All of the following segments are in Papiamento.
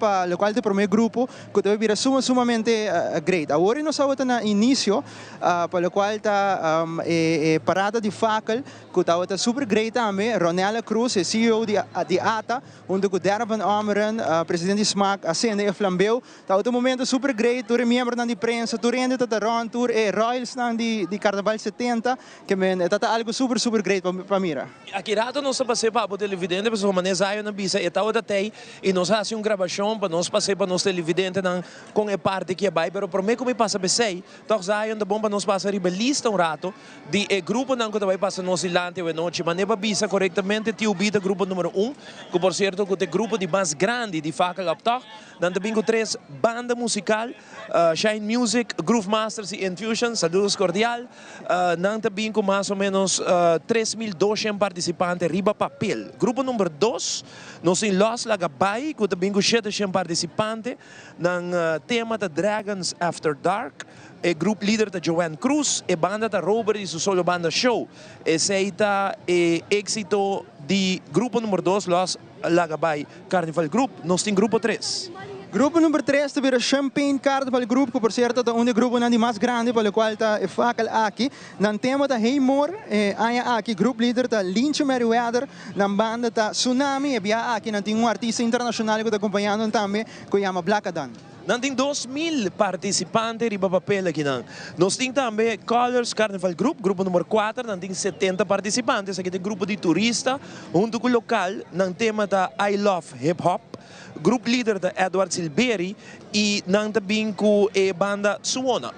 pa locual ta e prome grupo cu ta bira suma sumamente great. Awor nos tabata na inicio pa locual ta e parada di fakel cu tabata super great tambe. Ronella Cruz, e CEO di ata, hunto cu Derek van Ommeren, presidente di smaak, a sende e flambeu. Tabata un momento super great, tur e miembronan di prensa, tur hende ta rond, tur e royalsnan di Carnaval 70, ke men e ta algo super super great pa mira. Aki rato nos a pasa pa televidente, pasobra manera Zion a bisa, e tabata tey y nos a haci un grabacion pa nos pasa pa nos televidentenan con e parti cu a bay, pero prome cu mi pasa pesey, toch Zion ta bon pa nos pasa riba lista un rato di e gruponan cu ta bay pasa nos dilanti awe nochi. Manera pa bisa corectamente, TUB ta grupo numero 1, cu por cierto cu ta e grupo di mas grandi di Fakeloptocht. Nan ta bin cu tres banda musical, Shine Music, Groove Masters y Infusion. Saludos cordial. Nan ta bin cu mas o menos 3200 participante riba papel. Grupo number 2, nos tin Los Laga Bay, cu ta bin cu 700 participante. Nan tema ta Dragons After Dark. E group leader ta Joanne Cruz. E banda ta Robert y su solo banda show. Esey ta e exito di grupo number 2, Los Laga Bay Carnival Group. Nos tin grupo 3. Grupo number 3 ta bira Champagne Carnival Group, cu por cierto ta un di e gruponan di mas grandi pa locual ta e fakel aki. Nan tema ta Hey More, e aña aki group leader ta Lintje Merryweather, nan banda ta Tsunami, e bia aki nan tin un artista internacional cu ta acompañando nan tambe cu yama Blackadan. Nan tin 2000 participante riba papel akinan. Nos tin tambe Colors Carnival Group, grupo number 4, nan tin 70 participante. Esaki ta e grupo di turista hunto cu local. Nan tema ta I Love Hip Hop. Group leader ta Edward Silberi y nan ta bin cu e banda Suona.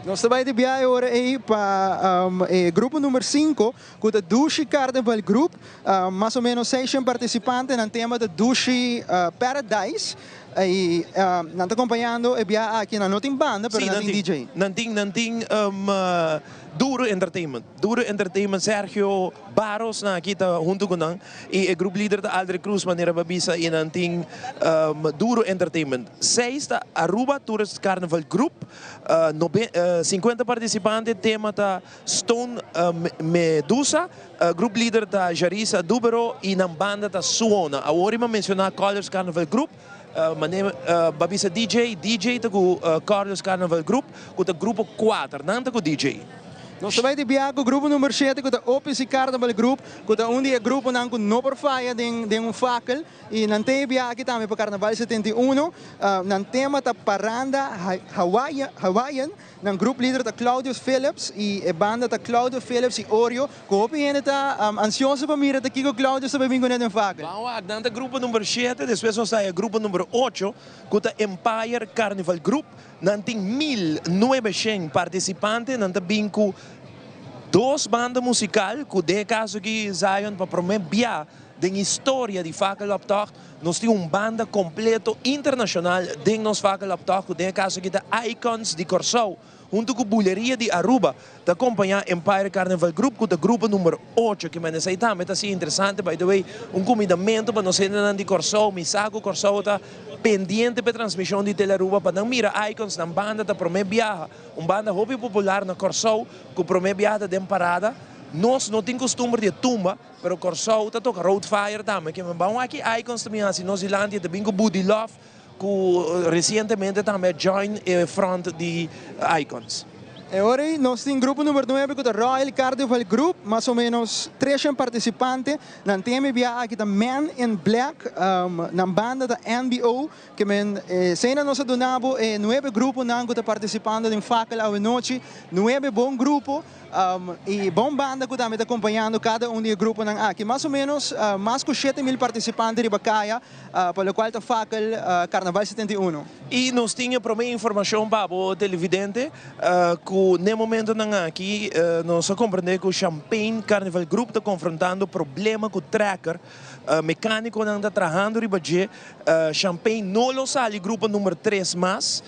Nos ta bay di biahe ora ey pa e grupo number 5 cu ta Dushi Carnival Group. Mas o menos 600 participante. Nan tema ta Dushi Paradise. Y nan ta acompañando e biahe aki. Nan no tin banda, pero nan tin DJ. Nan tin Duro Entertainment. Duro Entertainment, Sergio Barros na aki ta hunto cu nan. Y e group leader ta Aldrich Cruz, manera bo a bisa, y nan tin Duro Entertainment. 6 ta Aruba Tourist Carnival Group, 50 participante, tema ta Stone Medusa, group leader ta Jarisa Dubero y nan banda ta Suona. Awor mi a menciona Colors Carnival Group, manera bo a bisa DJ, DJ ta cu Colors Carnival Group, cu ta grupo 4, nan ta cu DJ. Nos ta bay di biaha cu grupo number 7, cu ta OPC Carnival Group, cu ta un di e gruponan cu no por faya den un fakel. Y nan tin biaha aki tambe pa Carnaval 71. Nan tema ta Paranda Hawaiian. Nan group leader ta Claudio Phillips y e banda ta Claudio Phillips y Oreo. Cu hopi hende ta ansioso pa mira ta kico Claudio ta bin cu ne den fakel. Ban nan ta grupo number 7, despues nos ta grupo number 8, cu ta Empire Carnival Group. Nan tin 1900 participante, nan ta bin cu dos banda musical, cu den caso aki Zion pa prome bia den historia di Fakeloptocht, nos tin un banda completo internacional den nos Fakeloptocht, cu den caso aki ta Icons di Corsou, hunto cu Buleria di Aruba, ta acompaña Empire Carnival Group, cu ta grupo number 8, cu men esey tambe ta asina interesante, by the way, un cumindamento pa nos hendenan di Corsou, mi sa cu Corsou ta pendiente pa transmision di Tele Aruba, pa nan mira Icons, nan banda ta prome biaha, un banda hopi popular na Corsou, cu prome biaha ta den parada. Nos no tin costumbre di tumba, pero Corsou ta toca Road Fire tambe, cu ban aki Icons tambe asina nos dilanti, ta bin cu Buddy Love, cu recientemente tambe join e front di Icons. Y awor nos tin grupo number 9, cu ta Royal Carnival Group, mas o menos 300 participante. Nan tema bia aki ta Man in Black, nan banda ta NBO, ke men esey nos a duna bo e nuebe gruponan cu ta participando den Fakel awe nochi, nuebe bon grupo y bon banda cu tambe ta acompañando cada un di e gruponan aki. Mas o menos mas cu 7000 participante riba caya, pa locual ta Fakel Carnaval 71. Y nos tin prome informacion pa bo televidente, cu na momentonan aki nos a comprende cu Champagne Carnival Group ta confrontando problema cu tracker, mecaniconan ta trahando riba dje. Champagne no lo sali grupo number 3 mas,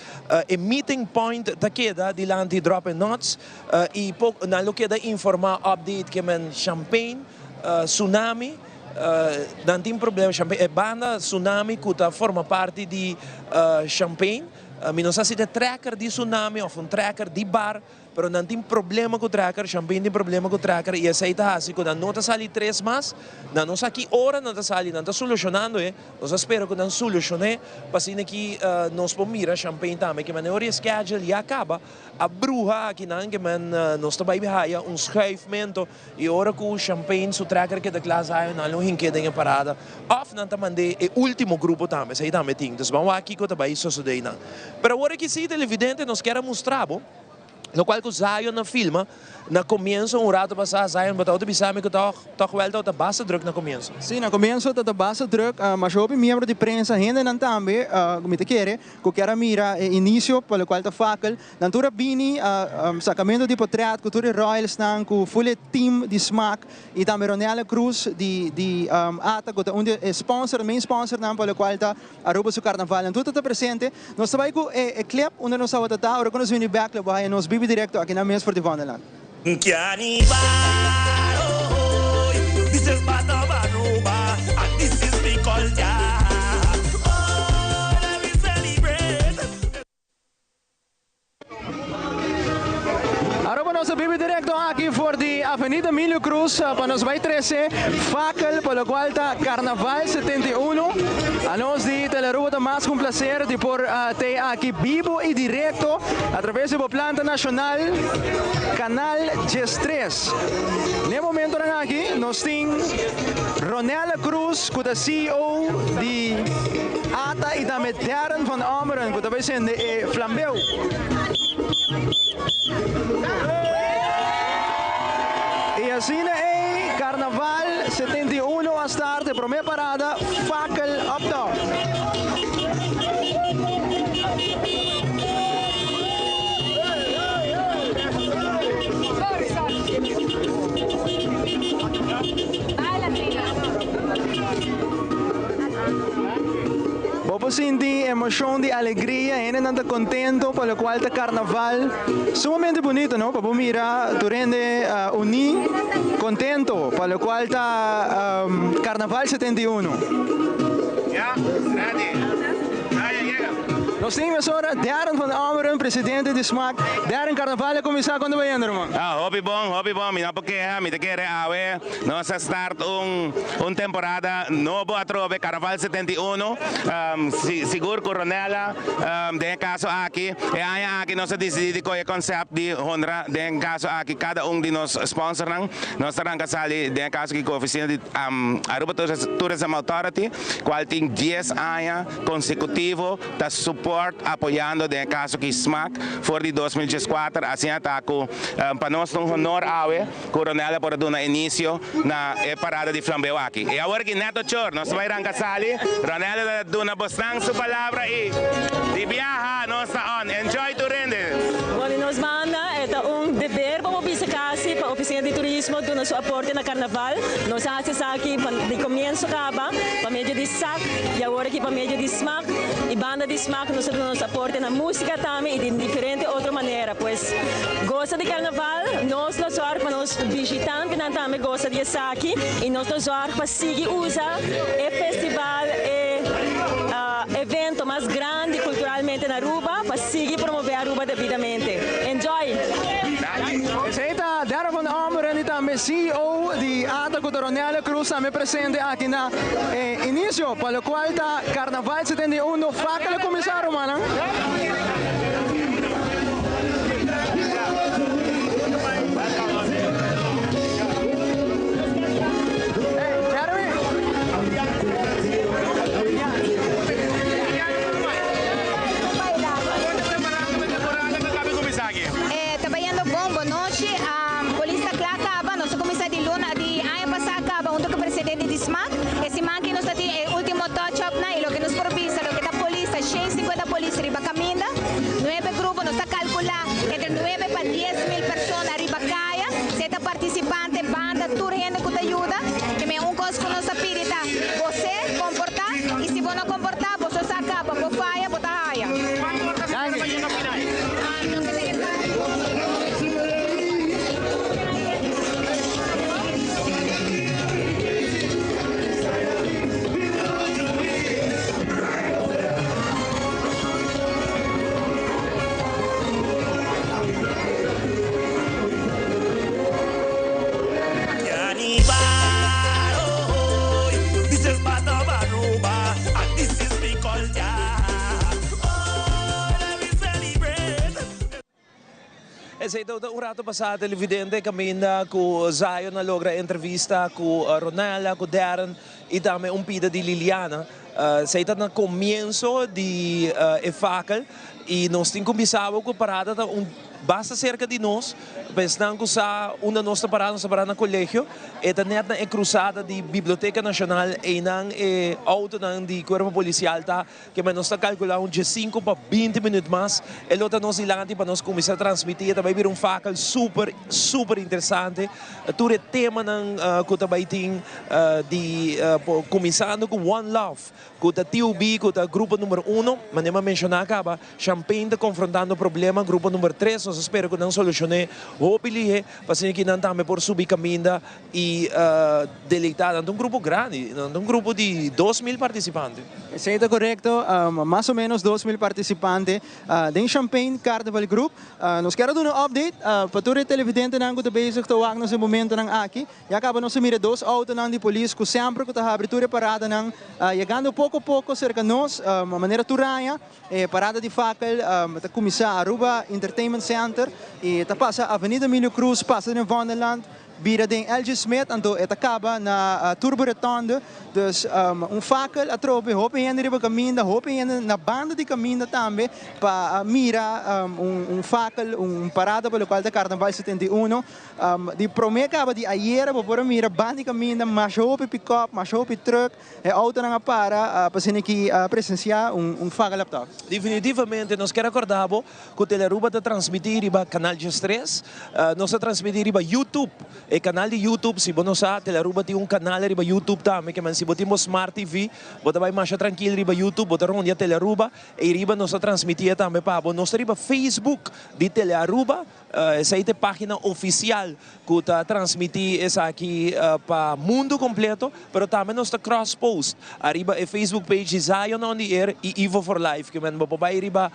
e meeting point ta keda dilanti Drop and Nuts y nan lo keda informa update ke men Champagne, Tsunami, nan tin problema, Champagne, banda Tsunami cu ta forma parti di Champagne, mi no sa si ta tracker di Tsunami of un tracker di bar. Pero nan tin problema ku tracker, Champagne tin problema ku tracker i esei ta hasi ku nan no ta sali tres mas. Nan no sa ki ora nan ta sali, nan ta solushonando e. Nos a spera ku nan solushon'é pa asina ki nos por mira Champagne tambe. Ke manera ora e schedule ya kaba a bruha akinan ke men nos ta bai haya un schuifmento i ora ku Champagne su tracker keda kla Zion nan lo hink'é den e parada òf nan ta mand'é e ultimo grupo tambe, esei tambe tin. Dus ban wak kiko ta bai sosodé einan. Pero awor aki si televidente nos kier a mustra bo. Locual cu Zion a filma na comienzo un rato pasa Zion bo ta bisa mi cu toch toch wel ta basta druk na comienzo. Si, na comienzo ta basta druk, masha hopi miembro di prensa, hendenan tambe cu mi ta kere cu kier a mira e inicio pa locual ta fakkel, nan tur a bini sacamento di potret cu tur e royalsnan cu full e team di smaak y tambe Ronella Cruz di di ata cu ta un di e sponsor, main sponsornan pa locual ta Aruba su carnaval nan tur ta ta presente. Nos ta bay cu e clip unda nos tabata ta ora cu nos bini bek lo bo haya nos bibi directo aki nan mes for di Vondelland. Carnival, oh, this is part of Aruba, and this is we culture. Oh, let me celebrate. Aruba nos a bibi directo aki for di Avenida Emilio Cruz pa nos bay trece fakel pa locual ta Carnaval 71. Anos di Telearuba ta mas cu un placer di por tey aki bibo y directo a traves di bo planta nacional Canal 13. N'e momentonan aki nos tin Ronella Cruz cu ta CEO di ata y tambe Darren van Ommeren cu ta bay sende e flambeu. Y asina ey Carnaval 71 a start e prome parada Fakkel up top. Bo por sinti emocion di alegria, hendenan ta contento pa locual ta carnaval. Sumamente bunito no, pa bo mira tur hende uni, contento pa locual ta Carnaval 71. Nos tin mesora Darren van Ommeren, presidente di smaak. Darren, carnaval a cuminsa cuando bayendo ruman? Ah, hopi bon, hopi bon. Mi no por keha, mi ta kere awe. Nos a start un un temporada nobo atrobe, Carnaval 71, sigur cu Ronella den e caso aki. E aña aki nos a dicidi di coge e concept di honra den e caso aki cada un di nos sponsornan. Nos ta ranca sali den e caso aki cu oficina di Aruba Tourism Authority, cual tin dies aña consecutivo ta support apoyando den e caso aki smaak for di 2014. Asina ta cu pa nos ta un honor awe. Coronel a por a duna inicio na e parada di flambeo aki. E awor aki net ochor nos ta bay ranca sali. Ronel ta duna bosnan su palabra y di biaha nos ta on. Enjoy tur hende. Bueno, nos banda e ta un deber pa bo bisa casi pa Oficina di Turismo duna su aporte na Carnaval. Nos a haci esaki pa di comienzo caba pa medio di sac y awor aki pa medio di smaak y banda di smaak nos ta duna nos aporte na musica tambe y di diferente otro manera. Pues goza di Carnaval, nos lo zorg pa nos bishitantenan tambe goza di esaki y nos lo zorg pa sigui usa e festival, e evento mas grandi culturalmente na Aruba pa sigui promove Aruba debidamente. Enjoy! Esey ta Darren van Ommeren y tambe CEO di ata cu ta Ronelio Cruz tambe presente aki na e inicio pa locual ta Carnaval 71. Fakel a cuminsa rumannan. E ta bayendo bon. Bon nochi. Polis ta kla kaba. Nos a kuminsá di luna di aña pasá kaba huntu ku presidente di smak. E siman aki nos ta tin e ultimo touch upnan i loke nos por bisa loke ta polis ta 150 polis riba kaminda. Esei ta un rato pasá televidente kaminda ku Zion a logra entrevista ku Ronella, ku Darren i tambe un pida di Liliana. Esei ta na komienso di e fakel i nos tin ku bisa bo ku parada ta un basta serka di nos. Pa esnan ku sa unda nos ta pará, nos ta pará na kolegio. E ta nèt na e krusada di Biblioteka Nashonal, einan e outonan di kuerpo polisial ta. Ke men nos ta kalkulá un diesinku pa binti minüt mas e lo ta nos dilanti pa nos kuminsá transmití. E ta bai bira un fakel super, super interesante. Tur e temanan ku ta bai tin di kuminsando ku One Love ku ta TUB ku ta grupo number uno, manera mi a menshoná kaba, Champagne ta konfrontando problema, grupo number tres, nos ta spera ku nan solushoné hopi lihe pa asina ki nan tambe por subi kaminda i deleitá. Nan ta un grupo grandi, nan ta un grupo di 2000 partisipante. Esei ta korekto, mas o ménos 2000 partisipante den Champagne Carnival Group. Nos kier a duna un update pa tur e televidentenan ku ta bezig ta wak nos e momentonan aki. Ya kaba nos a mira dos outonan di polis ku semper ku ta habri tur e paradanan yegando poko poko serka nos. Manera tur aña e parada di fakel ta kuminsá Aruba Entertainment Center i ta pasa Avenida Emilio Cruz, pasa den Vondelland, bira den LG Smith anto e ta kaba na Turbo Rotonde. Dus un fakel atrobe hopi hende riba kaminda, hopi hende na banda di kaminda tambe pa mira un fakel, un parada pa lokual ta Karnaval 71. Di prome kaba di ayera bo por a mira banda di kaminda masha hopi pikòp, masha hopi trùk, e outonan a para pa asina ki a presensiá un fakel laptop. Definitivamente nos kier akorda bo ku Telearuba ta transmití riba Kanal 13, nos ta transmití riba YouTube, e kanal di YouTube si bo no sa Telearuba tin un kanal riba YouTube tambe ke men si bo tin bo Smart TV bo ta bai masha trankil riba YouTube bo ta rondia Telearuba ei riba nos ta transmití tambe pa bo, nos ta riba Facebook di Telearuba. Esei ta e página ofisial ku ta transmití esaki pa mundu kompleto, pero tambe nos ta cross post ariba e Facebook page di Zion on the Air i Ivo for Life. Ke men bo por bai riba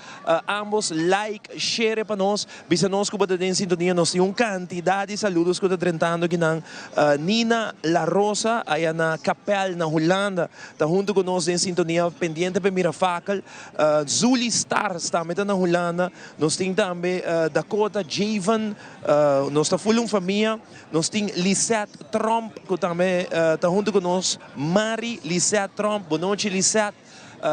ambos, like, share pa nos, bisa nos ku bo ta den sintonia. Nos tin un kantidat di saludos ku ta drentando akinan. Nina La Rosa aya na Kapel na Hulanda ta huntu ku nos den sintonia pendiente pa e mira fakel. Zuli Stars tambe ta na Hulanda. Nos tin tambe Dakota, Javen, nos ta full un famia. Nos tin Lisette Tromp cu tambe ta hunto cu nos. Mari Lisette Tromp, bonochi Lisette.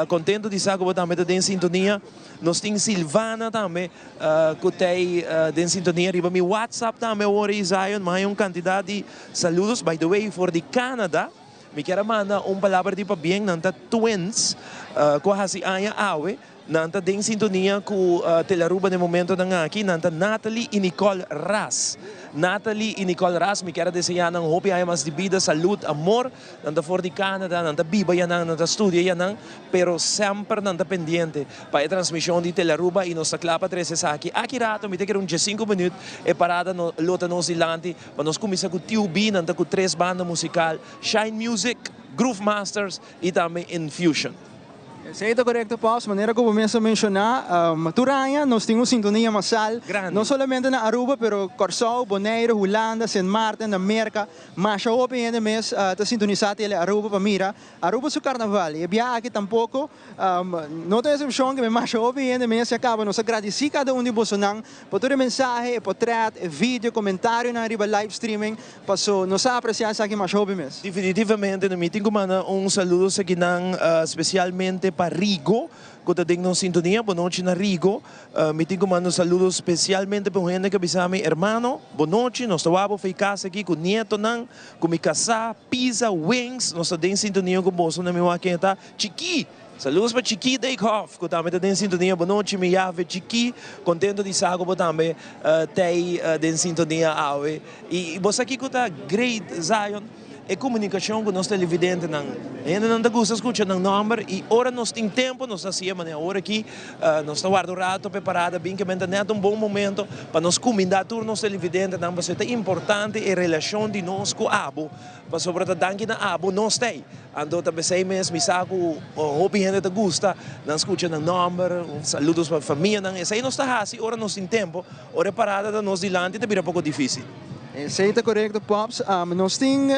Contento di sa cu bo tambe ta den sintonia. Nos tin Silvana tambe cu t'ey den sintonia riba mi WhatsApp tambe awor ey Zion. Mi haya un cantidad di saludos. By the way, for di Canada mi kier a manda un palabra di pabien. Nan ta twins cu a haci aña awe. Nan ta den sintonia ku Telaruba den momentonan aki. Nan ta Natalie i Nicole Ras. Natalie i Nicole Ras, mi kier a deseá nan hopi aña mas di bida, salud, amor. Nan ta for di Canada, nan ta biba yanan, nan ta studia yanan, pero semper nan ta pendiente pa e transmishon di Telaruba i nos ta kla pa trese esaki. Aki rato, mi ta kere un diesinku minüt, e parada no lo ta nos dilanti pa nos kuminsá ku TUB, nan ta ku tres banda musikal, Shine Music, Groove Masters i tambe Infusion. Esei ta korekto Paus, manera ku bo mes a menshoná, tur aña nos tin un sintonia masal, no solamente na Aruba pero Kòrsou, Boneiru, Hulanda, Sint Maarten, na Merka, masha hopi hende mes ta sintonisá Tele Aruba pa mira Aruba su karnaval. I e bia aki tampoko no ta esepshon ke masha hopi hende mes ya kaba. Nos a gradisí kada un di bosonan pa tur e mensahe, e potrèt, e video, komentarionan riba live streaming. Paso nos a aprecia esaki masha hopi mes. Definitivamente mi tin cu manda un saludo sekinan specialmente pa Rigo cu ta den nos sintonia. Bonochi na Rigo. Mi tin cu manda un saludo specialmente pa un hende cu a bisa mi, Hermano, bonochi, nos ta wak bo fey cas aki cu nietonan, cu mi casa, pizza, wings, nos ta den sintonia cu boso na mi wak ken ta. Chiki! Saludos pa Chiki Dijkhoff cu tambe ta den sintonia. Bonochi mi yave Chiki, contento di sa cu bo tambe t'ey den sintonia awe. Y bo sa kico ta great Zion? E comunicacion cu nos televidentenan. Hendenan ta gusta scucha nan nomber y ora nos tin tempo nos ta haci'e manera ora aki nos ta warda un rato pa e parada bin ke men ta net un bon momento pa nos cuminda tur nos televidentenan pasobra ta importante e relacion di nos cu abo. Pasobra ta danki na abo nos ta ei. Anto ta besei mes mi sa ku hopi hende ta gusta nan skucha nan nòmber, saludos pa famianan. Esei nos ta hasi ora nos tin tempu. Ora e parada ta nos dilanti ta bira poko difísil. Esey ta corecto Pops. Nos tin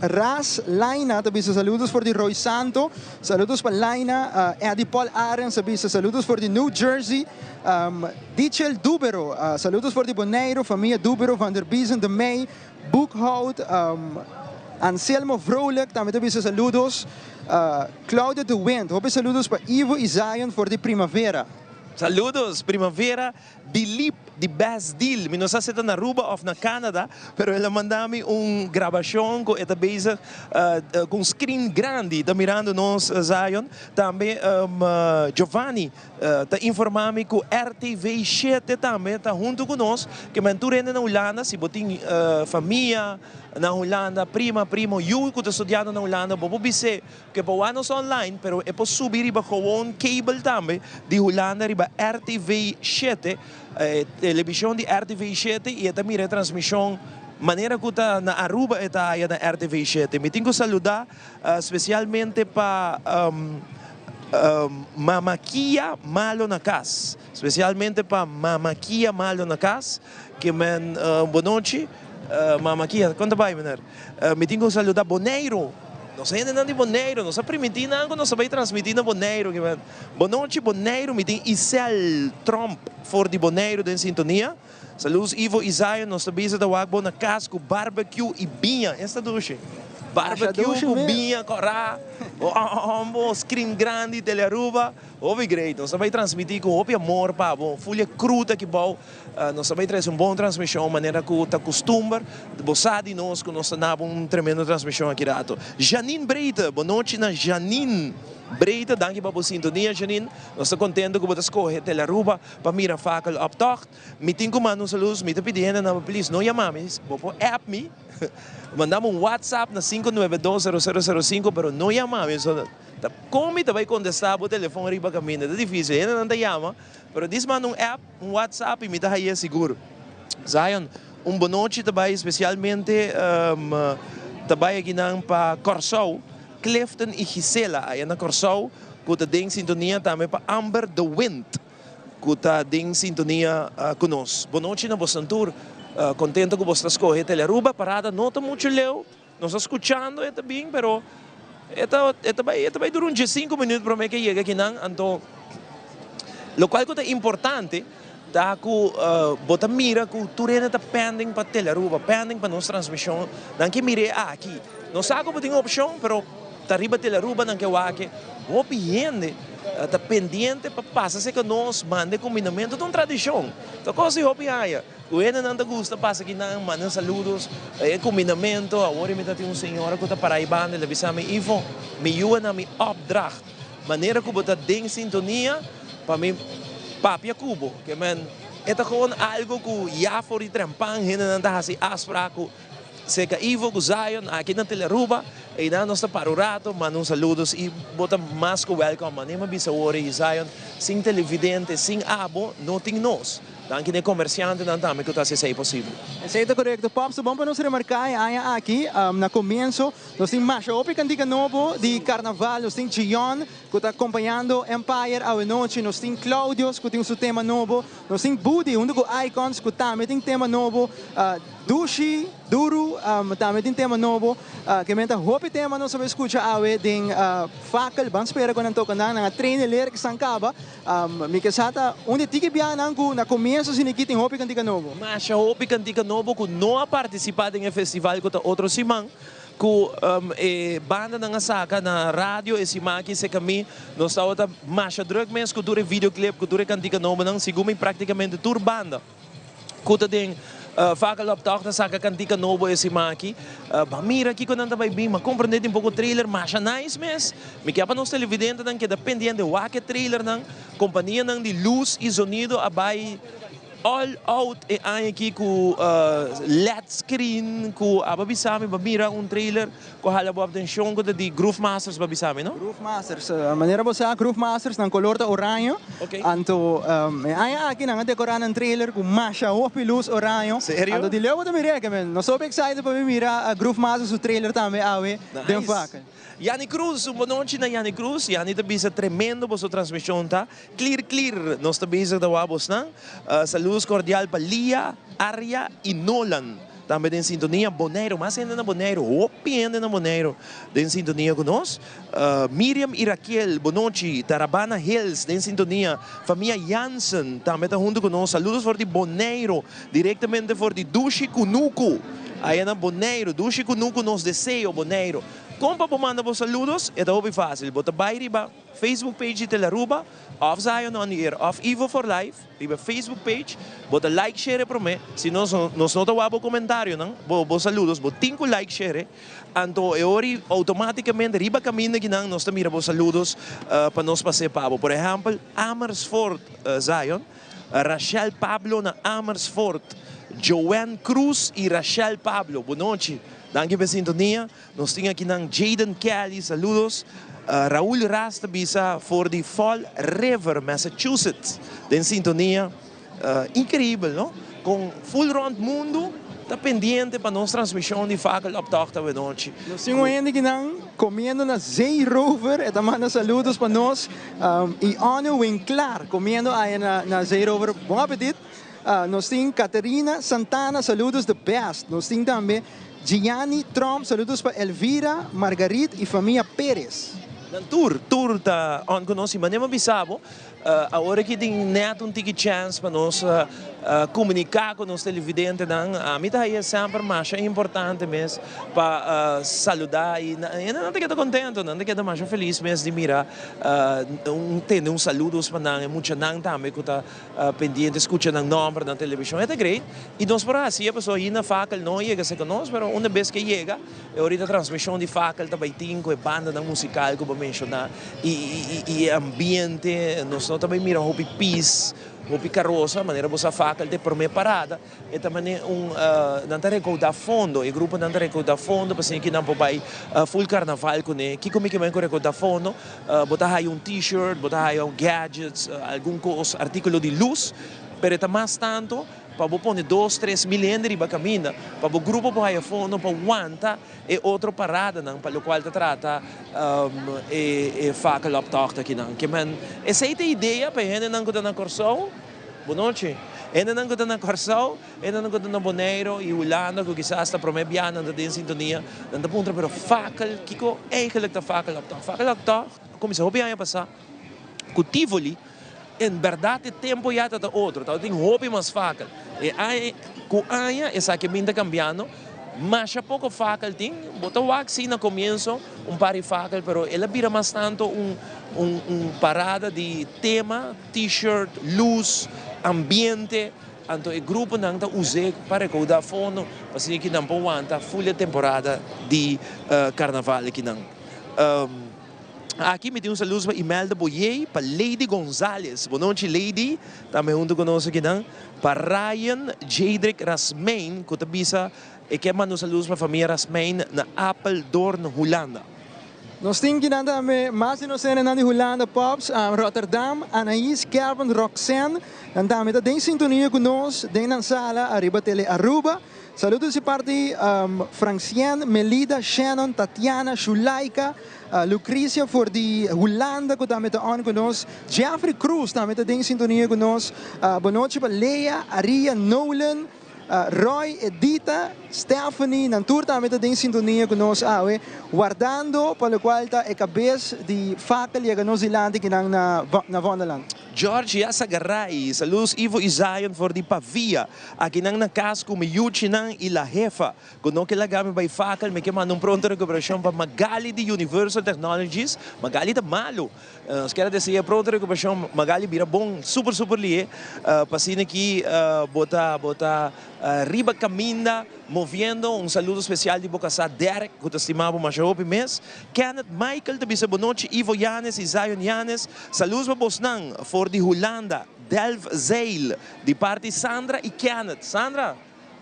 Ras Laina ta bisa saludos for di Roy Santo. Saludos pa Laina. Eddie Paul Arends ta bisa saludos for di New Jersey. Dichel Dubero saludos for di Boneiro. Famia Dubero, Van der Biezen, De Mey, Boekhout. Anselmo Vrolijk tambe ta bisa saludos. Claudia de Wind hopi saludos pa Ivo y Zion for di Primavera. Saludos Primavera. Dilip di Best Deal, mi no sa si e ta na Aruba of na Canada, pero el a manda mi un grabacion cu e ta bezig cu un screen grandi ta mirando nos Zion. Tambe Giovanni ta informa mi cu RTV shete tambe ta hunto cu nos, ke men tur hende na Hulanda, si bo tin famia na Hulanda, prima, primo, yu cu ta studiando na Hulanda, bo por bis'e Ke por wak nos online, pero e por subi riba gewoon cable tambe di Hulanda riba RTV shete, e television di RTV shete y e ta mira e transmision manera cu ta na Aruba e ta haya na RTV shete. Mi tin cu saluda specialmente pa Mama Kia Malo na cas, specialmente pa Mama Kia Malo na cas, ke men bonochi Mama Kia, con ta bay meneer? Mi tin ku saluda Boneiru. Nos hendenan di Boneiru, nos a primintí nan ku nos a bai transmití na Boneiru. Bonochi Boneiru, mi tin Isel Tromp for di Boneiru den sintonia. Saludos Ivo y Zion, nos ta bisa ta wak bo na kas ku barbecue y biña. Esta dushi. Barbecue ku biña kòrá, bo screen grandi, Telearuba. Hopi great. Nos ta bai transmití ku hopi amor pa bo. Fulia kruta aki bou. Nos ta bay trece un bon transmision manera cu ta custumber. Bo sa di nos cu nos ta naba un tremendo transmision aki rato. Janine Breite, bo nochi na Janine Breite. Danki pa bo sintonia Janine. Nos ta contento cu bo ta scoge Telearuba pa mira Fakel Optocht. Mi tin cu manda un saludos. Mi ta pidi hendenan please no yama mi. Bo por app mi. Manda mi un WhatsApp na 5920005 pero no yama mi. Ta con mi ta bay contesta bo telefon riba caminda. Ta dificil. Hendenan ta yama pero dis manda un app. Un WhatsApp y mi ta haye sigur. Zion, un bonochi ta bay especialmente ta bay akinan pa Corsou, Clifton y Gisela aya na Corsou cu ta den sintonia tambe pa Amber de Wind cu ta den sintonia cu nos. Bonochi na bosnan tur, contento cu bos ta scoge Telearuba, parada no ta mucho leu, nos ta scuchando e ta bin pero e ta e ta bai e ta bai dura un diesinco minuut prome ke yega akinan anto locual cu ta importante ta cu bo ta mira cu tur hende ta pending pa Telearuba pending pa nos transmision nan ke mira e aki nos sa cu bo tin opcion pero ta riba Telearuba nan ke wak hopi hende ta pendiente pa pasa cerca nos manda e combinamento ta un tradicion ta cos di hopi aña. Ku hendenan ta gusta pasa kinan, manda saludos, e kumbinamentu. Awor mi ta tin un señora ku ta para ei banda, el a bisa mi, Ivo, mi yu a na mi opdracht, manera ku bo ta den sintonia pa mi papia ku bo. Ke men, e ta gewoon algu ku ya for di trempan hendenan ta hasi afsprak ku Seka Ivo ku Zion aki na Telearuba. Einan nos ta para un rato, manda un saludos i bo ta mas ku welkom. Manera mi a bisa awor ei Zion, sin televidente, sin abo, no tin nos. Danki na e komersiantenan tambe ku ta hasi esei posibel. Esei ta korekto, Pops. Ta bon pa nos remarká e aña aki, na komienso nos tin masha hopi kantika nobo di karnaval. Nos tin Gion ku ta kompañando Empire awenochi, nos tin Claudios ku tin su tema nobo, nos tin Budi huntu ku Icons ku tambe tin tema nobo. Dushi, Duru, tambe tin tema nobo. Ke men ta hopi tema nos a bay skucha awe den Fakkel. Ban spera ku nan toka nan. Nan a train e lyrics nan kaba. Mi ke sa ta un di tiki bianan ku na komienso siniki tin hopi kantika nobo. Masha hopi kantika nobo ku no a partisipá den e festival ku ta otro siman ku e bandanan a saka na radio e siman aki se kami nos tabata masha druk mes ku tur e videoclip ku tur e kantika nobonan segun mi praktikamente tur banda. Ku ta den Vakeloptocht a saka kantika nobo e siman aki. Ban mira kiko nan ta bai bin. M'a komprendé tin poko trailer masha nice mes. Mi ke pa nos televidentenan keda pendiente wak e trailernan. Kompanianan di lus i zonido a bai all out e aña aki ku led screen ku aba bisa mi. Ban mira un trailer ku a hala bo atenshon ku ta di Groove Masters ba bisa mi no? Groove Masters, manera bo sa Groove Masters nan color ta oraño, anto e aña aki nan a decora nan trailer cu masha hopi luz oraño, Serio? anto di leu bo ta mira eke men, nos hopi excited pa mi mira Groove Masters su trailer tambe awe den Nice. Vakel. Yanni Cruz, un bonochi na Yanni Cruz, Yanni ta bisa tremendo boso transmision ta, clear clear nos ta bezig ta wak bosnan, saludos cordial pa Lia, Arya y Nolan. Tambe den sintonia Boneiru, mas hende na Boneiru, hopi hende na Boneiru den sintonia ku nos. Miriam i Raquel, bonochi. Tarabana Hills den sintonia. Famia Jansen tambe ta huntu ku nos. Saludos for di Boneiru, direktamente for di Dushi Kunuku, aya na Boneiru. Dushi Kunuku, nos deseo, Boneiru. Kon pa bo manda bo saludos? E ta hopi fásil. Bo ta bai riba Facebook page di Telaruba, òf Zion On The Air òf Ivo for Life. Riba Facebook page, bo ta like share prome, si nos nos no ta wak bo comentarionan, bo bo saludos, bo tin cu like share, anto e ora automaticamente riba caminda kinan nos ta mira bo saludos pa nos pase pa bo. Por ehempel, Amersfoort Zion, Rachel Pablo na Amersfoort, Joanne Cruz y Rachel Pablo, bo nochi, danki pa e sintonia. Nos tin akinan Jayden Kelly, saludos. Raul Ras ta bisa for di Fall River, Massachusetts, den sintonia. Increibel, no? Con full rond mundo ta pendiente pa nos transmision di Fakkeloptocht awenochi. Nos tin un hende kinan comiendo na Zeerover, e ta manda saludos pa nos. Y Onno Winklaar comiendo aya na Zeerover. Bon apetit. Nos tin Caterina Santana, saludos the best. Nos tin tambe Gianni Tromp, saludos pa Elvira, Margarit y famia Perez. Nan tur, tur ta on cu nos y manera mi a bisa bo, awor aki tin net un tiki chance pa nos comunica cu nos televidentenan. Ami ta haya semper masha importante mes pa saluda y nan ta keda contento, nan ta keda masha feliz mes di mira un tende un saludos pa nan, e muchanan tambe cu ta Pendiente scucha nan nomber na television e ta great y nos por haci e pasobra ahi na Fakel no yega cerca nos pero una bes ke yega e orita transmision di Fakel ta bay tin cu e bandanan musical cu bo menciona y y e ambiente nos no ta bay mira hopi pis hopi carosa manera bo sa Fakel ta e prome parada. E ta manera un nan ta recauda fondo, e gruponan ta recauda fondo pa asina ki nan por bai full carnaval cune. Kico mi ke men cu recauda fondo? Bo ta haya un t-shirt, bo ta haya un gadgets, algun cos, articulo di luz, pero e ta mas tanto pa bo pone dos, tres mil hende riba caminda pa bo grupo por haya fondo pa wanta e otro paradanan pa locual ta trata e fakkeloptocht akinan. Ke men esey ta e idea pa e hendenan cu ta na Corsou. Bonochi. Hendenan ku ta na Kòrsou, hendenan ku ta na Boneiru i Hulanda ku kisas ta promé biaha nan ta den sintonia, nan ta puntra pero fakkel, kiko eigenlijk ta fakkeloptocht? Fakkeloptocht a kuminsá hopi aña pasá ku Tivoli, en bèrdat e tempu ya ta ta otro, tabatin hopi mas fakkel. E aña ku aña esaki a bin ta kambiando, masha poko fakkel tin, bo ta wak si na komienso un par di fakkel pero el a bira mas tantu un un parada di tema. T-shirt, luz, ambiente, anto e gruponan ta us'é pa rekoudá fondo pa asina ki nan por wanta ful e temporada di karnaval akinan. Aki mi tin un saludo pa Imelda Boyey, pa Lady Gonzales, bonochi Lady, tambe hunto ku nos akinan, pa Ryan Jadrick Rasmijn ku ta bisa e ke manda un saludo pa famia Rasmijn na Apeldoorn, Hulanda. Nos tin kinan tambe mas di nos hendenan di Hulanda, Pops, Rotterdam, Anaïs, Kelvin, Roxanne, nan tambe ta den sintonia ku nos den nan sala ariba Tele Aruba. Saludos di parti Francien, Melida, Shannon, Tatiana, Shulaika, Lucrecia for di Hulanda ku tambe ta on ku nos, Jeffrey Cruz tambe ta den sintonia ku nos. Bonochi pa Lea, Aria, Nolan. Roy, Edita, Stephanie, nan tur tambe ta den sintonia ku nos awe, wardando pa lokual ta e kabes di fakel yega nos dilanti kinan na na Vondelland. George Yasagaray, Saludos Ivo y Zion for di Pavia, akinan na kas ku mi yuchinan y la jefa. Ku no ke laga mi bai fakel, mi ke manda un pronto rekuperashon pa Magali di Universal Technologies. Magali ta malu. Nos kier a desea pronto recuperacion Magali bira bon super super lihe pa asina ki bo ta bo ta riba caminda moviendo un saludo special di bo casa Derek cu ta stima bo masha hopi mes Kenneth Michael ta bisa bonochi Ivo Yanes y Zion Yanes saludos pa bosnan for di Hulanda Delfzijl di parti Sandra y Kenneth Sandra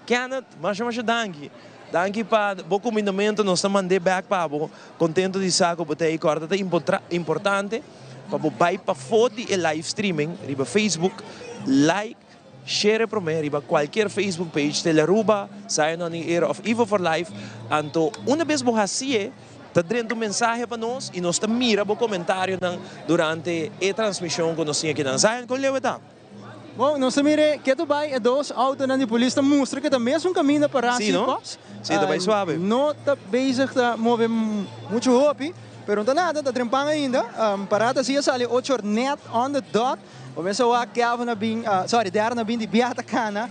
Kenneth, masha masha danki. Danki pa bo kumindamentu, nos ta mand'é bèk pa bo. Kontentu di sa ku bo ta ei. Kòrda ta importante pa bo bai pafó di e live streaming riba Facebook, like, share e promé riba kualkier Facebook page, Telearuba, Zion On Air òf Ivo for Life. Anto una bes bo hasié, ta drenta un mensahe pa nos i nos ta mira bo komentarionan durante e transmishon ku nos tin akinan. Zion, kon leu e ta? Bon, nos ta mira ketu bai e dos autonan di polis ta mustra ku ta mesun kaminda pará Sí, no? Pops. Sí, ta bai suave. No ta bezig ta move muchu hopi, pero no ta nada, ta trempan ainda. Parada si a sali ocho or net on the dot. Bo mester wak Kelvin a bin, sorry, Darren a bin di biaha ta kana.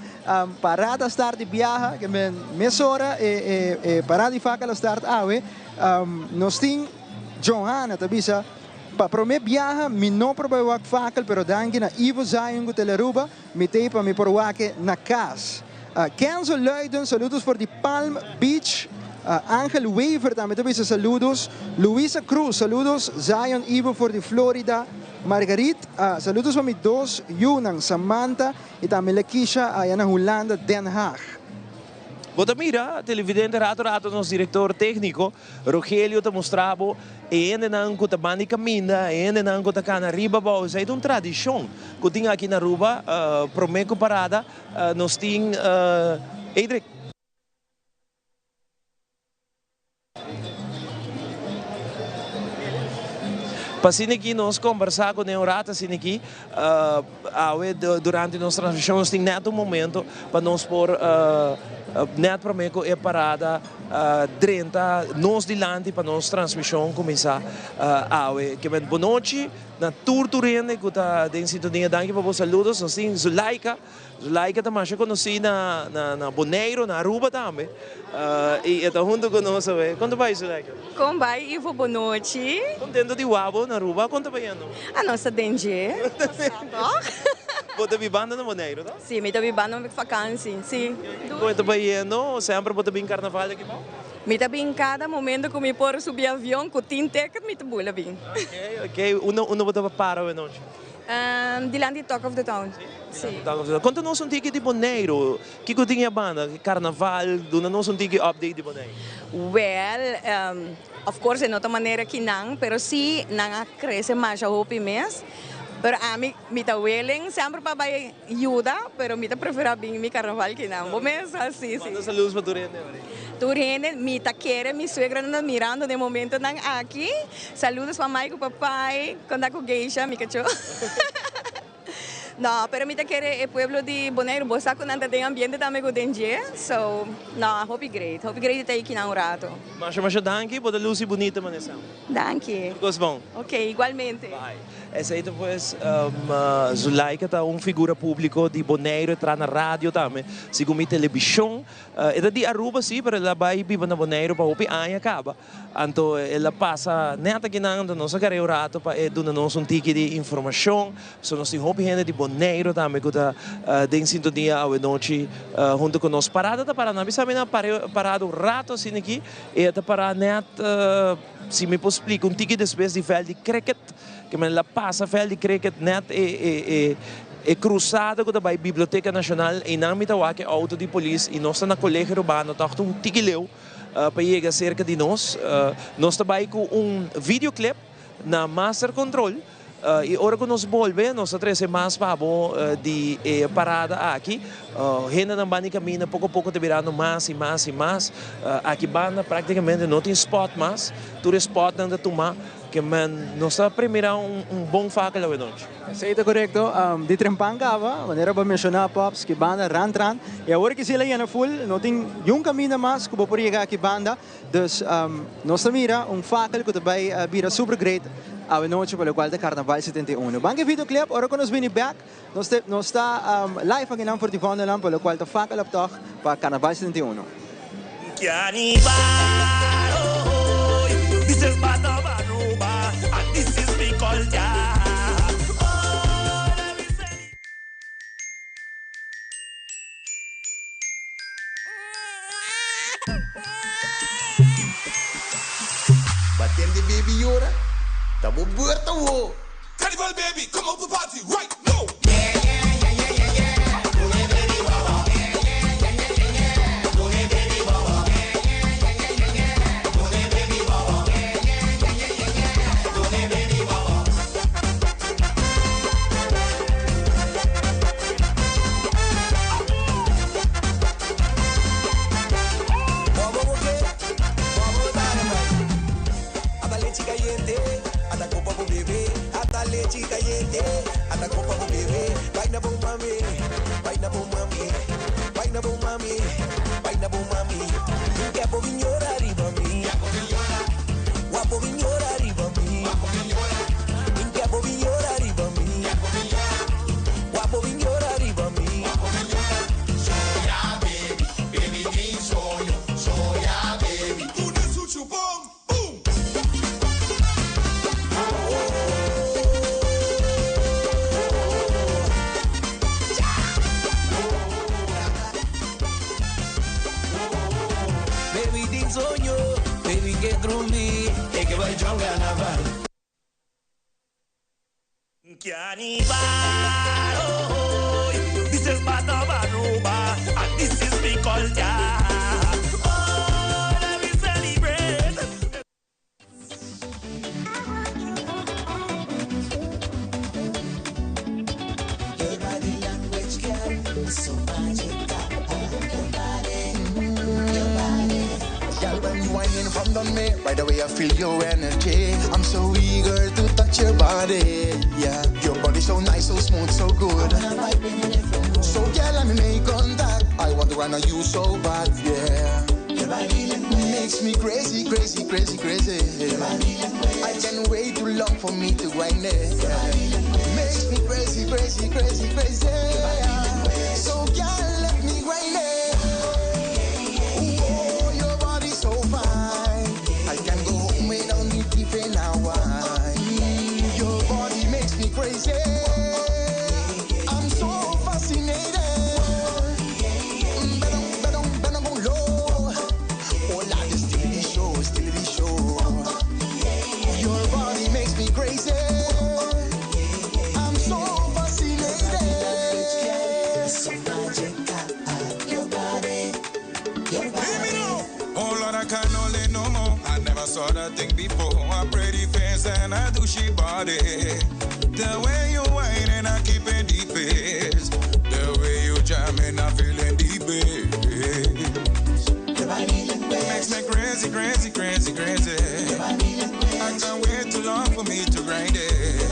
Parada a start di biaha, ke men mesora e e parada di fakel a start awe. Nos tin Johanna ta bisa, Pa prome biaha mi no por bai wak fakel pero danki na Ivo Zion ku Telearuba mi tei pa mi por wak-e na kas. Kenzo Luiden saludos for di Palm Beach. Angel Wever tambe ta bisa saludos. Luisa Cruz saludos Zion Ivo for di Florida. Margarit saludos pa mi dos yunan Samantha y tambe Lekisha aya na Hulanda Den Haag. Bo ta mira, televidente, rato rato nos director tecnico Rogelio ta mustra bo e hendenan ku ta banda di kaminda, e hendenan ku ta kana riba abou. Esei ta un tradishon ku tin aki na Aruba. Promé ku parada nos tin Edric. Pa asina aki nos kombersá ku nan un rato asina aki. Awe durante nos transmishon nos tin nèt un momento pa nos por nèt promé ku e parada drenta nos dilanti pa nos transmishon kuminsá awe. Ke men bonochi na tur tur hende ku ta den sintonia. Danki pa bo saludos. Nos tin Zulaika. Zulaika ta masha konosí na na Boneiru, na Aruba tambe. I e ta huntu ku nos awe. Kon ta bai Zulaika? Kon bai Ivo, bonochi. Kontento di wak bo na Aruba. Kon ta bayendo? Ah, nos ta den dje. Nos sa tòg. Bo ta bibando na Boneiru, tòg? Si, mi ta bibando na vakansi, si. Kon e ta bayendo? Semper bo ta bin karnaval aki bou? Mi ta bin kada momento ku mi por subi avion ku tin ticket mi ta bula bin. Ok, ok. Unda unda bo ta para awe nochi? Dilanti Talk of the Town, si. Talk of the Town. Konta nos un tiki di Boneiru. Kiko tin e banda? Karnaval? Duna nos un tiki update di Boneiru. Well, of course e no ta manera ki nan, pero si nan a krese masha hopi mes. Pero ami, mi ta willing semper pa bai yuda, pero mi ta prefera bin mi karnaval ki nan. Bo mes sa, si, si. Manda saludos pa tur hende ora. Tur hende, mi ta kere mi suegronan ta mirando den momentonan aki. Saludos pa mai ku papai, konta ku Geisha, mi kachó. No, pero mi ta kere e pueblo di Boneiru, bo sa ku nan ta den ambiente tambe ku den dje, so no, hopi great, hopi great di ta aki nan un rato. Masha masha danki, bo ta lusi bunita manera semper. Danki. Tur kos bon. Ok, igualmente. Bye. Esei ta pues Zulaika ta un figura publico di Boneiru, e traha na radio tambe, segun mi televishon. E ta di Aruba si, pero el a bai biba na Boneiru pa hopi aña kaba. Anto el a pasa net akinan, anto nos a gar'é un rato pa e duna nos un tiki di informashon. So nos tin hopi hende di Boneiru tambe ku ta den sintonia awenochi huntu ku nos. Parada ta para, nan bisa mi nan parada un rato asina aki, e ta para net, si mi por splika, un tiki despues di vèlt di cricket, ke men el a pasa vèlt di cricket net e e krusada ku ta bai Biblioteka Nashonal, einan mi ta wak e outo di polis i nos ta na Kolegio Urbano tòg ta un tiki leu. pa yega cerca di nos. Nos ta bay cu un videoclip na Master Control y ora cu nos bolbe nos ta trece mas pa bo di e parada aki. Hendenan banda di camina poco poco ta birando mas y mas y mas. Aki banda practicamente no tin spot mas. Tur e spotnan ta tuma. Ke men nos ta primira un bon fakel awe nochi. Esei ta korekto. Di trempan kaba, manera bo a menshoná Pops, ki banda rant rant. I awor ki si el a yena ful, no tin niun kaminda mas ku bo por yega aki banda. Dus nos ta mira un fakel ku ta bai bira super great awe nochi pa lokual ta Karnaval 71. Ban ke videoclip, ora ku nos bini bek, nos te nos ta live akinan for di Vondelland pa lokual ta fakel op tòg pa Karnaval 71. Carnival, oh, this is part of Aruba, and this is mi culture. Oh, let me say. Batem di baby yora, ta bo beurt awo. Carnival baby, come out to party right now. Ata lechi cayente, ata copa bo bebe. Ata lechi cayente. mami, Baila bo mami, baila bo mami, baila bo mami. Guapo viñora arriba mi. Guapo viñora arriba mi. Guapo viñora arriba mi. Guapo viñora arriba mi. Soya baby, baby mi soño, soya baby. Una su chupón, boom. Baby tin soño, baby ke drumi, e ke bai jong carnaval. Carnival, oh, this is part of Aruba, and this is me culture. Oh, let me celebrate. Your body language, girl, so magical. Your body, your body. Girl, when you whining from down me, right away I feel your energy. I'm so eager to touch your body. Yeah, your body so nice, so smooth, so good. So girl, let me make contact. I want to run on you so bad, yeah. Your body language makes me crazy, crazy, crazy, crazy. I can't wait too long for me to grind it. Makes me crazy, crazy, crazy, crazy. So girl, let me grind it. Oh, your body so fine. I can go home without me different wine. Your body makes me crazy. I'm so fascinated. Better, better, better go low. Oh, la, just steal the show, steal the show. Your body makes me crazy. I'm so fascinated. So magical. Your body, your body. Oh Lord, I can't hold it no more. I never saw that thing before. A pretty face and a douchey body. The way you whine and I keep it deep is. The way you jamming, I feeling deep is. Your body language Makes me crazy, crazy, crazy, crazy. I can't wait too long for me to grind it.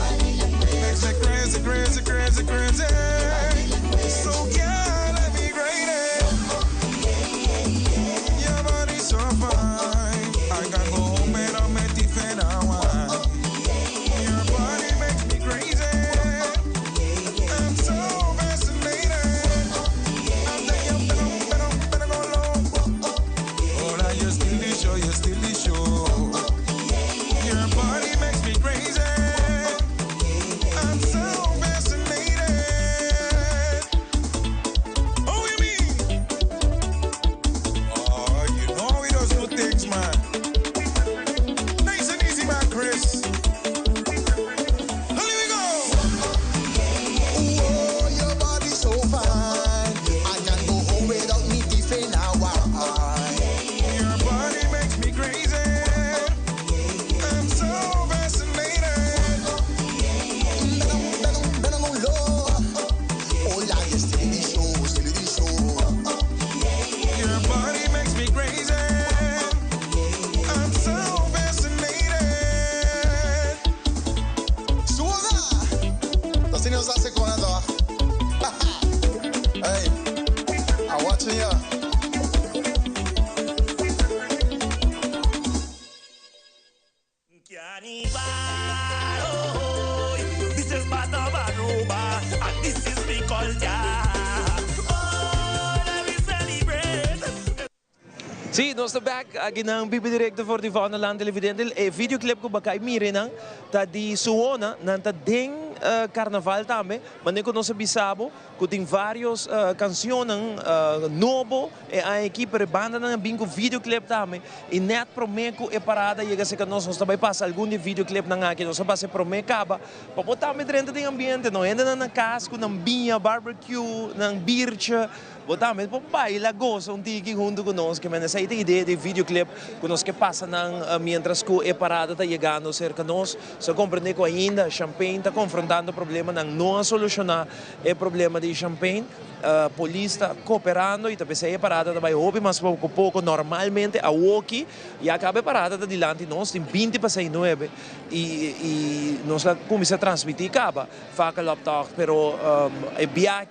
Makes me crazy, crazy, crazy, crazy. So yeah, let me grind it. Your body so fine. I can go home and I'm a different wine. Your body makes me crazy. I'm so fascinated. I'm thinking, better, better, better go low. Oh, now you steal the show, you steal the show. Your body makes me crazy. I'm so fascinated. Oh, you mean? Oh, you know we does do things, man. Nice and easy, man, Chris. Here we go. Oh, your body so fine. I can go home without me different wine. Your body makes me crazy. I'm so fascinated. Better, better go low. Oh, la, you steal the show, steal the show. Your body makes me crazy. I'm so fascinated. Suda! Asina nos hace con la Hey, I'm watching you. Carnival, oh, this is part of Aruba, and this is me culture. Oh, let me celebrate. Si, nos ta back aki na bibo directo for di Land Televidente. E videoclip cu bo a caba mira nan ta di Suona, nan ta den carnaval tambe, mas cu nos sa bo, cu tin varios cancion nobo e ekipo di banda nan bin cu videoclip tambe y net prome cu e parada yega serca nos, nos tambe pasa algun di videoclip nan aki, nos pasa prome caba, pa bo tambe drenta den ambiente, no, ainda na cas cu nan biña, barbecue, nan biertje. Bo tambe por baila gosa un tiki huntu ku nos, ke men esei ta idea di videoclip ku nos ke pasa nan mientras ku e parada ta yegando serka nos. Nos a komprende ku ainda Champagne ta konfrontando problemanan, no a solushoná e problema di Champagne. Polis ta koperando i ta p'esei e parada ta bai hopi mas poko poko. Normalmente awoki ya kaba e parada ta dilanti nos, tin binti pa sei nuebe i nos a kuminsá transmití kaba Fakkeloptocht, pero e biaha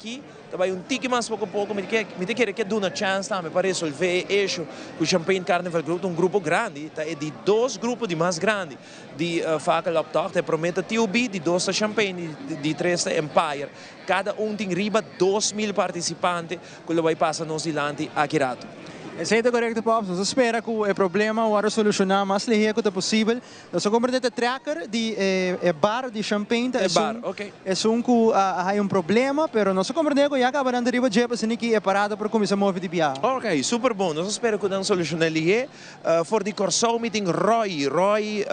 Ta bai un tiki mas poko poko, mi ke mi ta kere ke duna chance tambe pa resolve e issue ku Champagne Carnival Group ta un grupo grandi, ta e di dos grupo di mas grandi di Fakkeloptocht, e prome ta TOB, di dos ta Champagne i di tres ta Empire. Kada un tin riba 2000 partisipante ku lo bai pasa nos dilanti aki rato. Esei ta korekto Pops, nos ta spera ku e problema wòrdu solushoná mas lihé ku ta posibel. Nos a comprende ta tracker di e bar di Champagne ta esun esun cu a haya un problema, pero nos a comprende cu ya caba nan ta riba dje pasobra ki e parada por cuminsa move di biaha. Ok, super bon. Nos a spera cu nan soluciona lihe. For di Corsou mi tin Roy, Roy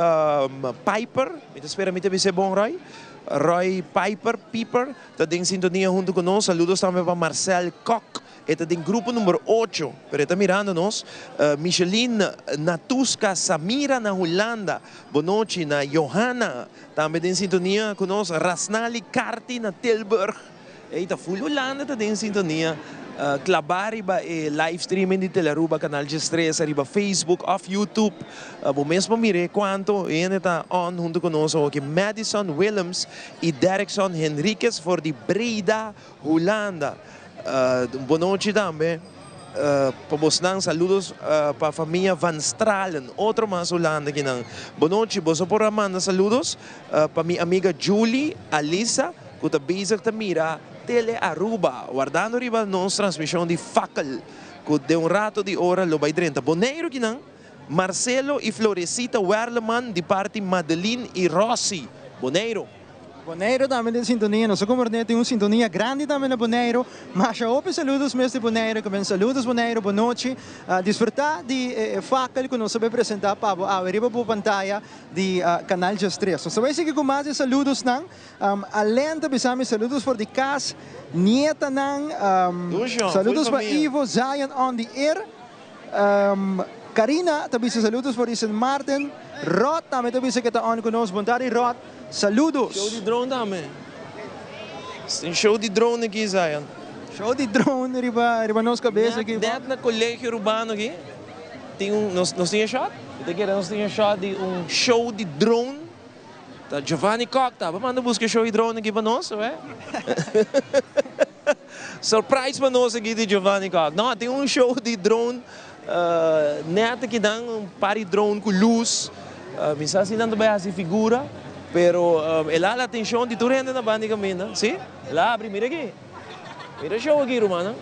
Piper. Mi ta spera mi ta bisa e bon Roy. Roy Piper, Pieper, ta den sintonia hunto cu nos. Saludos tambe pa Marcel Kok. E ta den grupo number ocho, pero e ta mirando nos. Micheline Natuska Samira na Hulanda. Bonochi na Johanna, tambe den sintonia ku nos. Rasnali Carti na Tilburg. Ey ta full Hulanda ta den sintonia. Klabá riba e live streaming di Telearuba Canal 13 riba Facebook of YouTube. Bo mes por mir'é kuantu hende ta on huntu ku nos awoki. Madison Willems i Derrickson Henriquez for di Breda, Hulanda. Bonochi tambe pa bosnan. Saludos pa famia Van Stralen. Otro mas Hulanda kinan. Bonochi, boso por a manda saludos pa mi amiga Julie Alisa ku ta bezig ta mira Tele Aruba wardando riba nos transmishon di Fakkel ku den un rato di ora lo bai drenta Boneiru kinan. Marcelo i Florecita Werleman di parti Madeline i Rossi, Boneiru. Boneiru tambe den sintonia. Nos a komprende tin un sintonia grandi tambe na Boneiru. Masha hopi saludos mes di Boneiru. Ku ben saludos Boneiru, bonochi. Disfruta di e fakkel ku nos a bay presenta pa bo awe riba bo pantaya di Canal 13. Nos ta bay sigui ku mas di saludosnan. Alen ta bisa mi saludos for di kas, nietanan. Saludos pa Ivo, Zion on the air. Karina ta bisa saludos for di Sint Maarten. Rod tambe ta bisa ke ta on ku nos. Bon tardi Rod. Saludos. Show di drone tambe. Tin show di drone aki Zion. Show di drone riba riba nos kabes aki. Net na Colegio Urbano aki tin un nos nos tin e shot? Mi ta kere nos tin e shot di un show di drone. Ta Giovanni Kok ta. Bo manda buska e show di drone aki pa nos awe. Surprise pa nos aki di Giovanni Kok. No, tin un show di drone net aki nan, un par di drone ku lus. Mi sa si nan ta bai hasi figura, pero el a hala atencion di tur hende na banda di kaminda. Si, el a habri, mira aki. Mira show aki rumannan.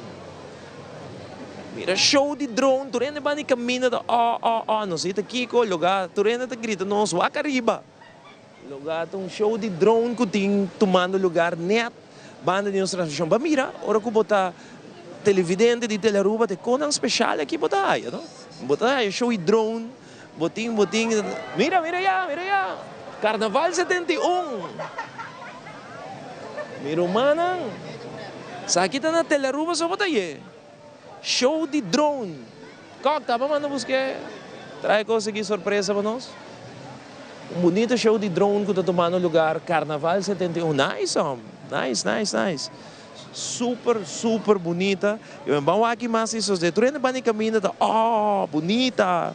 Mira show di drone, tur hende banda di kaminda ta oh oh oh. No si ta kiko, loga tur hende ta grita nos wak ariba. Loga ta un show di drone ku tin tumando lugar net banda di nos transmishon. Ba mira, ora ku bo ta televidente di Telearuba ta e konan speshal aki bo ta haya, no? Bo ta haya show di drone, bo tin, bo tin, mira, mira ya, mira ya! Karnaval 71! Mi rumannan, esaki ta na Telearuba so bo ta ye. Show di drone. Kok ta pa manda busk'é trae kos aki sorpresa pa nos. Un bunito show di drone ku ta tumando lugar Carnaval 71. Nice hom. Nice, nice, nice. Super, super bunita. I men ban wak mas di sosde. Tur hende ban di kaminda ta oh, bunita.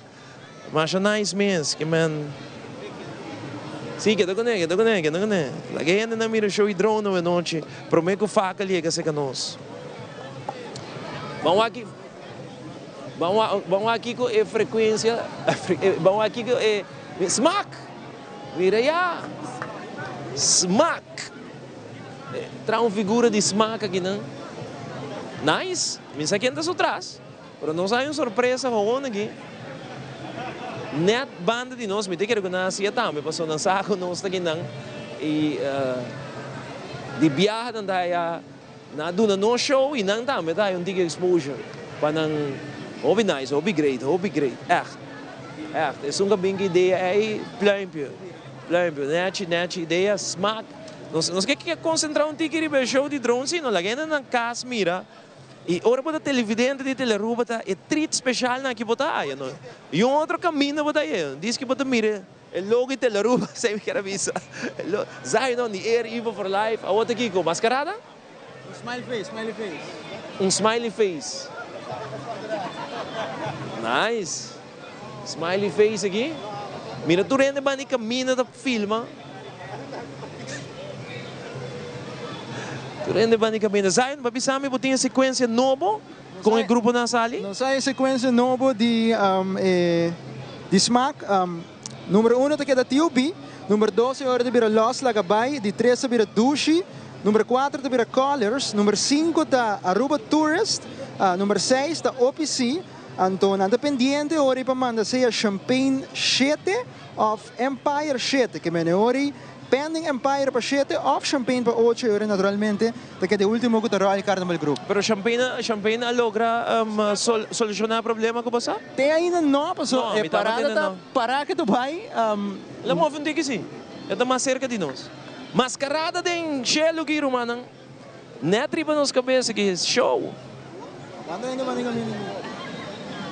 Masha nice mes. Ke men Si, keda kuné, keda kuné, keda kuné. Laga e hendenan mira show di drone awenochi promé ku fakel yega serka nos. Ban wak Ban wak ban wak kiko e frekuensia ban wak kiko e smak! Mira ya! Smak! Traha un figura di smak akinan. Nice! Mi sa ken ta su tras. Pero nos hay un sorpresa gewoon aki. Net banda di nos, mi ta kere ku nan hasié tambe, pasobra nan sa ku nos ta kinan i di biaha nan ta haya, nan a duna nos show i nan tambe ta haya un tiki exposure pa nan. Hopi nice, hopi great, hopi great, ègt, ègt. Esun ku a bin ku idea ei, pluimpje, pluimpje, nechi, nechi idea, smak. Nos nos ke konsentrá un tiki riba e show di drone, si no laga hende nan kas mira. Y ora bo ta televidente di Telearuba ta e treat specialnan aki bo ta haya no. Y un otro caminda bo ta haya. Dice cu bo ta mira e logo di Telearuba, esey mi kier a bisa. Zion on the air, Ivo for life. Awor ta kico? Mascarada? Un smiley face, smiley face. Un smiley face. Nice. Smiley face aki. Mira tur hende banda di caminda ta filma. Tur hende banda di caminda. Zion, bo a bisa mi bo tin e secuencia nobo con e gruponan a sali? Nos a e secuencia nobo di e di smaak. Numero uno ta keda TOB, numero dos e ora ta bira Los Laga Bai, di tres ta bira Dushi, numero cuatro ta bira Colors, numero cinco ta Aruba Tourist, numero seis ta OPC. Anto nan ta pendiente ora pa manda sea Champagne shete of Empire shete, ke mene ora pending Empire pa shete of Champagne pa ocho, e ora naturalmente ta keda e ultimo ku ta Royal Carnival Group. Pero Champagne Champagne a logra soluciona e problema ku bo sa? Te ainda no, paso e parada ta para ke ta bai. La move un tiki si, e ta mas serka di nos. Mascarada den shelu ki rumannan. Net riba nos cabeza ki show.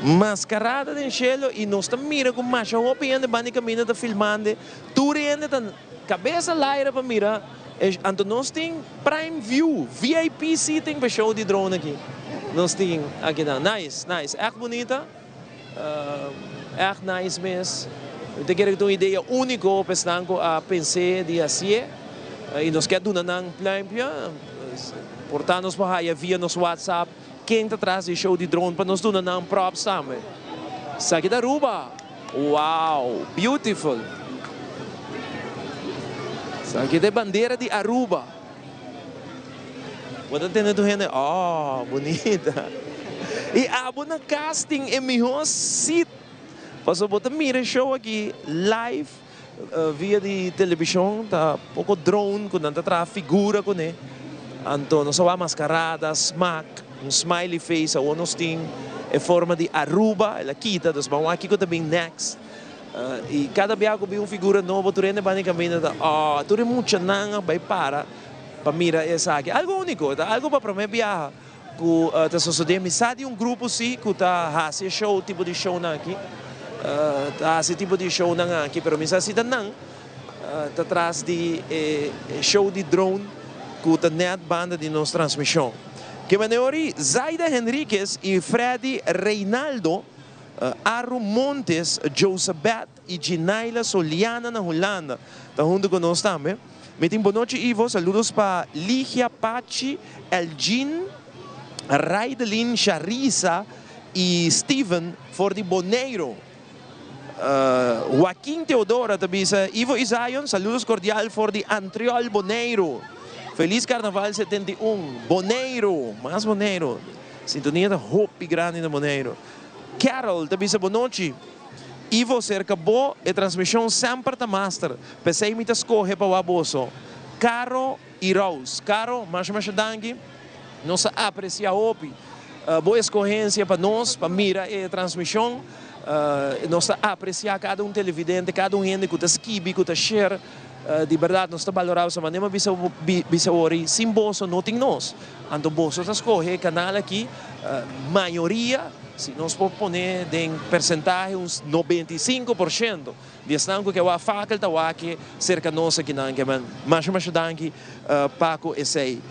Mascarada den cielo y nos ta mira cu masha hopi hende banda di caminda ta filmande. Tur hende ta cabeza laira pa mira e anto nos tin prime view, VIP seating pa show di drone aki. Nos tin akinan. Nice, nice. Echt bunita. Echt nice mes. Mi ta kere ku ta un idea úniko pa esnan ku a pens'é di hasié i nos ke duna nan pluimpje. Por ta nos por haya via nos WhatsApp ken ta tras di e show di drone pa nos duna nan props tambe. Esaki ta Aruba! Wow! Beautiful! Esaki ta e bandera di Aruba. Bo ta tende tur hende, oh, bunita. I abo na kas tin e mihó seat. Pasobra bo ta mira e show aki live via di televishon. Ta poko drone ku nan ta traha figura kuné. Anto nos a wak maskarada, smak, un smiley face. Awor nos tin e forma di Aruba, el a kita. Dus ban wak kiko ta bin next. I kada bia ku bin un figura nobo tur hende banda di kaminda ta, oh, tur e muchanan a bai para. Pa mira esaki. Algo unico, ta algo pa prome biaha cu ta sosode. Mi sa di un grupo si cu ta haci e show, tipo di shownan aki, ta haci tipo di shownan aki, pero mi sa si ta nan ta tras di e show di drone cu ta net banda di nos transmision. Ke manera Zaida Henriquez y Freddy Reinaldo, Aru Montes, Josabeth y Ginaila Soliana na Hulanda ta hunto cu nos tambe. Mi tin bonochi Ivo, saludos pa Ligia, Pachi, Elgin, Raidelin, Sharisa y Steven for di Boneiro. Joaquin Teodora ta bisa, Ivo y Zion, saludos cordial for di Antriol, Boneiro. Feliz Carnaval 71. Boneiro, mas Boneiro. Sintonia ta hopi grandi na Boneiro. Carol ta bisa bonochi. Ivo serka bo e transmision semper ta master, p'esei mi ta scoge pa wak boso. Caro y Rose. Caro, masha masha danki. Nos ta aprecia hopi bo escogencia pa nos pa mira e transmision. Nos ta aprecia cada un televidente, cada un hende cu ta skibi, cu ta share. Di berdad nos ta balora boso. Manera mi a bisa bisa awor, sin boso no tin nos. Anto boso ta scoge e canal aki, mayoria, si nos por pone den percentahe un 95% di esnan cu ke wak fakel ta wak cerca nos akinan. Ke men masha masha danki pa cu esey.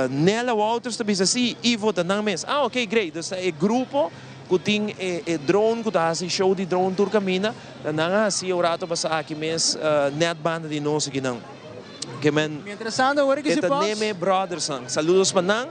Nella Wouters ta bisa si, Ivo ta nan mes. Ah ok great, dus ta e grupo cu tin e drone cu ta haci show di drone tur caminda, ta nan a haci un rato pasa aki mes net banda di nos akinan. Ke men Mientras tanto awor ki e si ta pas. Neme Brothersnan. Saludos pa nan.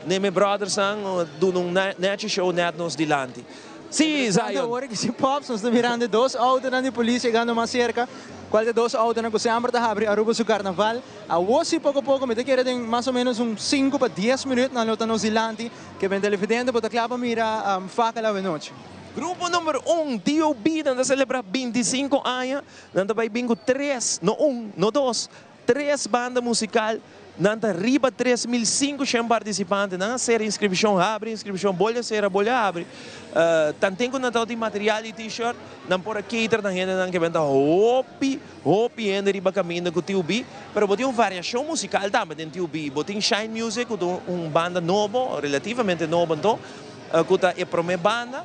Neme Brothersnan duna un nechi show net nos dilanti. Si, Mientras tanto Zion. awor ki si Pops nos ta mirando e dos autonan di polis yegando mas cerca. Cual ta e dos autonan cu semper ta habri Aruba su carnaval. Awor si poco poco mi ta kere den mas o menos un sinku pa dies minuut nan lo ta nos dilanti. Ke ben televidente bo ta cla pa mira Fakel awenochi. Grupo number un, DOB, nan ta celebra 25 aña. Nan ta bai bin ku tres, no un, no dos, tres banda musikal. Nan ta riba 3500 partisipante. Nan a sera inskripshon, habri inskripshon, bolbe sera, bolbe habri. Tanten ku nan tabatin material di T-shirt, nan por a cater na hendenan ke benta hopi, hopi hende riba kaminda ku TUB. Pero bo tin un variashon musikal tambe den TUB. Bo tin Shine Music ku ta un banda nobo, relativamente nobo anto, ku ta e promé banda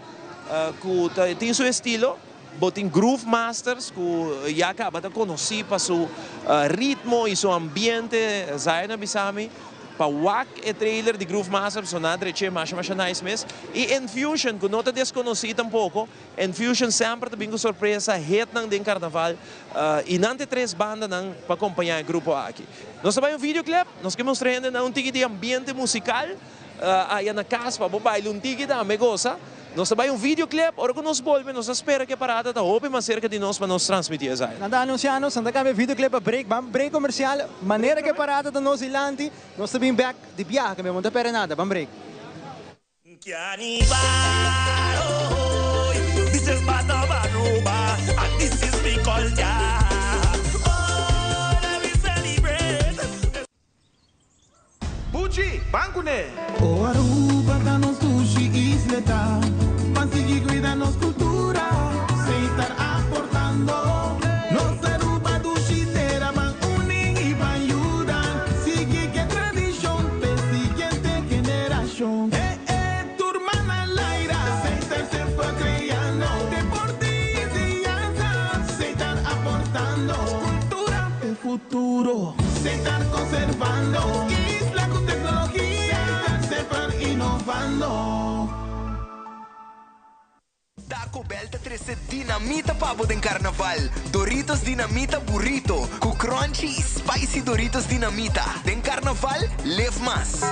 ku ta tin su estilo. Bo tin Groove Masters ku ya kaba ta konosí pa su ritmo i su ambiente. Zion a bisa mi pa wak e trailer di Groove Masters pasobra nan a dreché masha masha nice mes. I Enfusion ku no ta deskonosí tampoko. Enfusion semper ta bin ku sorpresa, hitnan den karnaval i nan ta e tres bandanan pa kompañá e grupo aki. Nos ta bai un videoclip, nos ke mustra hendenan un tiki di ambiente musikal. Aya na cas pa bo baila un tiki tambe gosa. Nos ta bay un video clip, ora cu nos bolbe nos ta spera cu e parada ta hopi mas cerca di nos pa nos transmiti esai. Nan ta anuncia nos, nan ta cambia video clip pa break, ban break comercial, manera cu e parada ta nos dilanti, nos ta bin bek di biaha, mi no ta perde nada, ban break. Buchi, ban kuné! O Aruba ta nos dushi isleta, Ban sigui cuida nos cultura, Setar aportando. Nos Aruba dushi tera, Ban uni y ban yuda, Sigui ke tradicion p'e siguiente generacion. Eh eh, tur man al aire, Setar semper creando, Deporte y enseñanza, Setar aportando. Cultura p'e futuro. Setar conservando isla cu tecnologia. Setar semper innovando. Taco Bell ta trece dinamita pa bo den Carnaval. Doritos Dinamita Burrito cu crunchy y spicy Doritos Dinamita. Den Carnaval, live mas!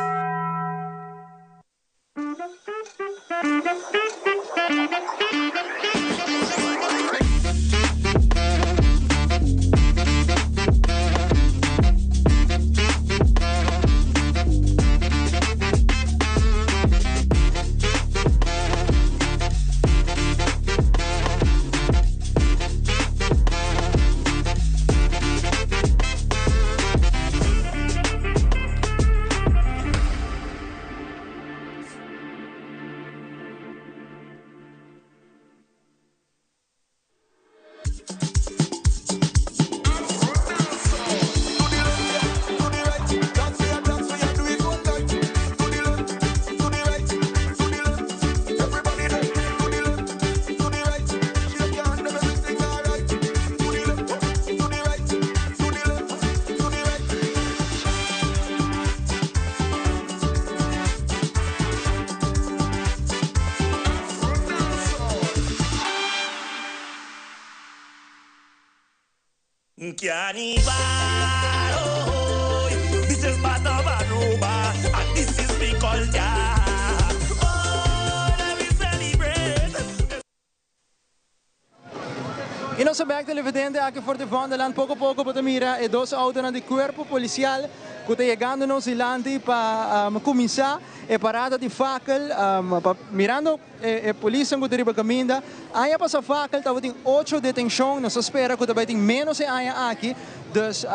Y nos ta bek televidente aki for di Vondelland. Poco poco bo ta mira e dos autonan di cuerpo policial cu ta yegando nos dilanti pa cuminsa e parada di fakel. Pa mirando e polisnan cu ta riba caminda. Aña pasa fakel tabatin ocho detencion. Nos ta spera cu ta bay tin menos e aña aki. Dus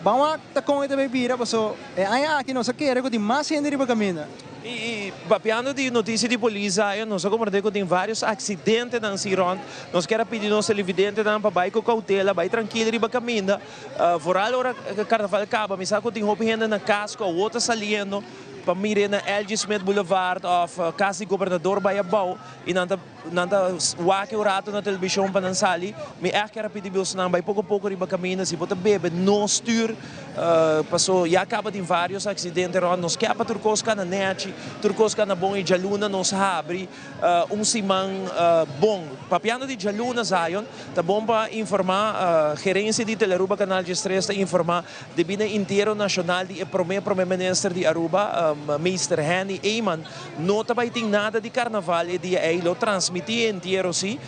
ban wak ta con e ta bay bira paso e aña aki nos a kere cu tin mas hende riba caminda. Y papiando di noticia di polis ayo, nos a comprende cu tin varios accidentenan si rond. Nos kier a pidi nos televidentenan pa bay cu cautela, bay trankil riba caminda. Vooral ora carnaval caba, mi sa cu tin hopi hende na cas cu awo ta saliendo pa mire na LG. Smith Boulevard of cas di gobernador bay abao y nan ta Nan ta wak e un rato na televishon pa nan sali. Mi ègt kier a pidi bosonan bai poko poko riba kaminda. Si bo ta bebe, no stuur. Paso ya kaba tin vários aksidente rònt. Nos ke pa tur kos kana nèchi, tur kos kana bon i djaluna nos habri un siman bon. Papiando di djaluna, Zion, ta bon pa informá gerensia di Telearuba Kanal diestres ta informá debí na intiero nashonal di e promé promé minister di Aruba, Meester Henny Eman. No ta bai tin nada di carnaval e dia ei, lo transmiti e entiero si,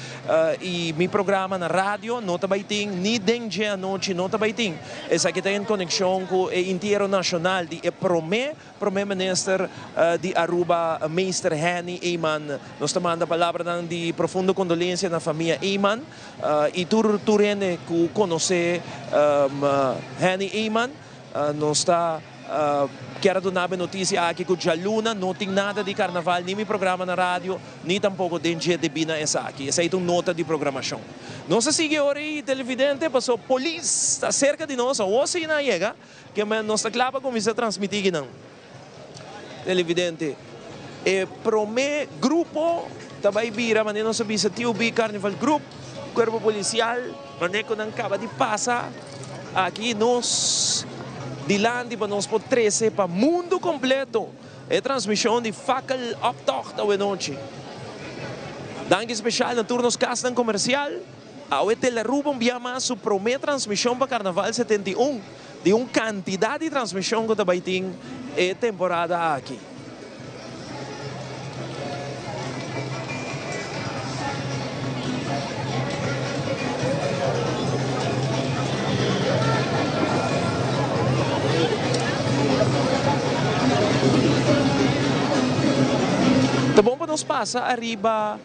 y mi programa na radio no ta bai tin, ni den dje anochi no ta bai tin. Esaki ta en conexion cu e entiero nacional di e prome Prome Minister di Aruba Meester Henny Eman. Nos ta manda palabranan di profundo condolencia na famia Eman y tur tur hende cu conoce Henny Eman. Nos ta. Kier a duna bo e notisia aki ku djaluna no tin nada di karnaval ni mi programa na radio ni tampoko den dje debí na esaki. Esei ta un nota di programashon. Nos a sigui ora ei televidente paso polis ta serka di nos awor si nan a yega ke nos ta kla pa kuminsá transmití kinan. Televidente, e promé grupo ta bai bira manera nos a bisa TUB Carnival Group, Cuerpo Policial, manera ku nan kaba di pasa aki nos dilanti pa nos por trese pa mundu kompleto e transmishon di Fakkel Optocht awenochi. Danki speshal na tur nos kasnan komersial. Awe Telaruba un bia mas su promé transmishon pa Karnaval 71 di un kantidat di transmishon ku ta bai tin e temporada aki. Ta bon pa nos pasa ariba.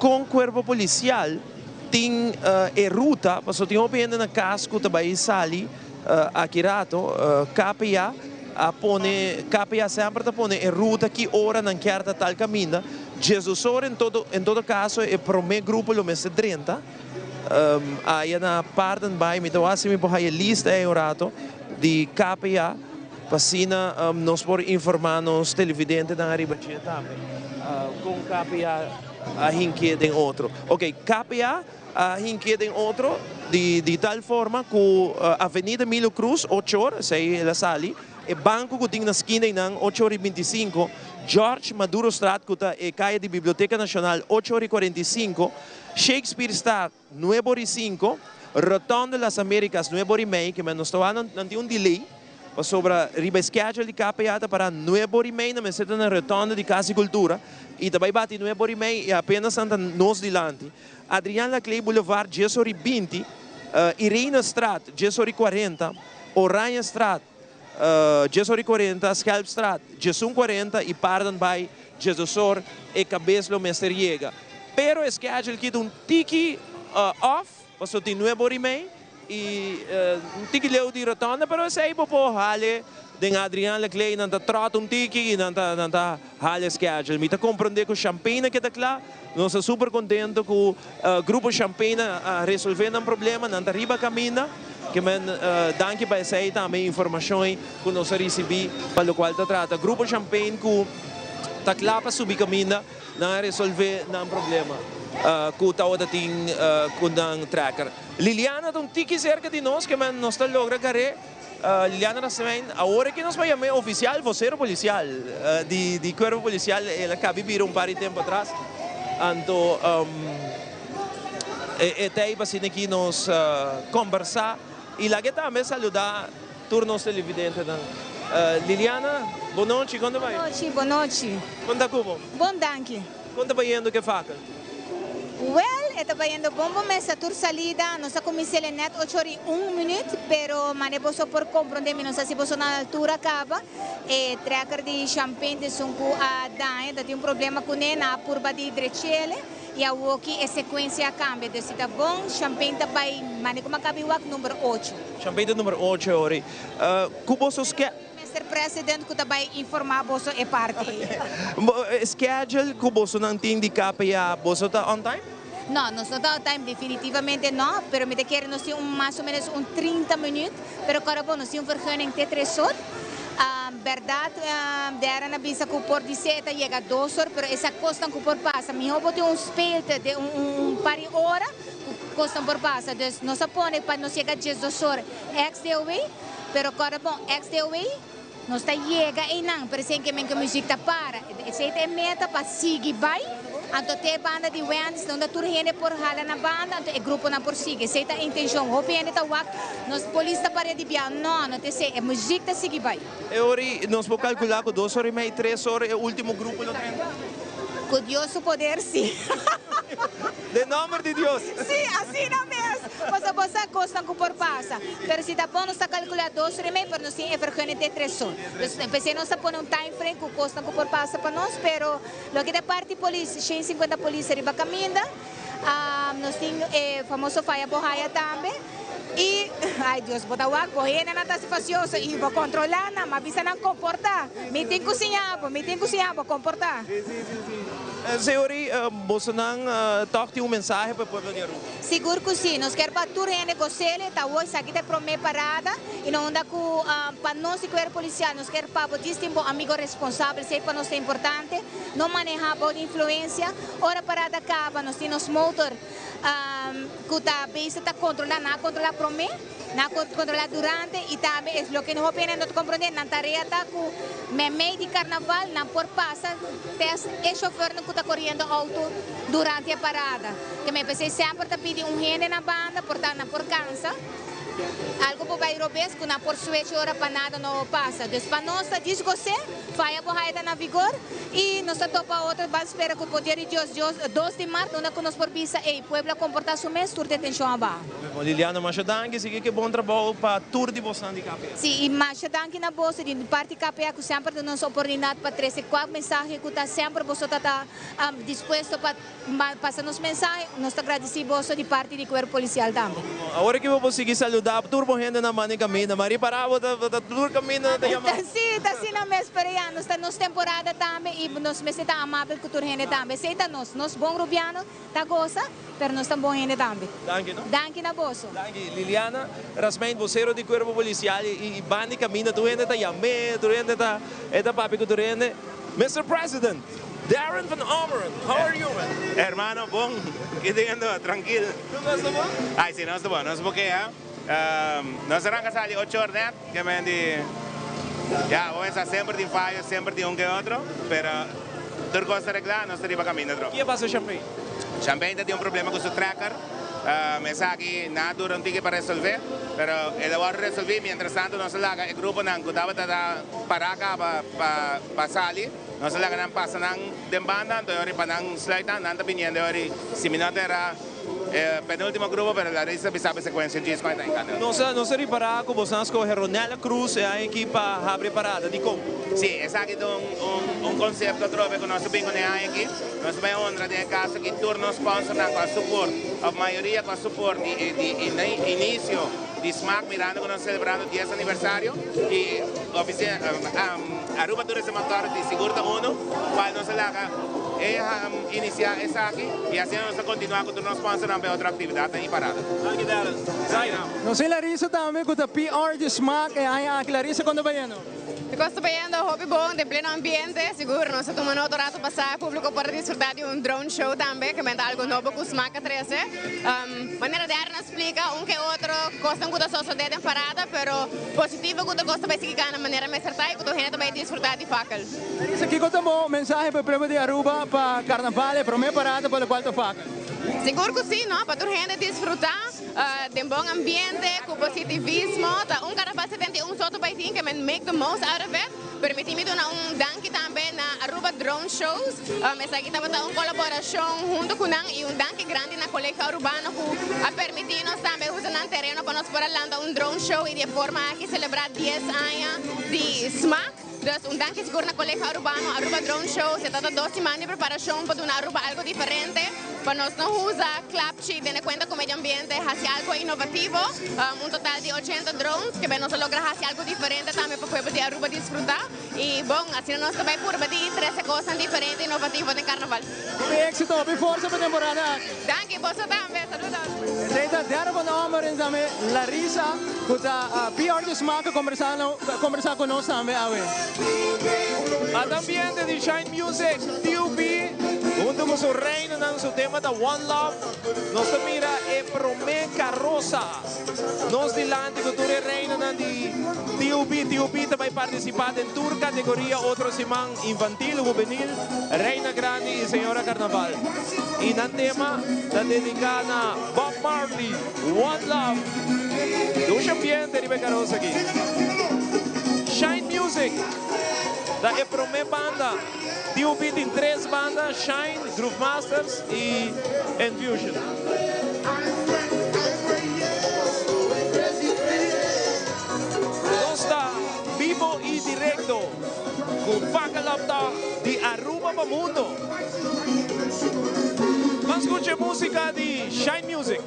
Kon Cuerpo Policial tin e ruta, pasobra tin hopi hende na cas cu ta bay sali aki rato, KPA a pone, KPA semper ta pone e ruta ki ora nan kier ta tal caminda, Jesus ora en todo en todo caso e prome grupo lo mester drenta, aya na Paardenbaai, mi ta wak si mi por haya lista ey un rato di KPA. Pa asina nos por informá nos televidentenan ariba dje tambe kon KPA a hinkié den otro. Oke, KPA a hinkié den otro di tal forma ku Avenida Emilio Cruz ocho or, esei el a sali, e banko ku tin na skina einan ocho or i bintisinko, George Madurostraat ku ta e kaya di Biblioteka Nashonal ocho or i kuarentisinko, Shakespearestraat nuebe or i sinku, Rotonde Las Americas nuebe or i mei, ke men nos ta wak nan tin un delay pasobra riba e schedule di KPA ta para nuebe or i mei nan mester ta na rotonde di Cas di Cultura i ta bai bati nuebe or i mei i apenas nan ta nos dilanti. Adriaan Laclé Boulevard dies or i binti, Irenestraat dies or i kuarenta, Oranjestraat dies or i kuarenta, Schelpstraat diesun kuarenta i Paardenbaai diesdos or e kabes lo mester yega. Pero e schedule kita un tiki off pasobra tin nuebe or i mei i un tiki leu di rotonda pero esei bo por hale den Adriaan Laclé nan ta trot un tiki i nan ta nan ta hale schedule. Mi ta comprende cu Champagne a keda cla. Nos ta super contento cu Grupo Champagne a resolve nan problema, nan ta riba caminda. Ke men danki pa esey tambe informacion ey cu nos a ricibi pa locual ta trata Grupo Champagne cu ta cla pa subi caminda, nan a resolve nan problema cu tawata tin cu nan tracker. Liliana ta un tiki cerca di nos, ke men nos ta logra gar'e. Liliana Rasmijn, awor aki nos por yam'é oficial vocero policial di di cuerpo policial, el a cabi bira un par di tempo atras, anto e ta ei pa asina aki nos combersa y laga e tambe saluda tur nos televidentenan. Liliana, bon nochi, con ta bai? Bon nochi, bon nochi. Con ta cu bo? Bon danki. Con ta bayendo cu e fakel? Wel, e ta bayendo bon bo mesa tur salida. Nos a cumins'el e net ocho ora y un minuut, pero mane boso por comprende, mi no sa si boso na altura caba, e trekker di Champagne ta esun cu a daña, ta tin un problema cune, nan a purba di drech'ele y awoki e secuencia a cambia. Dus si ta bon, Champagne ta bay, mane como a cabi wak, number ocho. Champagne ta number ocho e ora ey. Cu boso ske. Mister President cu ta bay informa boso e parti ey. E schedule cu bosonan tin di KPA, boso ta on time? No, nos no ta on time, definitivamente no, pero mi ta kere nos tin un mas o menos un 30 minuut, pero kora bo nos tin un vergunning te tres or. Berdad Darren a bisa cu por di se e ta yega dos or, pero esa cosnan cu por pasa, miho bo tin un speelte de un par di ora cu cosnan por pasa, dus nos a pone pa nos yega diesdos or XDOW. Pero kòrda bon, XDOW, nos ta yega einan, pero esei ke men ku muzik ta para. Esei ta e meta pa sigui bai, anto te e banda di Wendy's unda tur hende por hala na banda, anto e gruponan por sigui. Esei ta e intenshon. Hopi hende ta wak, nos polis ta paria di bia. No, no ta esei. E muzik ta sigui bai. E ora ei nos por kalkulá ku dos ora i mei, tres ora e último grupo lo drenta? Ku Dios su poder, sí. Den nòmber di Dios. Sí, asina mes. Pasobra bo sa kosnan ku por pasa. Pero si ta bon nos ta kalkulá dos ora i mei, pero nos tin e vergunning te tres or. Dus p'esei nos ta pone un time frame ku kosnan ku por pasa pa nos, pero loke ta parti polis, shen sinkuenta polis riba kaminda. Nos tin e famoso faya bo haya tambe. I, ai Dios, bo ta wak bo hendenan ta hasi fasioso i bo kontrolá nan, m'a bisa nan komportá. Mi tin ku siña bo, mi tin ku siña bo komportá. Señori, bosonan tòg tin un mensahe pa e pueblo di Aruba? Sigur ku si. Nos kier pa tur hende gos'el. Ta awor esaki ta e promé parada i no unda ku pa nos di Kuerpo Polisial nos kier pa bo djis tin bo amigo responsabel, esei pa nos ta importante. No manehá bou di influensia. Ora parada kaba nos tin nos motor ku ta bezig ta kontrolá, nan a kontrolá promé, nan a kontrolá durante i tambe es loke hopi hende no ta komprondé, nan tarea ta ku meimei di karnaval nan por pasa tèst e shofèrnan ku ta koriendo outo durante e parada. Ke men p'esei semper ta pidi un hende na banda por ta nan por kansa. Algo por bai robes ku nan por switch ora pa nada no pasa. Dus pa nos ta djis gos'é, faya bo haya ta na vigor i nos ta topa otro ban spera ku poder di Dios Dios dos di mart unda ku nos por bisa ey pueblo a komportá su mes tur detenshon a baha. Bon Liliana masha danki sigui ke bon trabou pa tur di bosnan di KPA. Si i masha danki na boso di parti KPA ku semper ta duna nos oportunidat pa trese kuak mensahe ku ta semper boso ta ta dispuesto pa Pasa nos mensahe, nos ta gradisí boso di parti di Kuerpo Polisial tambe. Awor aki bo por sigui saludá tur bo hendenan manda e kaminda. Marie pará bo ta tur kaminda ta yama. Sí, ta asina mes, pero ya nos ta nos temporada tambe i nos mester ta amabel ku tur hende tambe. Esei ta nos. Nos bon rubiano ta gosa, pero nos ta bon hende tambe. Danki no. Danki na boso. Danki Liliana Rasmijn, bosero di Kuerpo Polisial i banda e kaminda tur hende ta yam'é, tur hende ta e ta papia ku tur hende. Mister President. Darren van Ommeren, how are you man? Hermano, bon, ki ta yendo? Trankil. Tur kos ta bon? Ay, si, nos ta bon, nos bokea. Nos a ranka sali ocho or net, ke men di, ya, bo mester semper tin fayo, semper tin un ke otro, pero tur kos ta reglá, nos ta riba kaminda atrobe. Ki a pasa Champagne? Champagne ta tin un problema ku su tracker, esaki nan a dura un tiki pa resolve, pero el a wòrdu resolví, mientras tanto nos a laga e gruponan ku tabata ta pará kaba pa sali. Nos a laga nan pasa nan den banda, anto e ora pa nan sluit nan, nan ta biniendo e ora si mi no ta era e penultimo grupo, pero la risa bisa bo secuencia djis con e ta encanta. Nos a nos a ripara cu boso a scoge Ronella Cruz e aña aki pa habri e parada, dicon? Si, esaki ta un un un concepto atrobe cu nos a bin cu ne aña aki. Nos ta bay honra den e caso aki tur nos sponsornan cu a support, of mayoria cu a support di di inicio di Smaak mirando cu nos ta celebrando dies aniversario y oficina Aruba Tourism Authority sigur ta uno cual nos a laga e inicia esaki y asina nos ta continua cu tur nos sponsornan pa e otro actividadnan y parada. Danki Darren. Zaina. Nos tin Larissa tambe cu ta PR di Smaak e aña aki. Larissa con ta bayendo? E cos ta bayendo hopi bon den pleno ambiente. Sigur nos a tuma nota rato pasa e publico por a disfruta di un drone show tambe, ke menta algo nobo cu Smaak a trece. Manera Darren a splica un ke otro cosnan cu ta sosode den parada pero positivo cu tur cos ta bay sigui gana manera mester ta y cu tur hende ta bay disfruta di fakkel. Larissa, kico ta bo mensahe pa e pueblo di Aruba pa Carnaval, e prome parada pa locual ta fakkel? Sigur cu si, no, pa tur hende disfruta den bon ambiente, cu positivismo. Ta un Carnaval 71 so ta bay tin, ke men make the most out of it. Permiti mi duna un danki tambe na Aruba Drone Shows. Esaki tabata un colaboracion hunto cu nan y un danki grandi na Colegio Arubano cu a permiti nos tambe usa nan tereno pa nos por a lanta un drone show y di e forma aki celebra dies aña di Smaak. Dus un danki sigur na Colegio Arubano, Aruba Drone Shows. E tabata dos siman di preparacion pa duna Aruba algo diferente, pa nos no usa klapchi, tene cuenta cu medio ambiente, haci algo innovativo. Un total di ochenta drones, ke nos a logra haci algo diferente tambe pa pueblo di Aruba disfruta. Y bon, asina nos ta bay purba di trece cosnan diferente y innovativo den Carnaval. Hopi éxito, hopi forsa pa temporada aki. Danki, boso tambe. Saludos. Esey ta Darren van Ommeren tambe Larissa cu ta PR di Smaak a combersa cu nos tambe awe. Ata ambiente di Shine Music, TUB, hunto cu su reinonan, su tema ta One Love. Nos ta mira e prome carosa nos dilanti cu tur e reinonan di TUB. TUB ta bay participa den tur categoria otro siman, infantil, hubenil, reina grandi y señora carnaval. Y nan tema ta dedica na Bob Marley, One Love. Dushi ambiente riba e carosa aki. Shine Music ta e prome banda. TUB tin tres banda, Shine, Groove Masters y Enfusion. Nos ta bibo y directo cu Fakkel Up Talk di Aruba pa mundo. Ban scucha e musica di Shine Music.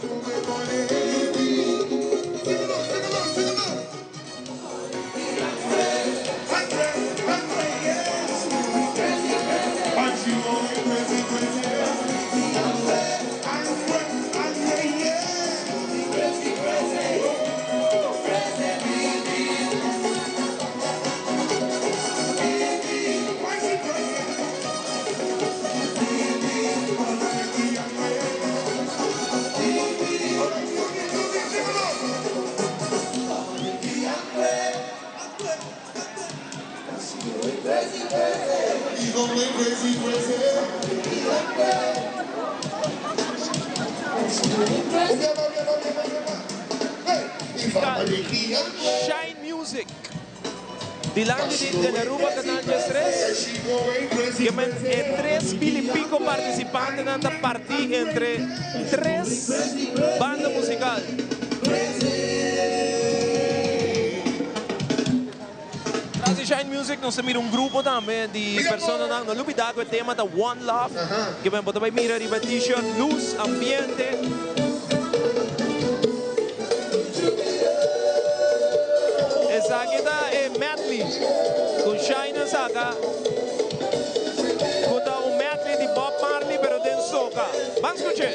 Shine Music. Dilanti di Telearuba Canal 13, ke men e 3000 y pico participantenan ta parti entre tres banda musical. Tras di Shine Music nos ta mira un grupo tambe di personanan. No lubida cu e tema ta One Love. Ke men bo ta bay mira riba e t-shirt luz, ambiente. Esaki ta e medley cu Shine a saca cu ta un medley di Bob Marley pero den soca. Ban scuch'e.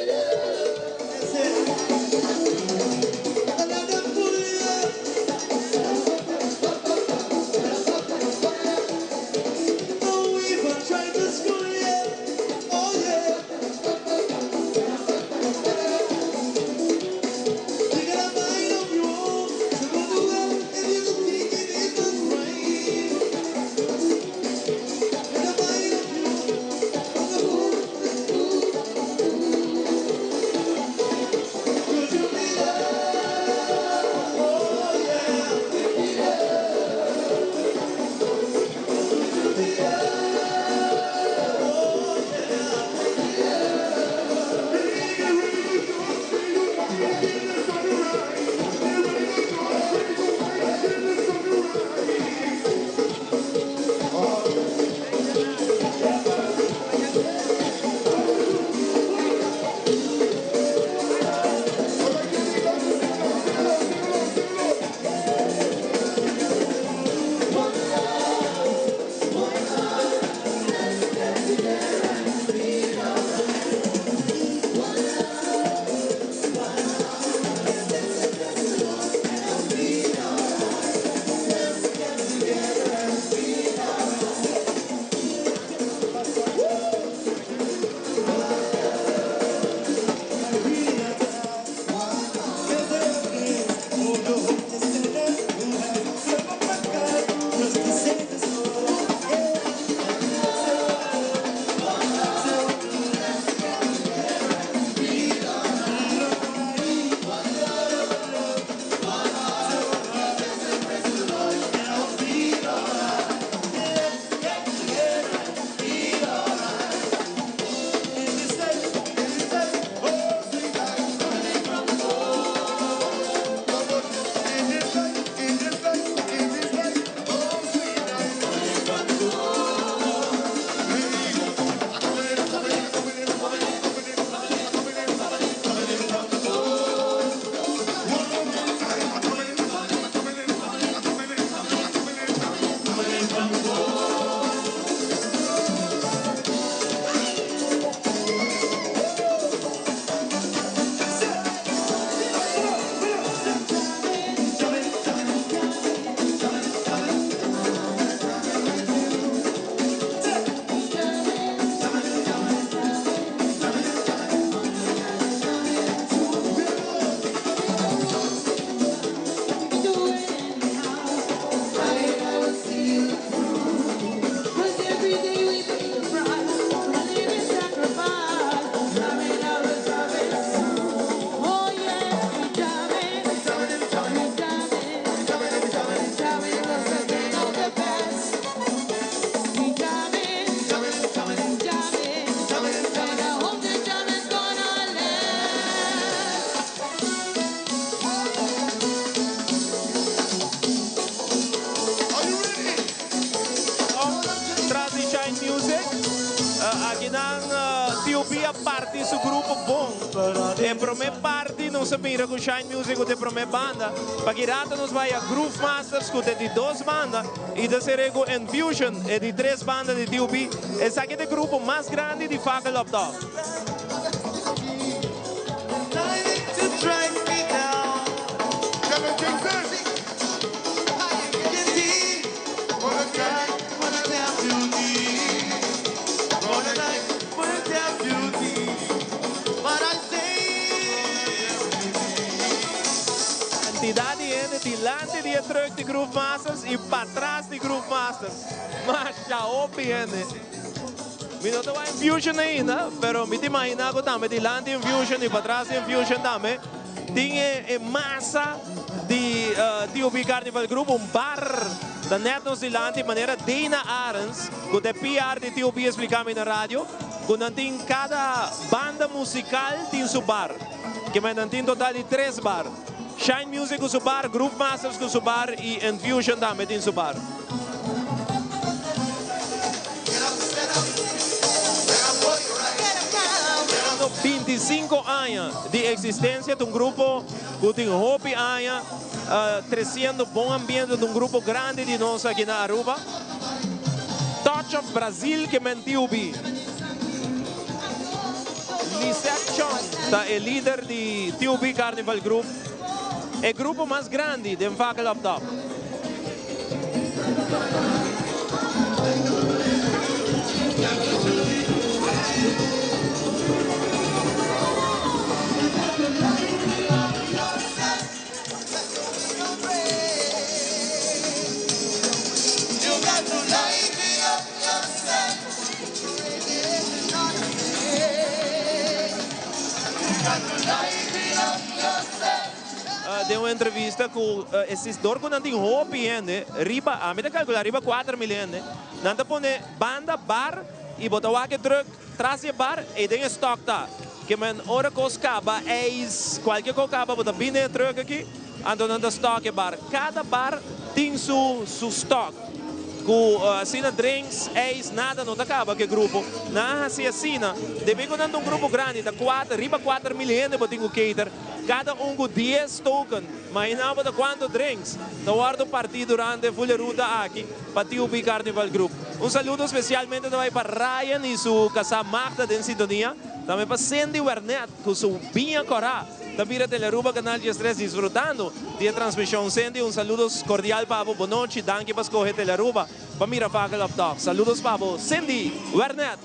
Tras di Shine Music, akinan TOP a parti su grupo bon. E prome parti nos a mira cu Shine Music cu ta e prome banda. Pa ki rato nos bai a Groove Masters cu ta e di dos banda y ta sere cu Enfusion e di tres banda di TOP. Esaki ta e grupo mas grandi di Fakkel Op Top. Cantidad di hende tin Dilanti di e truck di Groove Masters y patras di Groove Masters. Masha hopi hende. Mi no ta wak Infusion ainda, pero mi ta imagina cu tambe dilanti Infusion y patras di Infusion tambe tin e masa di TOB Carnival Group. Un bar ta net nos dilanti manera Dana Arends cu ta e PR di TOB a splica mi na radio cu nan tin cada banda musical tin su bar. Kimen nan tin total di tres bar. Shine Music cu su bar, Groove Masters cu su bar y Infusion tambe tin su bar. 25 aña di existencia ta un grupo cu tin hopi aña treciendo bon ambiente ta un grupo grandi di nos aki na Aruba. Touch of Brazil ke men TUB. Lisette Chong ta e lider di TUB Carnival Group, e grupo mas grandi den Vakel Up Top. Den un entrevista cu e dor cu nan tin hopi hende, riba, ami ta calcula riba 4000 hende, nan ta pone banda bar y bo ta wak e truck tras di e bar ey den e stock ta. Ke men ora cos caba, ijs, cualkier cos caba bo ta bini den e truck aki, anto nan ta stock e bar. Cada bar tin su su stock. Cu asina drinks, ijs, nada no ta caba cu e grupo. Nan a haci asina, debe cu nan ta un grupo grandi, ta cuater, riba 4000 hende bo tin cu cater, cada un cu dies token. Imagina bo ta cuanto drinks ta wordo parti durante e full ruta aki pa TUB Carnival Group. Un saludo specialmente ta bay pa Ryan y su casa Magda den sintonia. Tambe pa Cindy Wernet cu su biña cora ta bira Telearuba Canal 13 disfrutando di e transmision. Cindy, un saludos cordial pa bo. Bonochi, danki pa scoge Telearuba pa mira Vakel Op Top. Saludos pa bo, Cindy Wernet.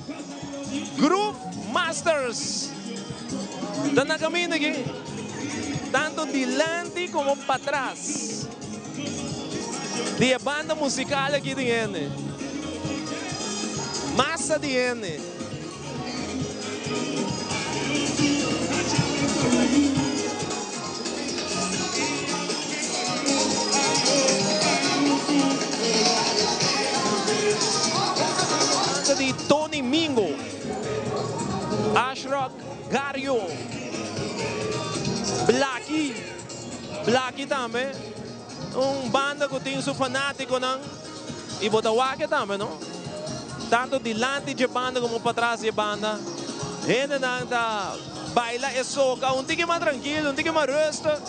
Groove Masters ta na caminda aki, tanto dilanti como patras di e banda musical aki tin hende. Masa di hende. Banda di Tony Mingo, Ashrock Gario, Blaki, Blaki tambe, un banda cu tin su fanaticonan. Y bo ta wak e tambe no. Tanto dilanti dje banda como patras dje banda. Hendenan ta baila e soca un tiki mas trankil, un tiki mas rustig.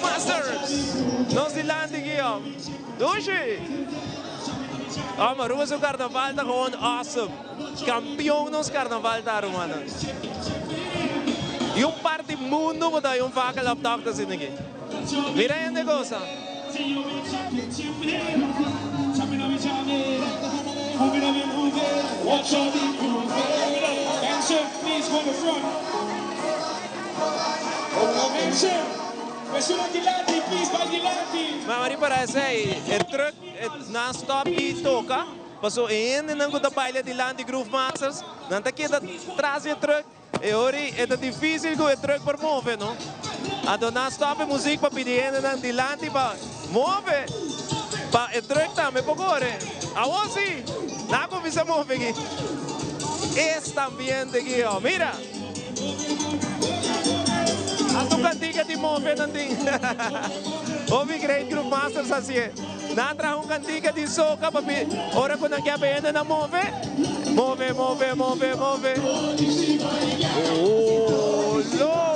Masters, nos dilanti aki. Dushi! Oh, Aruba su carnaval ta gewoon awesome. Campeon nos carnaval ta, rumannan. Y un parti mundo bo ta hay un vaca op dak ta asina aki. Mira hende gosa. Mama ripara esey e truck nan stop y toca paso e hendenan cu ta baila dilanti Groove Masters nan ta keda tras di e truck e ora e ta dificil cu e truck por move no anto nan stop e music pa pidi hendenan dilanti pa move pa e truck tambe por core awor si nan a cuminsa move aki esta ambiente aki oh mira. Hasta un cantica di move nan tin. Hopi great Groove Masters hacié. Nan a traha un kantika di soka pa ora ku nan ke pa e hendenan move. Move, move, move, move. Olo!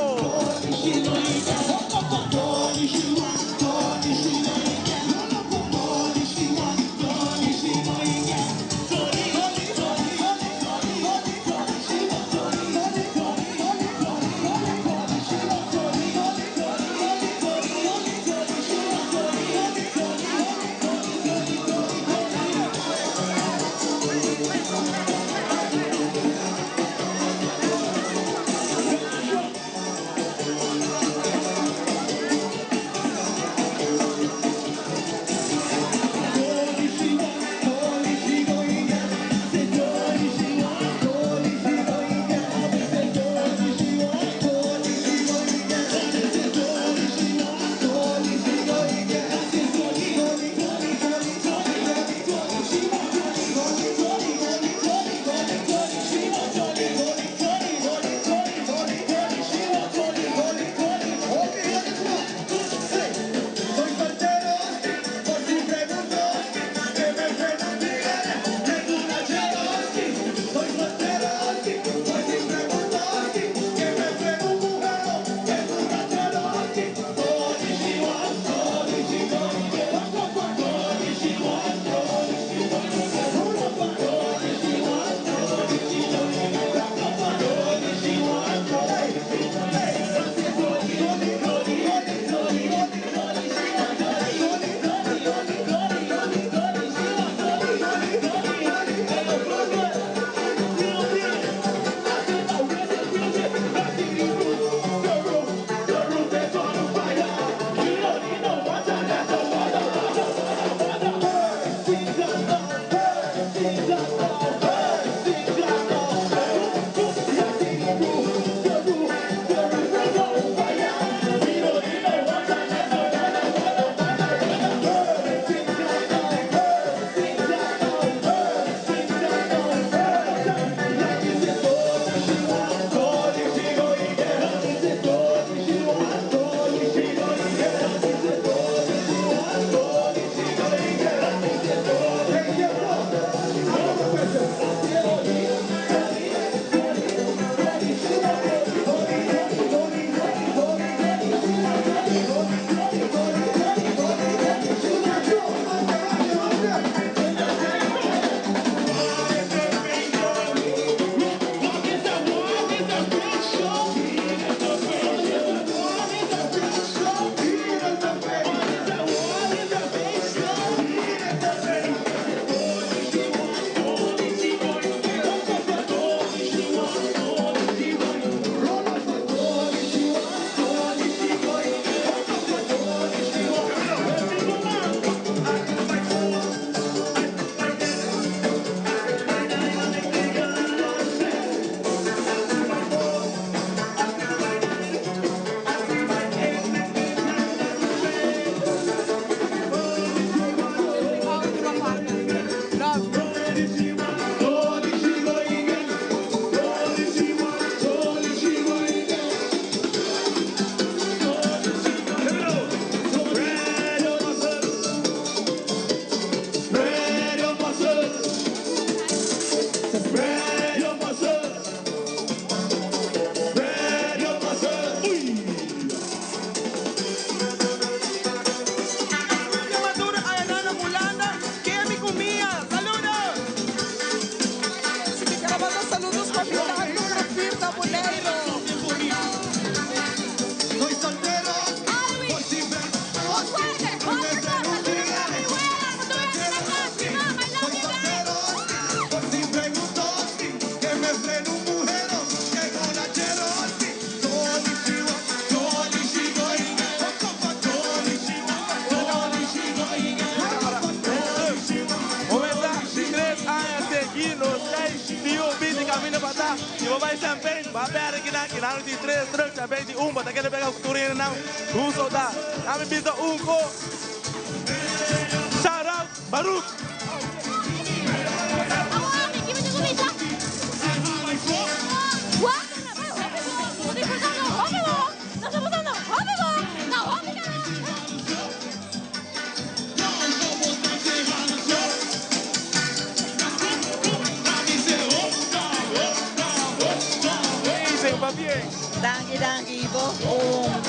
Pabien. Danki, danki Ivo.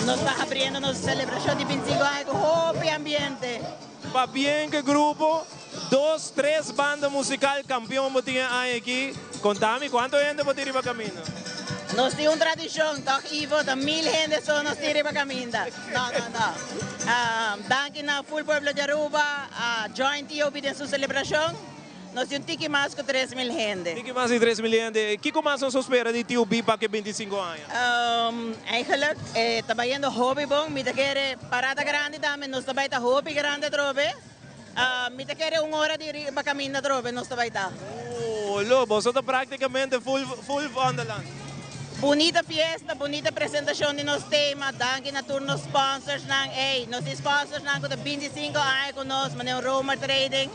Nos ta habriendo nos celebracion di 25 aña cu hopi ambiente. Pabien cu e grupo. Dos, tres banda musical campeon bo tin e aña aki. Conta mi cuanto hende bo tin riba caminda? Nos tin un tradicion toch Ivo, ta mil hende so nos tin riba caminda. No, no, no. Danki na full pueblo di Aruba a join TOB den su celebracion. Nos tin un tiki mas cu 3000 hende. Tiki mas di 3000 hende. Kico mas nos por spera di TOB pa ke 25 aña? Eigenlijk e ta bayendo hopi bon. Mi ta kere parada grandi tambe. Nos ta bay ta hopi grandi atrobe. Mi ta kere un ora di riba caminda atrobe nos ta bay ta. Oh, lo, boso ta practicamente full, full Vondelland. Bunita fiesta, bunita presentacion di nos tema. Danki na tur nos sponsorsnan. Ey, nos tin sponsorsnan cu ta 25 aña cu nos, manera un Romer Trading.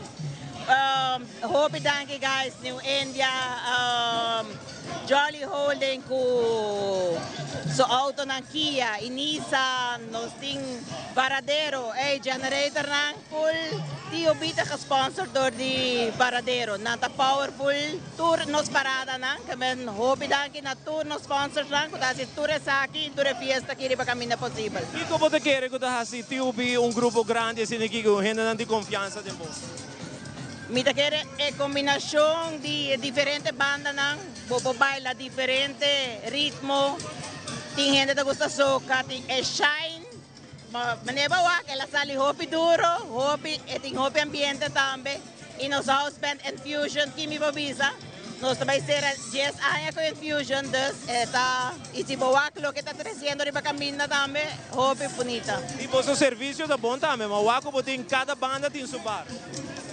Hopi danki guys, New India, Jolly Holding cu su autonan Kia y Nissan, nos tin Varadero, ey generatornan full TOB ta gesponsor door di Varadero, nan ta powerful tur nos paradanan, ke men hopi danki na tur nos sponsorsnan cu ta haci tur esaki y tur e fiesta aki riba caminda posibel. Kico bo ta kere cu ta haci TOB un grupo grandi asina aki cu hendenan di confiansa den bo? Mi ta kere e kombinashon di e diferente bandanan, bo por baila diferente ritmo, tin hende ta gusta soca, tin e shine, manera bo wak el a sali hopi duro, hopi, e tin hopi ambiente tambe, y nos house band Enfusion, ki mi por bisa, nos ta bay sera dies aña cu Enfusion, dus e ta, y si bo wak loke ta treciendo riba caminda tambe, hopi bunita. Y boso servicio ta bon tambe, ma wak cu bo tin cada banda tin su bar.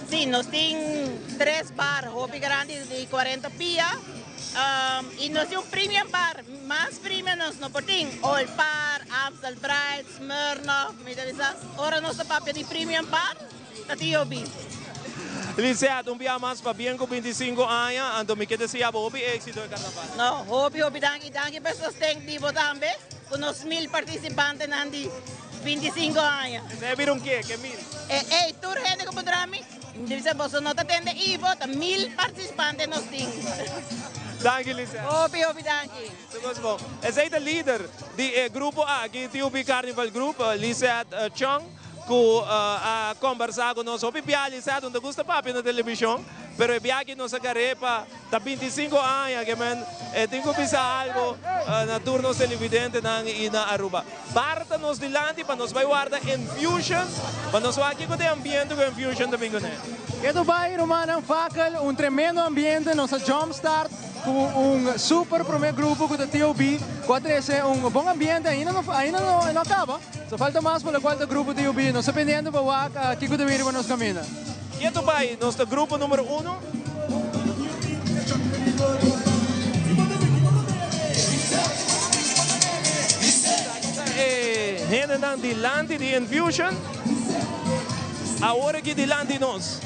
Sí, nos tin tres bar hopi grandi di 40 pia y nos tin un premium bar, mas premium nos no por tin, Old Par, Amstel Bright, Smirnoff, mi ta bisa, ora nos ta papia di premium bar, ta TOB. Lisette, un bia mas pabien cu 25 aña, anto mi ke desea bo hopi exito e carnaval. No, hopi hopi danki, danki pa e sosten di bo tambe, cu nos 1000 participantenan di 25 aña. Esey a bira un ke? Ke 1000? Ey, tur hende cu puntra mi, mi bisa boso no ta tende Ivo, ta 1000 participante nos tin. Danki Lisette. Hopi hopi danki. Su cos bon. Esey ta lider di e grupo aki, TOB Carnival Group, Lisette Chong, cu a combersa cu nos. Hopi bia Lisette no ta gusta papia na television, pero e bia aki nos a gar'é pa ta 25 aña ke men e tin cu bisa algo na tur nos televidentenan y na Aruba. Bar ta nos dilanti pa nos bay warda Enfusion, pa nos wak kico ta e ambiente cu Enfusion ta bin cune. Keto bay rumannan Fakkel, un tremendo ambiente, nos a jump start cu un super prome grupo cu ta TOB cu a trece un bon ambiente, ainda no ainda no no a caba, so falta mas pa locual ta grupo TOB, nos ta pendiente pa wak kico ta bini riba nos caminda. Keto bay nos ta grupo numero uno. E hendenan dilanti di Enfusion, awor aki dilanti nos.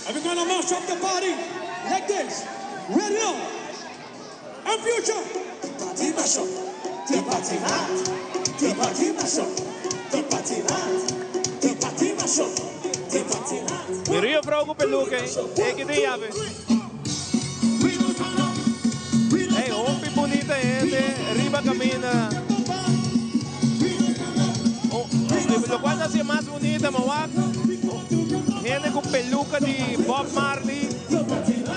And we're gonna mash up the party like this. Ready now. And future. The party mash up. The party hot. The party mash up. The party hot. The party mash up. The party hot. Mira juffrouw cu peluca, eh. E ki tin yabe. Hey, hopi bunita hende riba camina. Oh, locual ta haci mas bunita, ma wak hende cu peluca di Bob Marley,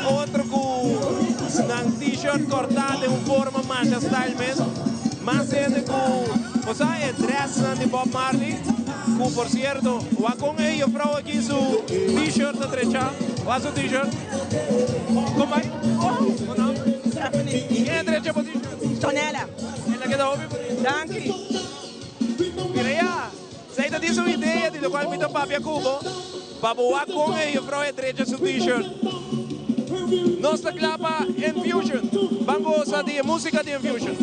otro cu nan t-shirt. t-shirt cortá den un forma masha style mes. Mas hende cu, bo sa e dressnan di Bob Marley, cu por cierto, wak con e juffrouw aki su t-shirt ta drecha. Wak su t-shirt. Con bai? Bo nom? Stephanie. Ken a drecha bo t-shirt? Tonella. El a keda hopi bonito. Danki. Mira ya, esey ta di su idea di locual mi ta papia cu bo, pa bo wak con e juffrouw e drecha su t-shirt. Nos ta kla pa Enfusion. Ban gosa di e musica di Enfusion.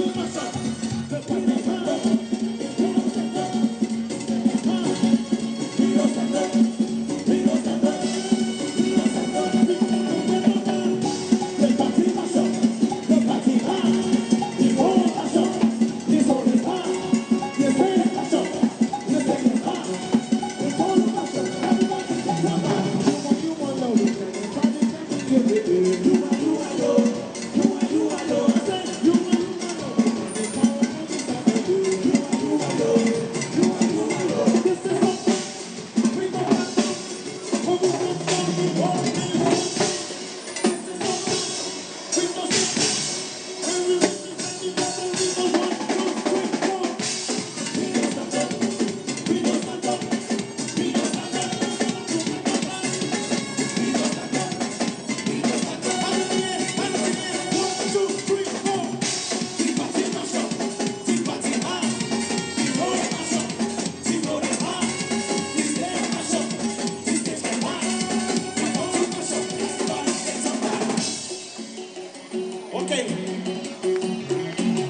Okay.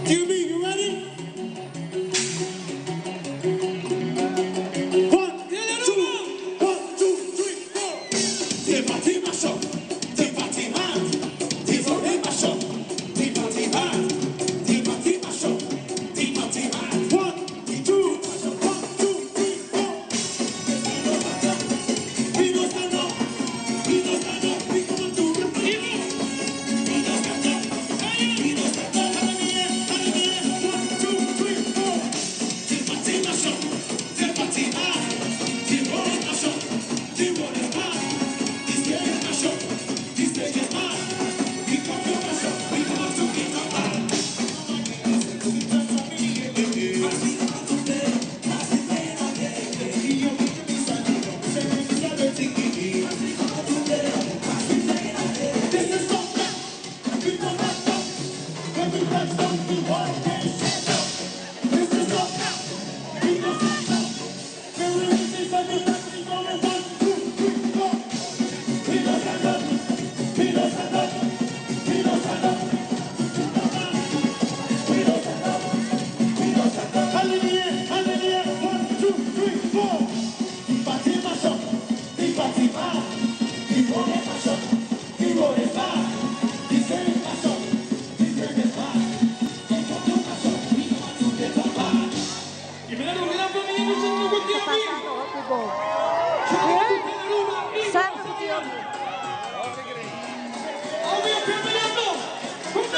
QB, you ready? One, two, one, two, three, four. Tipa tipa shop, tipa tipa, tipa tipa shop, tipa tipa, tipa tipa shop, tipa tipa. One, two, one, two, three, four. We don't stand up, we don't stand up, we come to the We don't stand up, we don't stand up. One, two, three, four. Tipa tipa shop, tipa tipa, tipa tipa shop, tipa tipa. This game is my shop, this stage is mine. We come to my shop, we come to get the bar.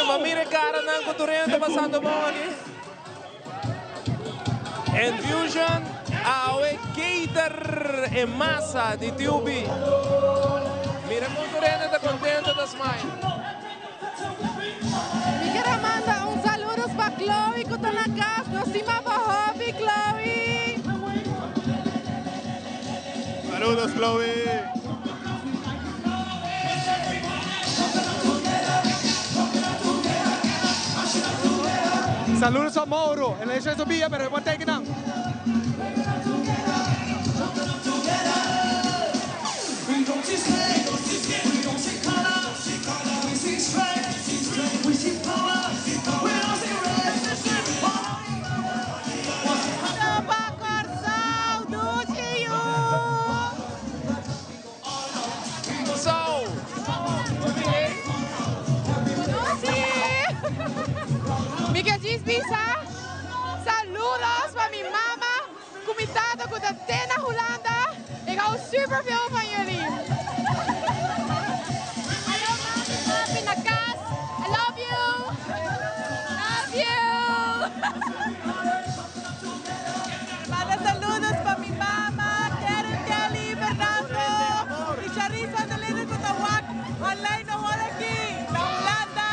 Ma mira e caranan cu tur hende ta pasando bon aki. Enfusion awe cater e masa di TUB. Mira con tur hende ta contento ta smile. Mi kier a manda un saludos pa Chloe cu ta na cas. Nos stima bo hopi Chloe. Saludos Chloe. Saludos a Mauro. El a hecho eso bia, pero e por teken nan. Pa Kòrsou, dushi yu! Kòrsou! Dushi! Mi ke djis bisa saludos pa mi mama ku mi tata ku ta te na Hulanda. Ik hou super veel van jullie. Hallo mami, papi na kas. I love you. Love you. Manda saludos pa mi mama, Karen, Kelly, Fernando y Charissa Angelina cu ta wak online awor aki na Hulanda.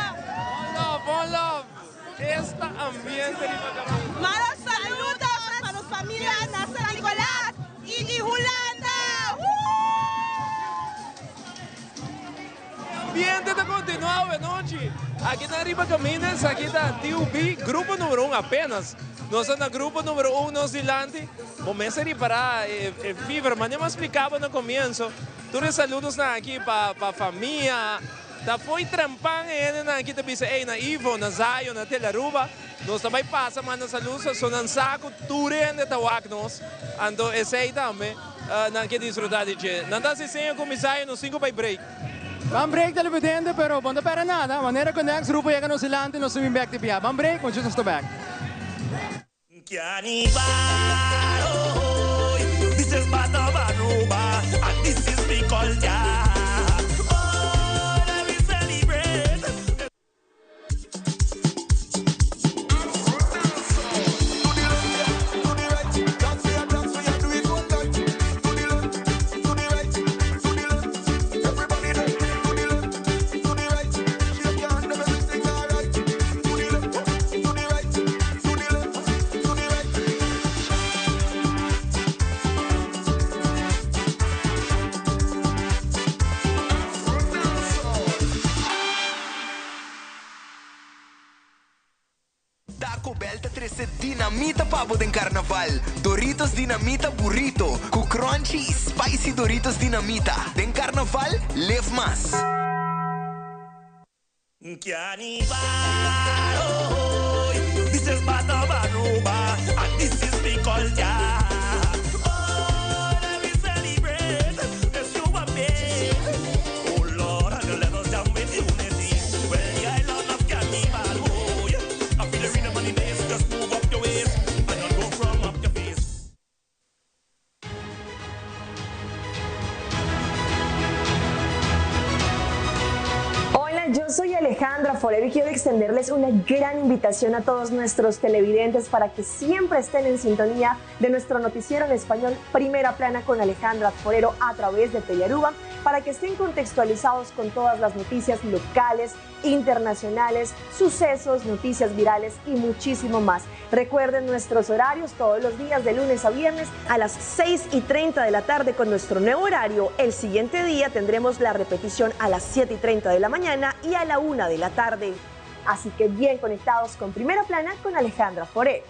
Esta ambiente riba caminda. Manda saludos pa nos familia na San Nicolas y di Hulanda! E ambiente ta continua awe nochi. Aki na riba caminda esaki ta TUB grupo numero un apenas. Nos ta na grupo numero un nos dilanti. Bo mester ripara e fever manera mi a splica bo na comienzo. Tur e saludosnan aki pa pa famia. Ta fo'i trempan e hendenan aki ta bisa ey na Ivo, na Zion, na Telaruba. Nos ta bay pasa manda salud so nan sa cu tur hende ta wak nos. Anto esey tambe nan ke disfruta di dje. Nan ta haci seña cu mi Zion nos tin cu bay break. Ban break televidente pero bo no ta perde nada. Manera cu next grupo yega nos dilanti nos ta bin bek di bia. Ban break, muchos nos ta bek. Taco Bell ta trece dinamita pa bo den carnaval. Doritos Dinamita Burrito cu crunchy y spicy Doritos Dinamita. Den carnaval, live mas. Hola, yo soy Alejandra Forero y quiero extenderles una gran invitación a todos nuestros televidentes para que siempre estén en sintonía de nuestro noticiero en español Primera Plana con Alejandra Forero a través de Telearuba para que estén contextualizados con todas las noticias locales, internacionales, sucesos, noticias virales y muchísimo más. Recuerden nuestros horarios todos los días de lunes a viernes a las 6 y 30 de la tarde con nuestro nuevo horario. El siguiente día tendremos la repetición a las 7 y 30 de la mañana y a la 1 de la tarde. Así que bien conectados con Primera Plana con Alejandra Foré.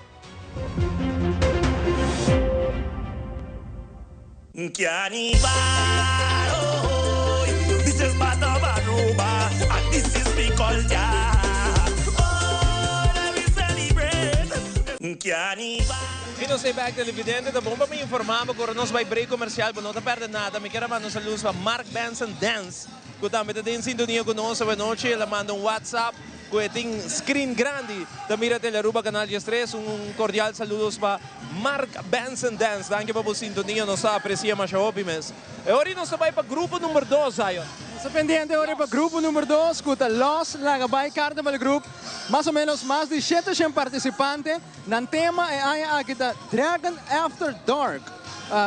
Y nos ta bek televidente, ta bon pa mi informa bo cu ora nos bay break comercial bo no ta perde nada. Mi kier a manda un saludo pa Mark Benson Dance cu tambe ta den sintonia cu nos awe nochi. El a manda un WhatsApp cu e tin screen grandi ta mira Telearuba Canal 13. Un cordial saludos pa Mark Benson Dance, danki pa bo sintonia, nos ta aprecia masha hopi mes. E ora nos ta bai pa grupo number dos, Zion. Nos ta pendiente ora pa grupo number dos cu ta Los Laga Bai Carnival Group. Mas o menos mas di shete shen participante. Nan tema e aña aki ta Dragon After Dark.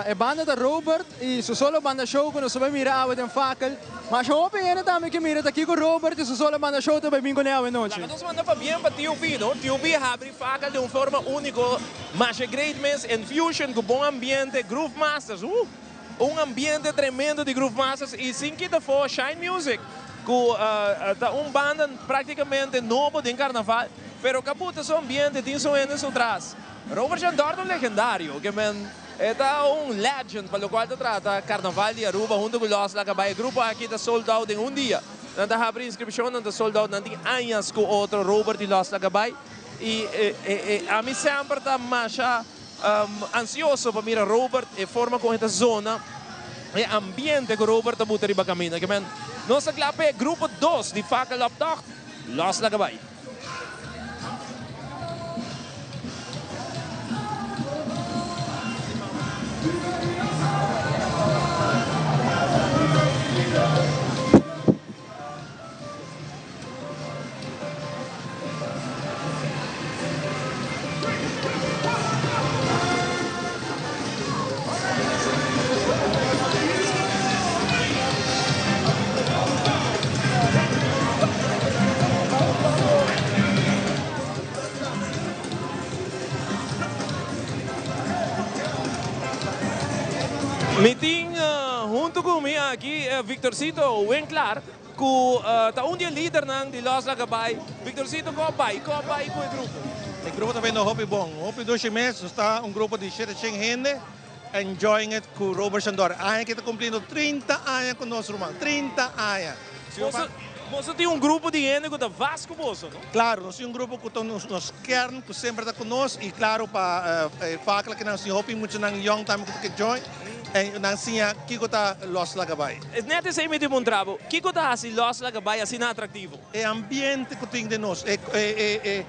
E banda ta Robert y su solo banda show cu nos ta bai mira awe den Fakel. Masha hopi hende tambe ke mira ta kico Robert y su solo banda show ta bai bin cune awe nochi. Laga nos manda pabien pa TOB, no? TOB habri Fakel den un forma unico, masha great mes, Enfusion cu bon ambiente, Groove Masters, uh! Un ambiente tremendo di Groove Masters y sin kita afo Shine Music cu ta un banda practicamente nobo den carnaval, pero ca buta su ambiente, tin su hende su tras. Robert Jean Dort un legendario, ke men e ta un legend pa locual ta trata Carnaval di Aruba hunto cu Los Laga Bay. E grupo aki ta sold out den un dia. Nan ta habri inscripcion, nan ta sold out, nan tin añas cu otro Robert y Los Laga Bay. Y ami semper ta masha ansioso pa mira Robert, e forma con e ta zona, e ambiente cu Robert ta buta riba caminda. Ke men nos ta cla p'e grupo dos di Fakkeloptocht, Los Laga Bay. Mi tin hunto cu mi aki Victorcito Winklaar cu ta un di e lidernan di Los Laga Bay. Victorcito, con a bay? Con a bay cu e grupo? E grupo ta bendo hopi bon. Hopi dushi mes. Nos ta un grupo di shete shen hende enjoying it cu Robert Shandor. Aña aki ta cumpliendo 30 aña cu nos ruman. 30 aña. Boso, boso tin un grupo di hende cu ta vast cu boso, no? Claro, nos tin un grupo cu ta nos, nos kern cu semper ta cu nos y claro pa e fakla cu nan siña hopi muchanan young tambe cu ta ke join en nan siña kico ta Los Laga Bay. Net esey mi tin puntra bo, kico ta haci Los Laga Bay asina atractivo? E ambiente cu tin den nos, e, e, e, e,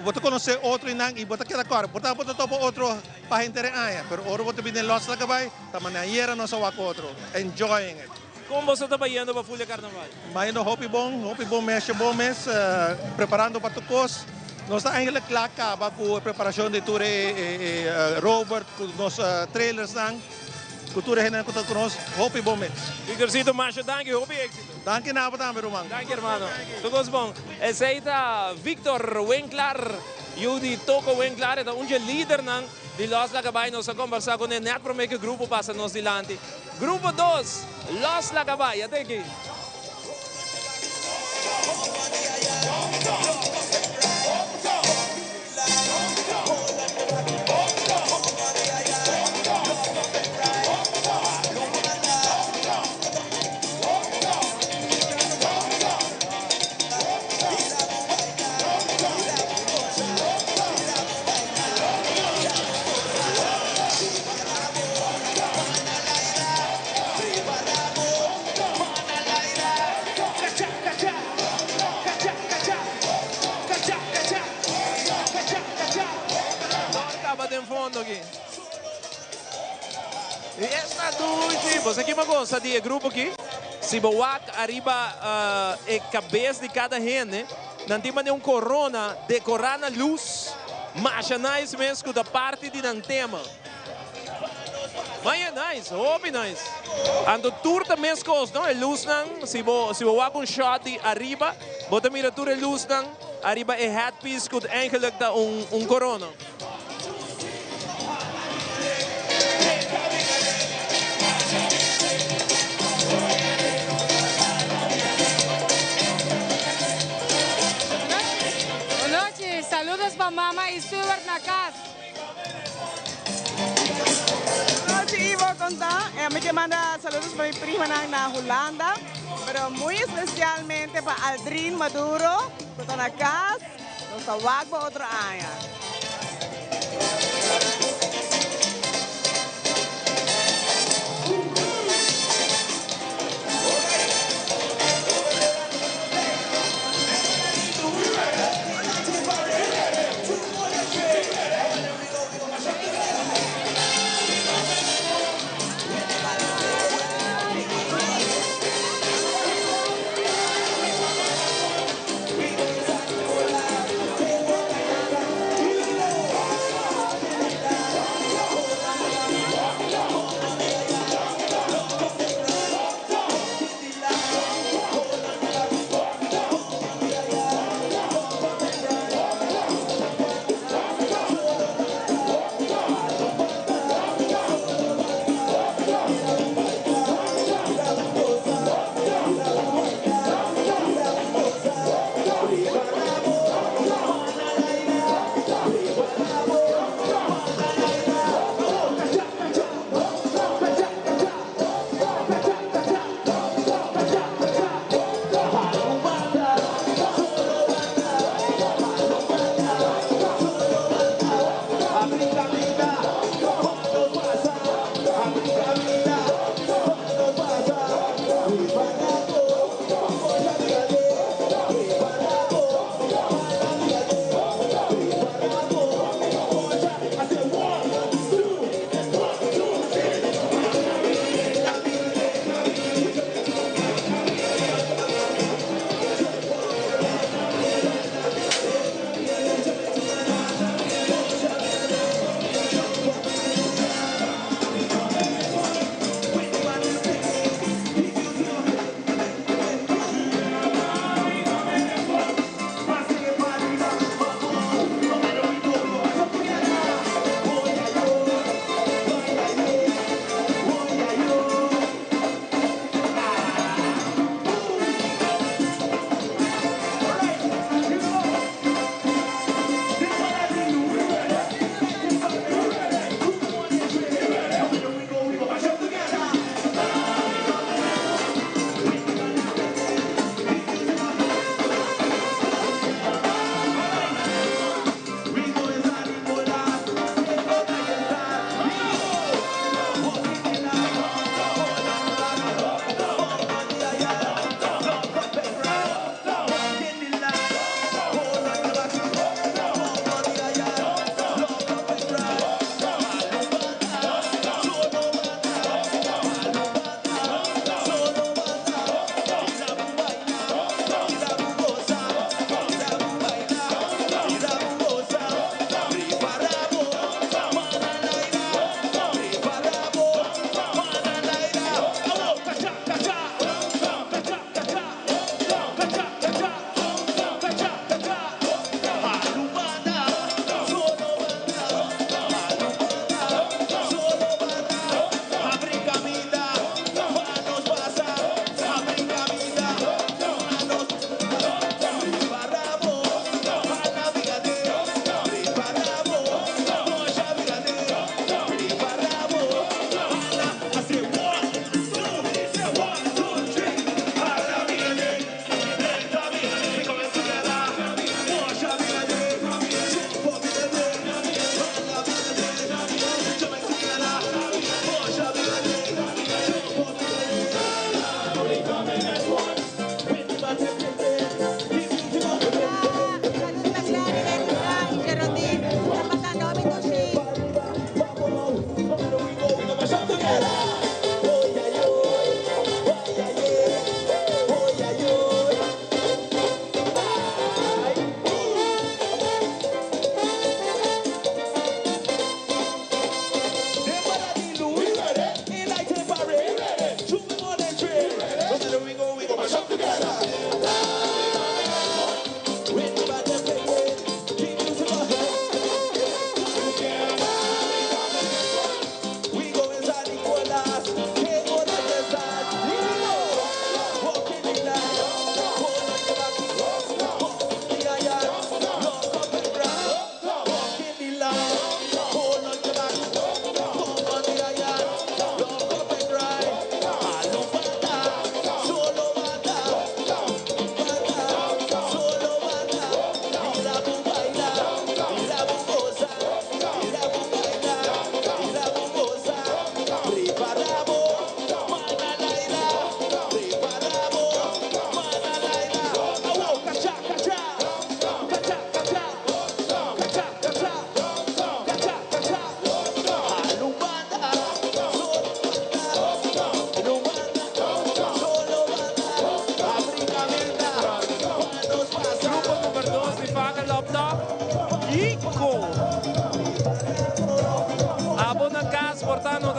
bo ta conoce otro y nan y bo ta keda cora, por ta bo ta topa otro pa henter e aña, pero ora bo ta bini den Los Laga Bay ta manera ayera nos a wak otro, enjoying it. Kon boso ta bayendo pa Fulia Carnaval? Bayendo hopi bon, hopi bon mes, bon mes, preparando pa tur kos. Nos ta eigenlijk kla kaba ku e preparashon di tur e Robert, ku nos trailersnan, ku tur e hendenan ku ta ku nos, hopi bon mes. Victorcito, masha danki, hopi éxito. Danki na abo tambe, ruman. Danki, hermano. Tur kos bon. Esei ta Victor Winklaar, yu di Toko Winklaar, e ta un dje lidernan di Los Laga Bai. Nos a kombersá kuné nèt promé ku e grupo pasa nos dilanti. Grupo dos, Los Laga Bai. Ata aki. Caba den fondo aki. Y esta dushi. Bo sa ki mi goza di e grupo aki? Si bo wak ariba e cabes di cada hende, nan tin mane un corona decora na luz. Masha nice mes cu ta parti di nan tema. Maya nice, hopi nice. Anto tur ta mescos no, e luznan, si bo si bo wak un shot di ariba, bo ta mira tur e luznan ariba e headpiece cu eigenlijk ta un un corona. Bunochi, saludos pa mama y Stuart na cas. Bunochi Ivo, con ta? Mi ke manda saludos pa mi primanan na Hulanda, pero muy especialmente pa Aldrin Maduro cu ta na cas. Nos ta wak bo otro aña.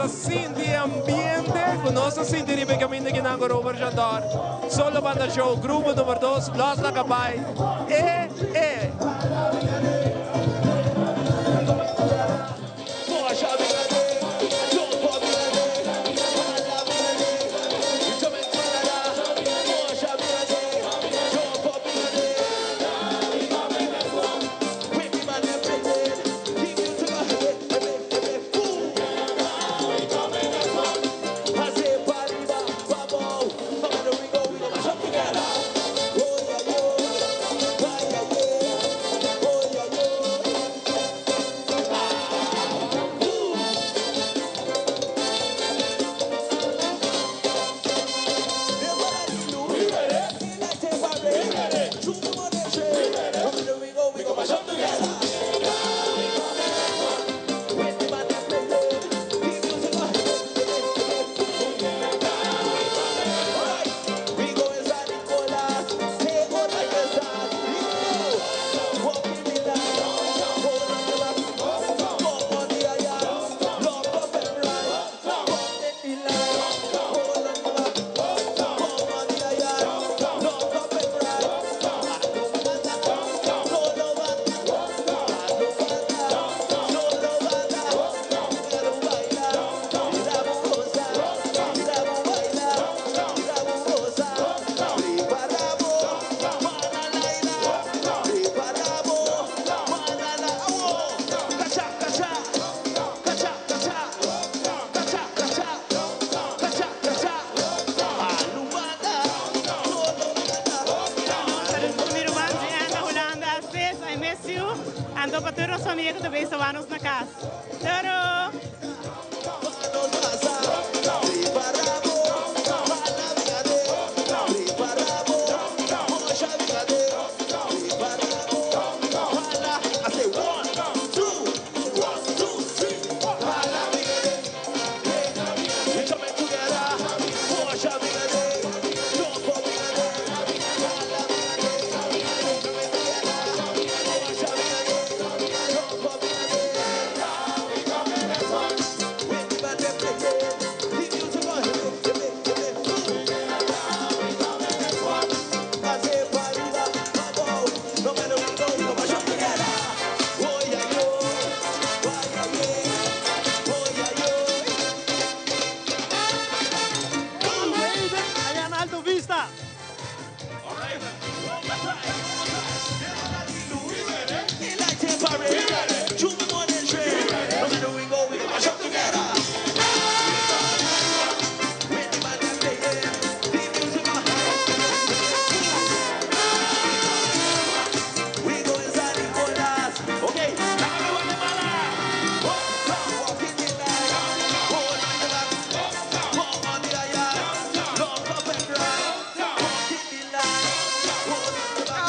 pa sinti e ambiente ku nos a sinti riba e kaminda kinan ku Robert Jandor, Solo Banda Show, Grupo Numero Dos, Los Laga Bai, e e. Saludos mi ruman na Hulanda. Sis, I miss you. Anto pa tur nos famia ku ta bezig wak nos na kas. Toro! Allá en Alto Vista.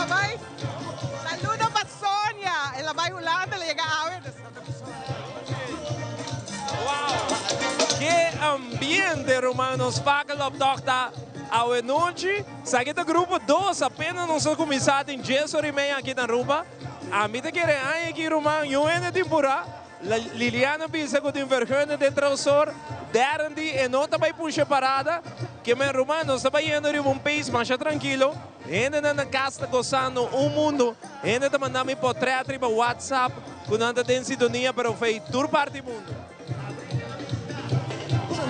Bai. Saludo pa Sonia. El a bai Hulanda, el a yega awe. Ke ambiente, ruman, nos fakkeloptocht ta awe nochi. Esaki ta grupo dos, apenas nos a cuminsa tin djes ora y media aki na Aruba. Ami ta kere aña aki, ruman, yu hende tin pura. Liliana bisa cu tin vergunning den Trausor. Darren di e no ta bay pusha parada. Ke men ruman, nos ta bayendo riba un pace masha trankilo. Hendenan na cas ta gozando un mundo. Hende ta manda mi potret riba WhatsApp cu nan ta den sintonia pero fey tur parti mundo.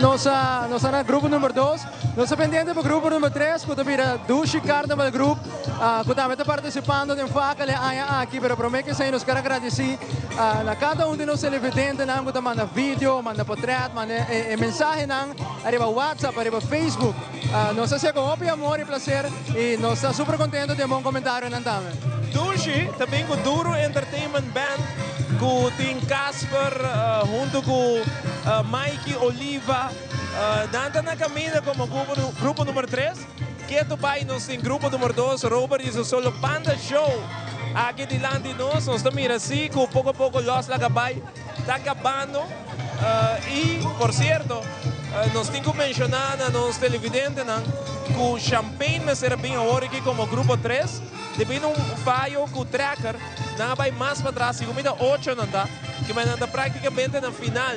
Nos a nos a na grupo number dos. Nos ta pendiente pa grupo number tres cu ta bira Dushi Carnival Group cu tambe ta participando den Fakkel e aña aki. Pero prome cu esey nos ker a gradici na cada un di nos televidentenan cu ta manda video, manda potret, manda e mensahenan ariba WhatsApp, ariba Facebook. Nos ta hacié cu hopi amor y placer y nos ta super contento di e bon comentarionan tambe. Dushi ta bin cu Duro Entertainment Band cu tin Casper hunto cu Mikey Oliva. Nan ta na caminda como grupo numero tres. Keto bay nos tin grupo numero dos, Robert y su solo banda show aki dilanti nos. Nos ta mira si cu poco a poco Los Laga Bay ta cabando. Y por cierto, nos tin cu menciona na nos televidentenan cu Champagne mester a bin awor aki como grupo tres. Debido na un fayo cu tracker, nan a bay mas patras, segun mi ta ocho nan ta, kimen nan ta practicamente na final.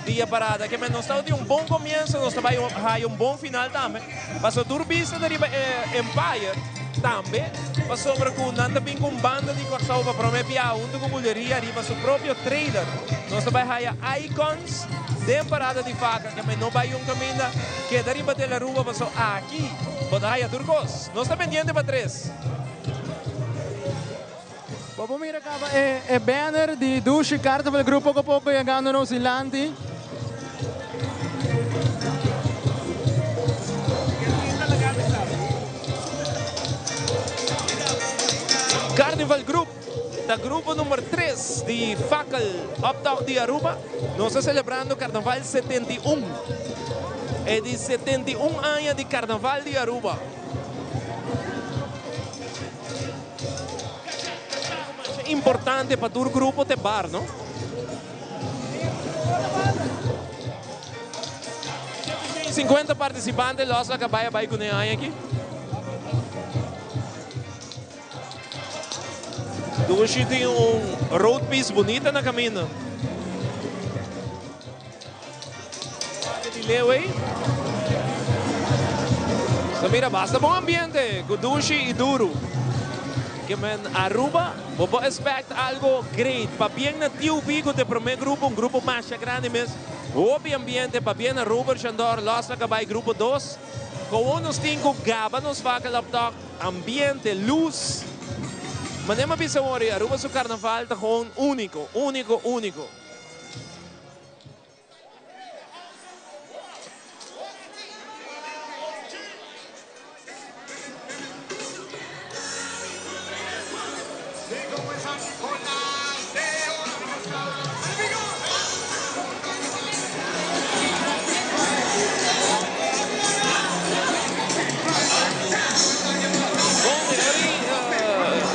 Di e parada ke men nos ta di un bon komienso, nos ta bai haya un bon final tambe. Paso tur bista ta riba e Empire tambe, pasobra ku nan ta bin ku un banda di Kòrsou pa promé biaha huntu ku Buleria riba su propio trailer. Nos ta bai haya Icons den parada di Faka ke men no bai un kaminda keda riba Tele Aruba paso aki bo ta haya tur kos. Nos ta pendiente pa tres. Bo por mira caba e banner di Dushi Carnival Group poco poco yegando nos dilanti. Carnival Group ta grupo number 3 di Fakkel Optocht di Aruba. Nos ta celebrando Carnaval 71. E di 71 aña di Carnaval di Aruba. Masha importante pa tur grupo te bar, no? 50 participante los a cabay a bay cune aña aki. Dushi tin un road piece bunita na camino. Di Leeuw. So mira, basta bon ambiente cu Dushi y Duro. Ke men Aruba, bo por expect algo great. Pabien na TUB cu ta e prome grupo, un grupo masha grandi mes. Hopi ambiente, pabien na Robert Chandor, Los a cabay grupo dos. Con nos tin cu gaba nos vaca laptop, ambiente, luz. Manera mi a bisa awor, Aruba su carnaval ta gewoon unico, unico, unico.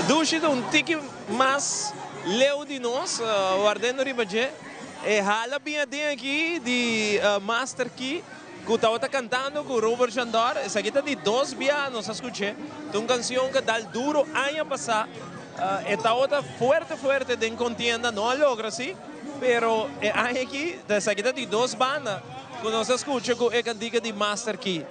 Dushi ta un tiki mas leu di nos, wardendo riba dje. E hala bin aden aki di Master Key cu tabata cantando cu Robert Jandor. Esaki ta di dos bia nos a scuch'e. Ta un cancion cu a dal duro aña pasa. E tabata fuerte fuerte den contienda, no a logra si, pero e aña aki esaki ta di dos banda cu nos a scucha cu e cantica di Master Key.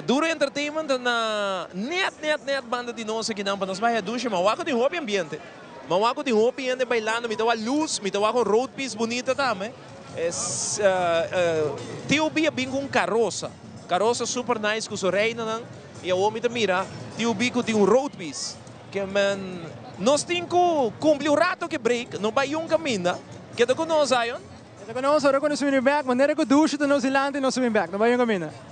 Duro Entertainment ta na net net net banda di nos akinan pa nos bay a dushi, ma wak cu tin hopi ambiente. Ma wak ku tin hopi hende bailando, mi ta wak lus, mi ta wak un road piece bunita tambe. TOB a bin ku un karosa, karosa super nice ku su reinanan i awor mi ta mira TOB ku tin un road piece. Ke men nos tin ku kumpli un rato ke break, no bai un kaminda. Keda ku nos Zion. Keda ku nos, ora ku nos bini bek, manera ku dushi ta nos dilanti nos ta bini bek, no bai un kaminda.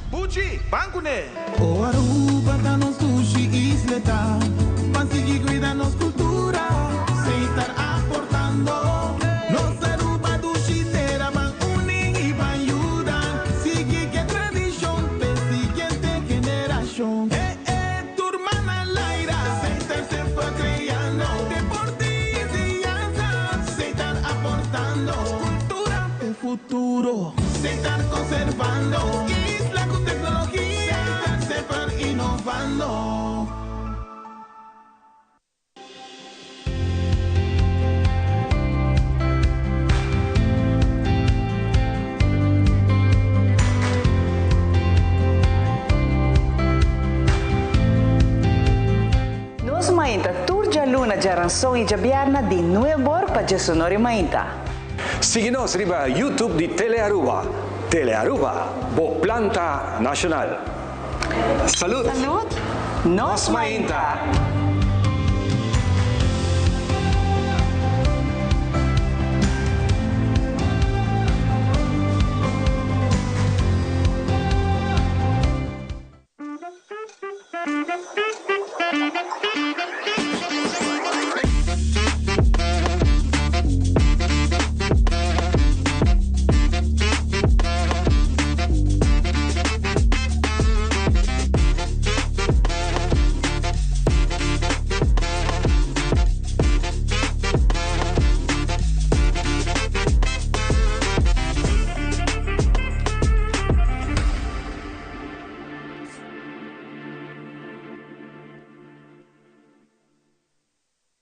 Buchi, ban kuné! O Aruba ta nos dushi isleta, Ban sigui cuida nos cultura, Seitar aportando. Nos Aruba dushi tera, Ban uni y ban yuda, Sigui ke tradicion p'e siguiente generacion. Eh eh, tur man al aire, Seitar semper creando, Deporte y enseñanza, Seitar aportando. Cultura p'e futuro, Seitar conservando. Isla cu tecnologia, Seitar semper innovando. Nos mainta tur djaluna, djaranson i djabièrnè di nuebor pa djesonor i mainta. Sigui nos riba YouTube di Telearuba. Telearuba, bo planta nacional. Salud! Salud! Nos mainta!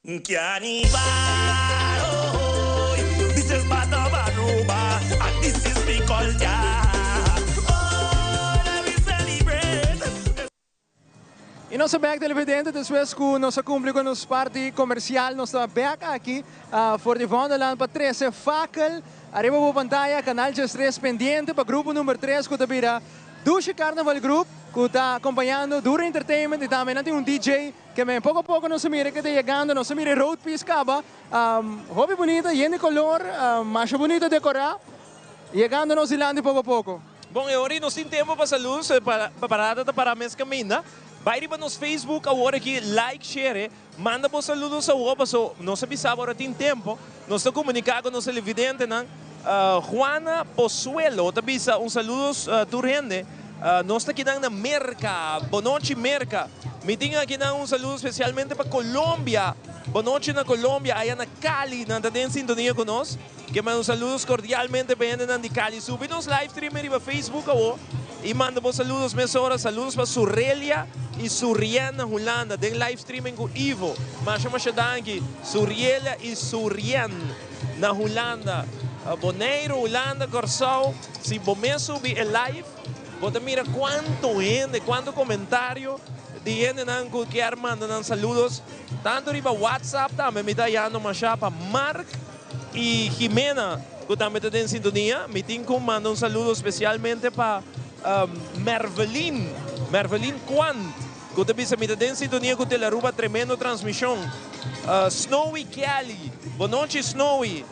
Carnival, oh, this is part of Aruba, and this is me culture. Oh, let me celebrate. Y nos ta back televidente despues cu nos a cumpli cu nos parti comercial nos ta back aki for di Wonderland pa trece fakel ariba bo pantaya Canal 13 pendiente pa grupo number 3 cu ta bira Dushi Carnival Group cu ta acompañando Duro Entertainment y tambe nan tin un DJ ke men poco poco nos a mira ke ta yegando nos a mira e road piece caba hopi bunita yen di color masha bunita decora yegando nos dilanti poco poco. Bon, e ora ei nos tin tempu pa salud, so e parada ta para mes kaminda. Bai riba nos Facebook awor aki, like, share, manda bo saludos awor paso nos a bisa bo ora tin tempu. Nos ta komuniká ku nos televidentenan. Juana Pozuelo ta bisa un saludos tur hende. Nos ta kinan na Merka. Bonochi Merka. Mi tin akinan un saludo spesialmente pa Colombia. Bonochi na Colombia, aya na Cali nan ta den sintonia ku nos. Ke manda un saludos cordialmente pa hendenan di Cali. Subi nos live streaming riba Facebook awo y manda bo saludos mesora. Saludos pa Surelia y Surien na Hulanda den live streaming cu Ivo. Masha masha danki Surielia y Surien na Hulanda. Boneiru, Hulanda, Corsou. Si bo mes subi e live bo ta mira cuanto hende, cuanto comentario di hendenan cu kier manda nan saludos. Tanto riba WhatsApp tambe mi ta hayando masha pa Mark. Y Jimena cu tambe ta den sintonia. Mi tin cu manda un saludo specialmente pa Mervelin, Mervelin Quant, cu ta bisa mi ta den sintonia cu Telearuba tremendo transmision. Snowy Kelly, bonochi Snowy,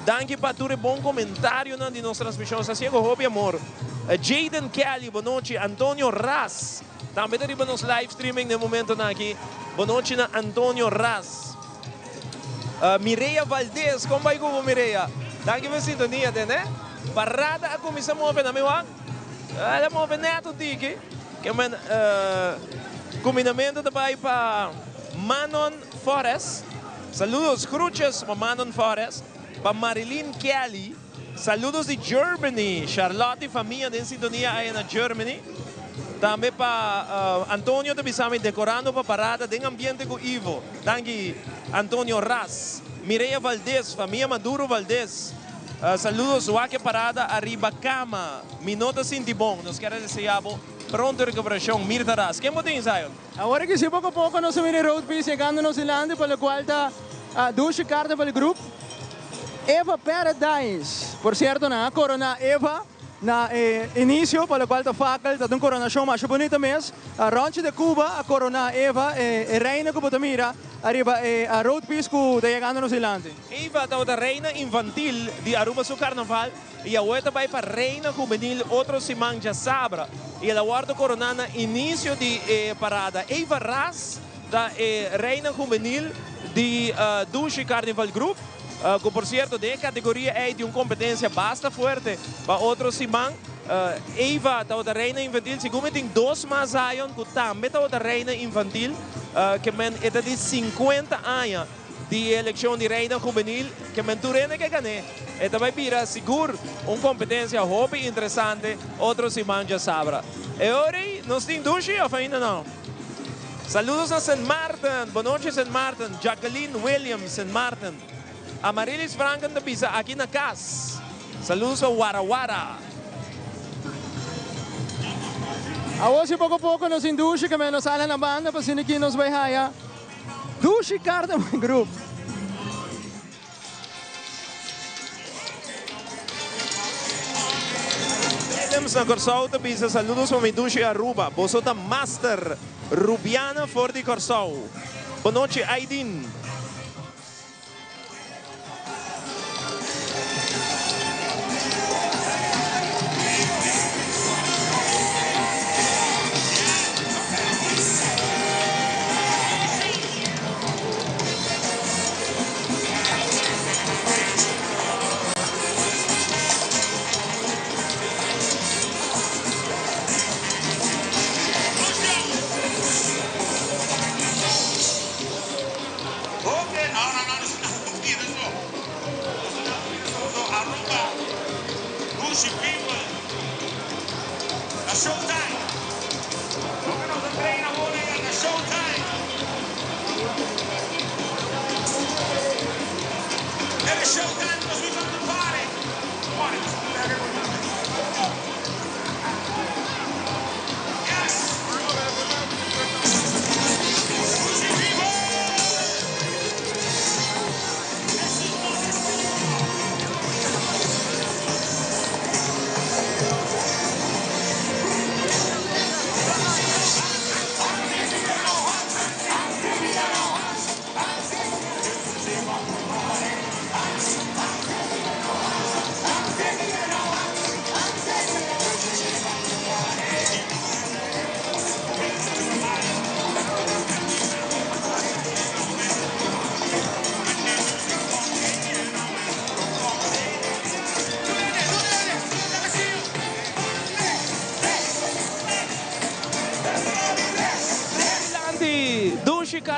danki pa tur e bon comentarionan di nos transmision, sa ciego hopi amor. Jaden Kelly, bonochi. Antonio Ras tambe ta riba nos live streaming den momentonan aki, bonochi na Antonio Ras. Mireya Valdez, kon bai ku bo Mireya? Danki pa e sintonia tene. Parada a kuminsá move na mi wak. El a move nèt un tiki. Ke men kuminamentu ta bai pa Manon Forest. Saludos groetjes pa Manon Forest, pa Marilyn Kelly. Saludos di Germany, Charlotte y famia den sintonia aya na Germany. Tambe pa Antonio ta bisa mi decorando pa parada den ambiente cu Ivo. Danki Antonio Ras. Mireya Valdez, famia Maduro Valdez. Saludos wak e parada ariba cama. Mi no ta sinti bon. Nos kier a desea bo pronto recuperacion. Mirta Ras. Ken bo tin Zion? Awor aki si poco poco nos a mira e road piece yegando nos dilanti pa locual ta Dushi Carnival Group. Eva Paradise. Por cierto nan a corona Eva na e inicio pa locual ta fakkel ta un coronacion masha bunita mes. Ronchi de Cuba a corona Eva e reina cu bo ta mira ariba e road piece cu ta yegando nos dilanti. Eva tabata reina infantil di Aruba su carnaval. Y awor e ta bay pa Reina Juvenil otro siman djasabra y el a wordo corona na inicio di e parada. Eva Ras ta e Reina Juvenil di Dushi Carnival Group, cu por cierto den e categoria ey tin un competencia basta fuerte pa otro siman. Eva tabata Reina Infantil, segun mi tin dos mas Zion cu tambe tabata Reina Infantil, ke men e ta di 50 aña. Di e elekshon di Reina Hubenil ke men tur hende ke gané, e ta bai bira sigur un kompetensia hopi interesante otro siman djasabra. E ora ei nos tin dushi of ainda no? Saludos na Sint Maarten, bonochi Sint Maarten, Jacqueline Williams Sint Maarten. Amarilis Franken ta bisa aki na kas. Saludos pa Wara Wara. Awor si poko poko nos tin dushi ke men nos hala na banda pa asina ki nos bai haya. Dushi Carnival Group. Adams na Kòrsou ta bisa saludos pa mi dushi Aruba. Boso ta master. Rubiana for di Kòrsou. Bonochi Aydin.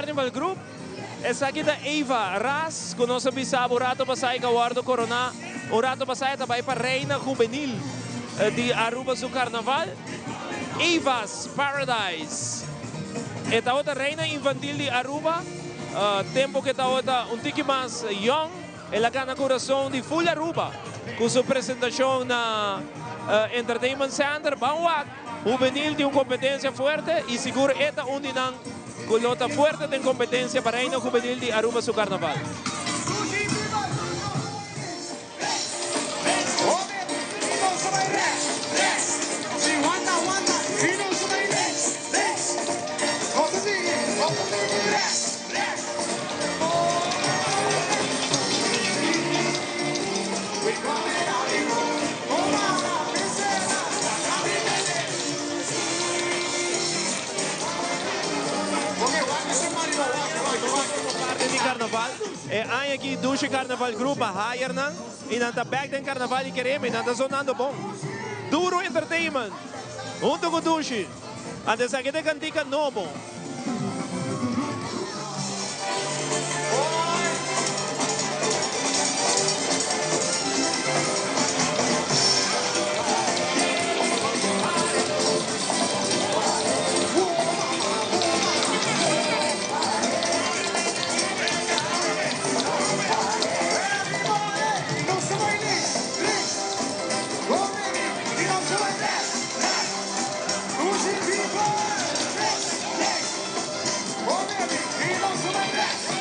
Carnival Group. Esaki ta Eva Ras ku nos a bisa bo rato pasá i ku a wòrdu koroná un rato pasá. E ta bai pa Reina Hubenil di Aruba su Karnaval. Eva's Paradise. E tabata Reina Infantil di Aruba tempu ku e tabata un tiki mas yòn. El a gana kurason di ful Aruba ku su presentashon na Entertainment Center. Ban wak, hubenil tin un kompetensia fuerte i sigur e ta un di nan ku lo ta fuerte den kompetensia pa Reina Hubenil di Aruba su Karnaval. Parte di Carnaval, e aña aki Dushi Carnaval Group a hire nan y nan ta bek den Carnaval y kereme nan ta sonando bon. Duro Entertainment hunto cu Dushi. Anto esaki ta e kantika nobo.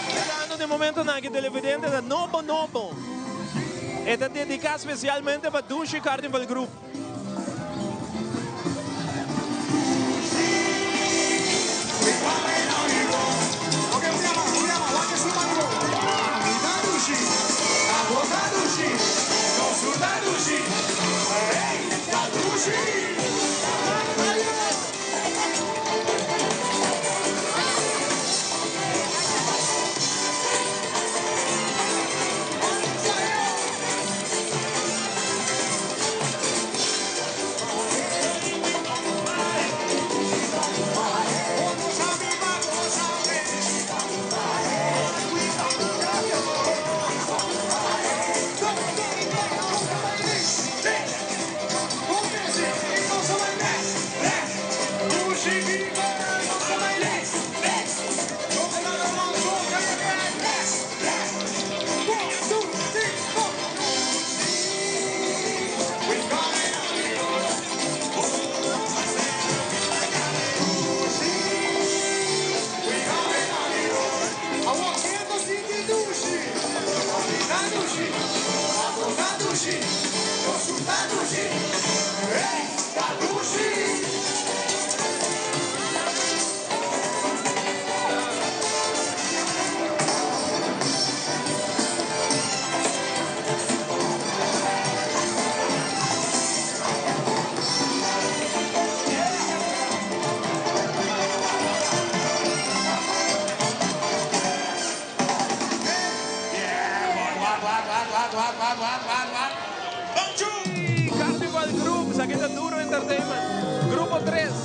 Mirando den momentonan aki televidente ta nobo nobo. E ta dedica specialmente pa Dushi Carnival Group. Carnival Group, esaki ta Duro Entertainment, Grupo Tres.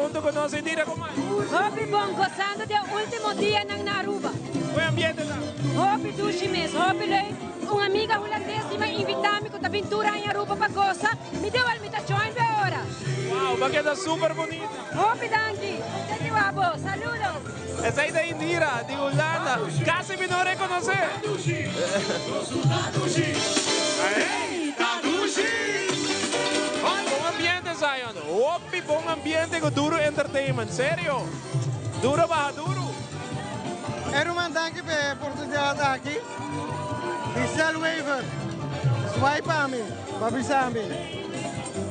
hunto cu nos. Indira, con bai? Hopi bon, gozando di e ultimo dianan na Aruba. Buen ambiente ta? Hopi dushi mes, hopi leuk. Un amiga Hulandes di mi a invita mi cu ta bin tur aña Aruba pa goza. Mi di wel mi ta join be ora. Wow, bo a keda super bunita. Hopi danki. Usted di wabo. Saludos. Esey ta Indira di Hulanda. Casi mi no reconoce. Bon ambiente Zion. Hopi bon ambiente cu Duro Entertainment. Serio. Duro baha duro. E ruman danki pa e oportunidad aki. Michelle Wever, zwaai pa mi, pa bisa mi.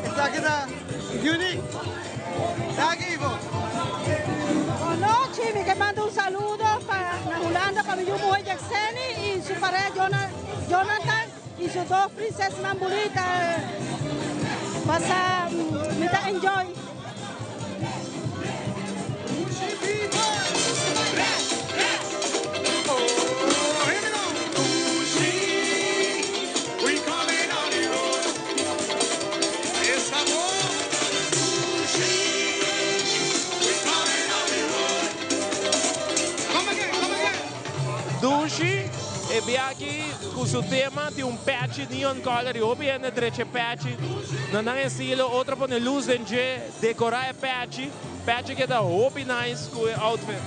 Esaki ta unique. Danki Ivo. Bonochi, mi ke manda un saludo pa na Hulanda pa mi yu muhe Jackseni y su pareha Jonathan y su dos prinsesnan bunita. Pasa mi ta enjoy. Dushi, e biaha cu su tema tin un pechi neon color y hopi hende drecha e pechi na nan estilo, otro pone luz den dje, decora e pechi, pechi keda hopi nice cu e outfit.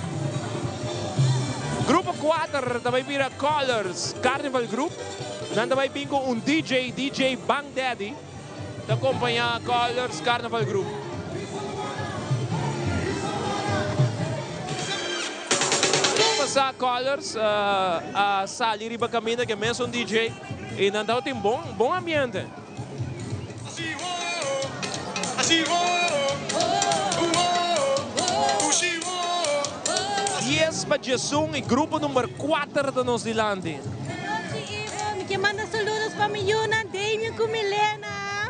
Grupo 4 ta bay bira Colors Carnival Group, nan ta bay bin cu un DJ, DJ Bang Daddy ta acompaña Colors Carnival Group. Pasa Colors a sali riba caminda cu e mesun DJ y nan tabatin bon bon ambiente. Dies pa diesun y grupo number cuater ta nos dilanti. Nochi Ivo, mi ke manda saludos pa mi yunan Damien ku Milena.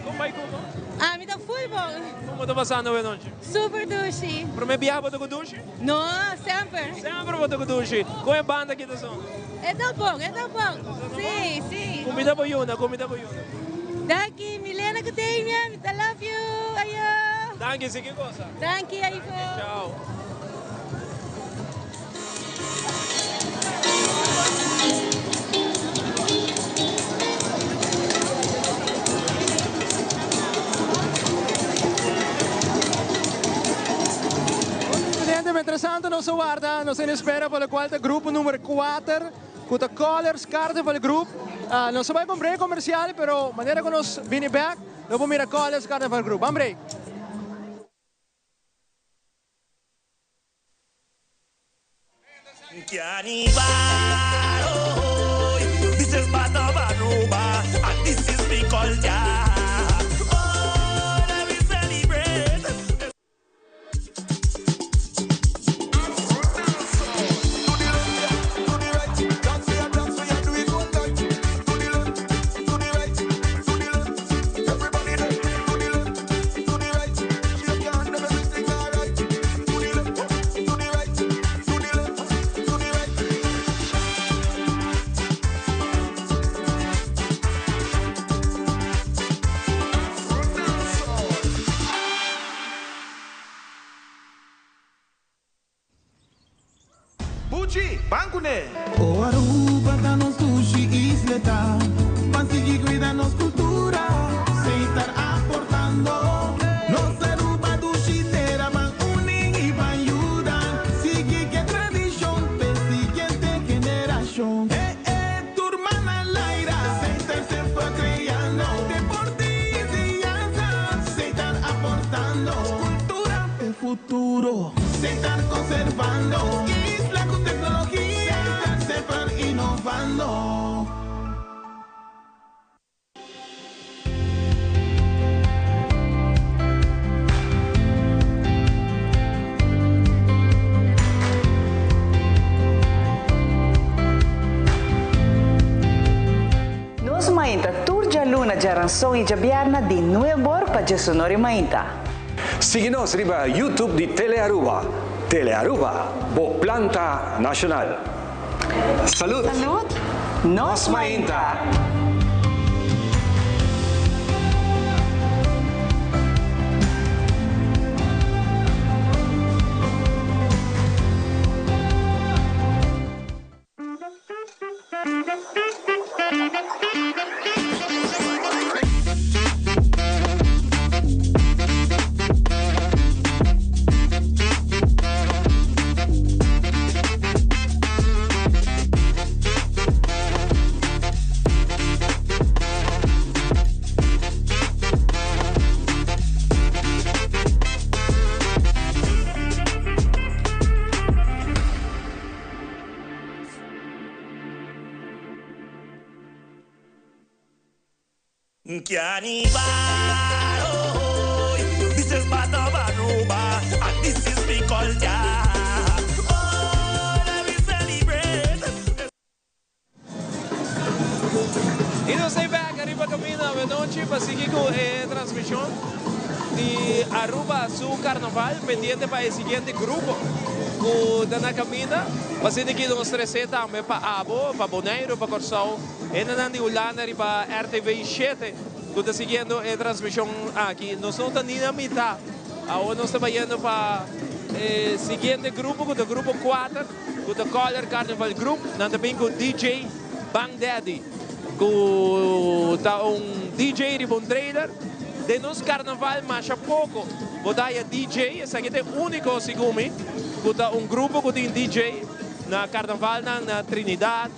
Kon bai ku bo? Ami ta full bon. Komo ta pasando awe nochi? Super dushi. Prome biaha bo ta ku dushi? No, semper. Semper bo ta ku dushi. Kon e banda aki ta sona? E ta bon, e ta bon. Si, si. Kumida bo yuna, kumida bo yuna. Danki Milena ku Damien, mi ta love you. Ayo. Danki, sigui gosa. Danki Ivo. Chao. Presidente, mientras tanto nos a warda, nos en espera pa locual ta grupo numero 4, cu ta Colors Carnival Group. Nos a bay pa un break comercial, pero manera cu nos bini bek, lo por mira Colors Carnival Group. Ban break. Buchi, ban kuné! O Aruba ta nos dushi isleta, Ban sigui cuida nos cultura, Seitar aportando. Nos Aruba dushi tera, Ban uni y ban yuda, Sigui cu e tradicion p'e siguiente generacion. Eh eh, tur man al aire, Seitar semper creando, Deporte y enseñanza, Seitar aportando. Cultura p'e futuro, Seitar conservando. Isla cu tecnologia, Seitar semper innovando. Nos Mainta tur djaluna, djaranson i djabièrnè di nuebor pa djesonor i mainta. Sigui nos riba YouTube di Telearuba. Telearuba, bo planta nacional. Salud! Salud! Nos Mainta! Carnival, oh, this is part of Aruba, and this is we culture. Oh, let me celebrate. Y nos ta back ariba camina anochi pa sigui cu e transmision di Aruba su Carnaval pendiente pa e siguiente grupo cu ta na camina. Pa asina ki nos trece tambe pa abo, pa Bonaire, pa Corsou. Hendenan di Hulanda riba RTV shete ku ta siguiendo e transmishon aki. Nos no ta ni na mitá. Awor nos ta bayendo pa e siguiente grupo ku ta grupo kuater ku ta Color Carnival Group. Nan ta bin ku DJ Bang Daddy ku ta un DJ riba un trailer. Den nos karnaval masha poko bo ta haya DJ. Esaki ta e úniko segun mi ku ta un grupo ku tin DJ na karnavalnan na Trinidad.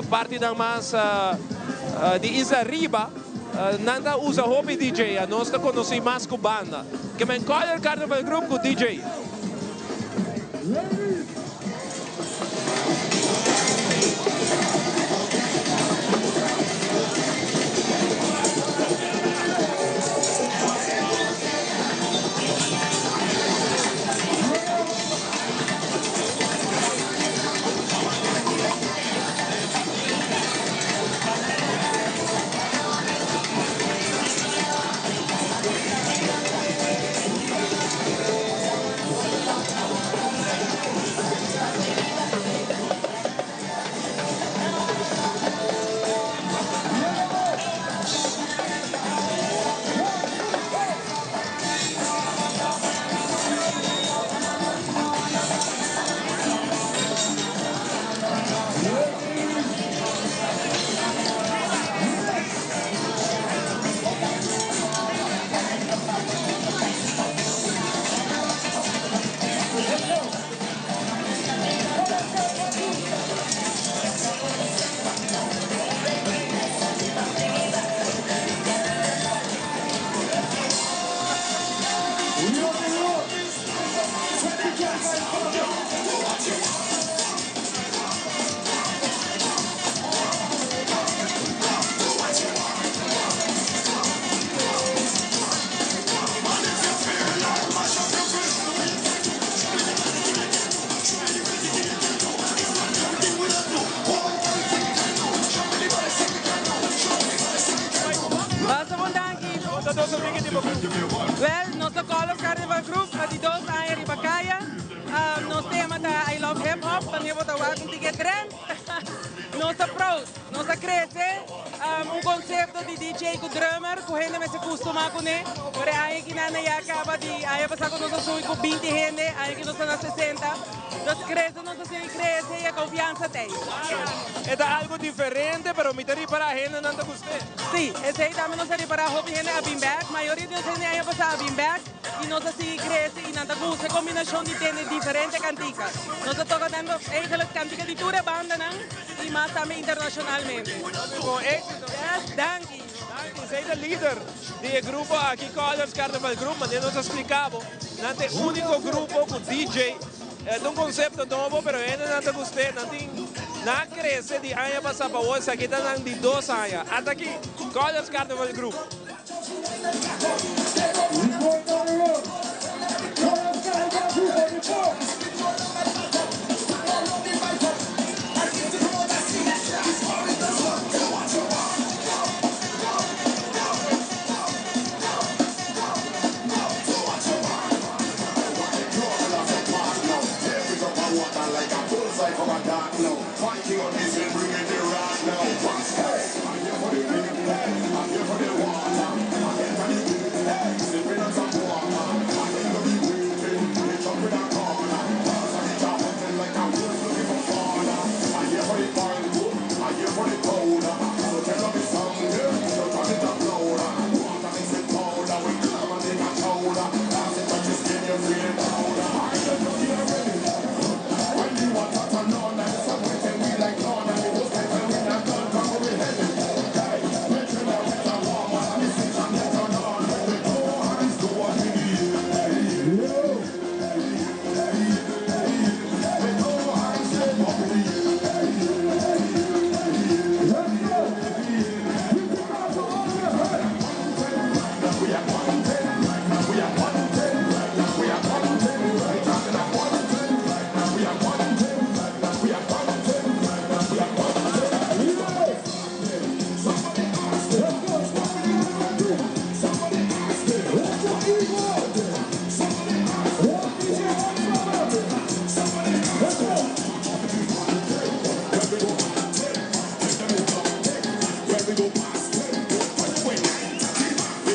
Partinan mas di isla riba nan ta usa hopi DJ, anos ta konosí mas ku banda. Ke men Color Carnival Group ku DJ. Basta bon danki. Wel, nos ta Colors Carnival Group pa di dos aña riba caya. Nos tema ta I love hip hop, wanneer bo ta wak un tiki e trend. Nos ta proud, nos a crece un concepto di DJ cu drummer cu hende mester custuma cune. Pero e aña aki nan a ya caba di aña pasa cu nos a subi cu binti hende, aña aki nos ta na sesenta. Nos crece, nos ta sigui crece y e confiansa ta ey. E ta algo diferente, pero mi ta ripara hendenan ta gust'é. Sí, esey tambe nos a ripara hopi hende a bin bek. Mayoria di nos hende aña pasa a bin bek y nos a sigui crece y nan ta gusta e combinacion di tende diferente cantica. Nos a toca tanto eigenlijk cantica di tur e bandanan y mas tambe internacionalmente. Con exito. Yes, danki. Danki. Esey ta lider di e grupo aki, Colors Carnival Group. Manera nos a splica bo, nan ta e unico grupo cu DJ. E ta un concepto nobo, pero hendenan ta gust'é. Nan tin, nan a crece di aña pasa pa awor, esaki ta nan di dos aña. Ata aki, Colors Carnival Group.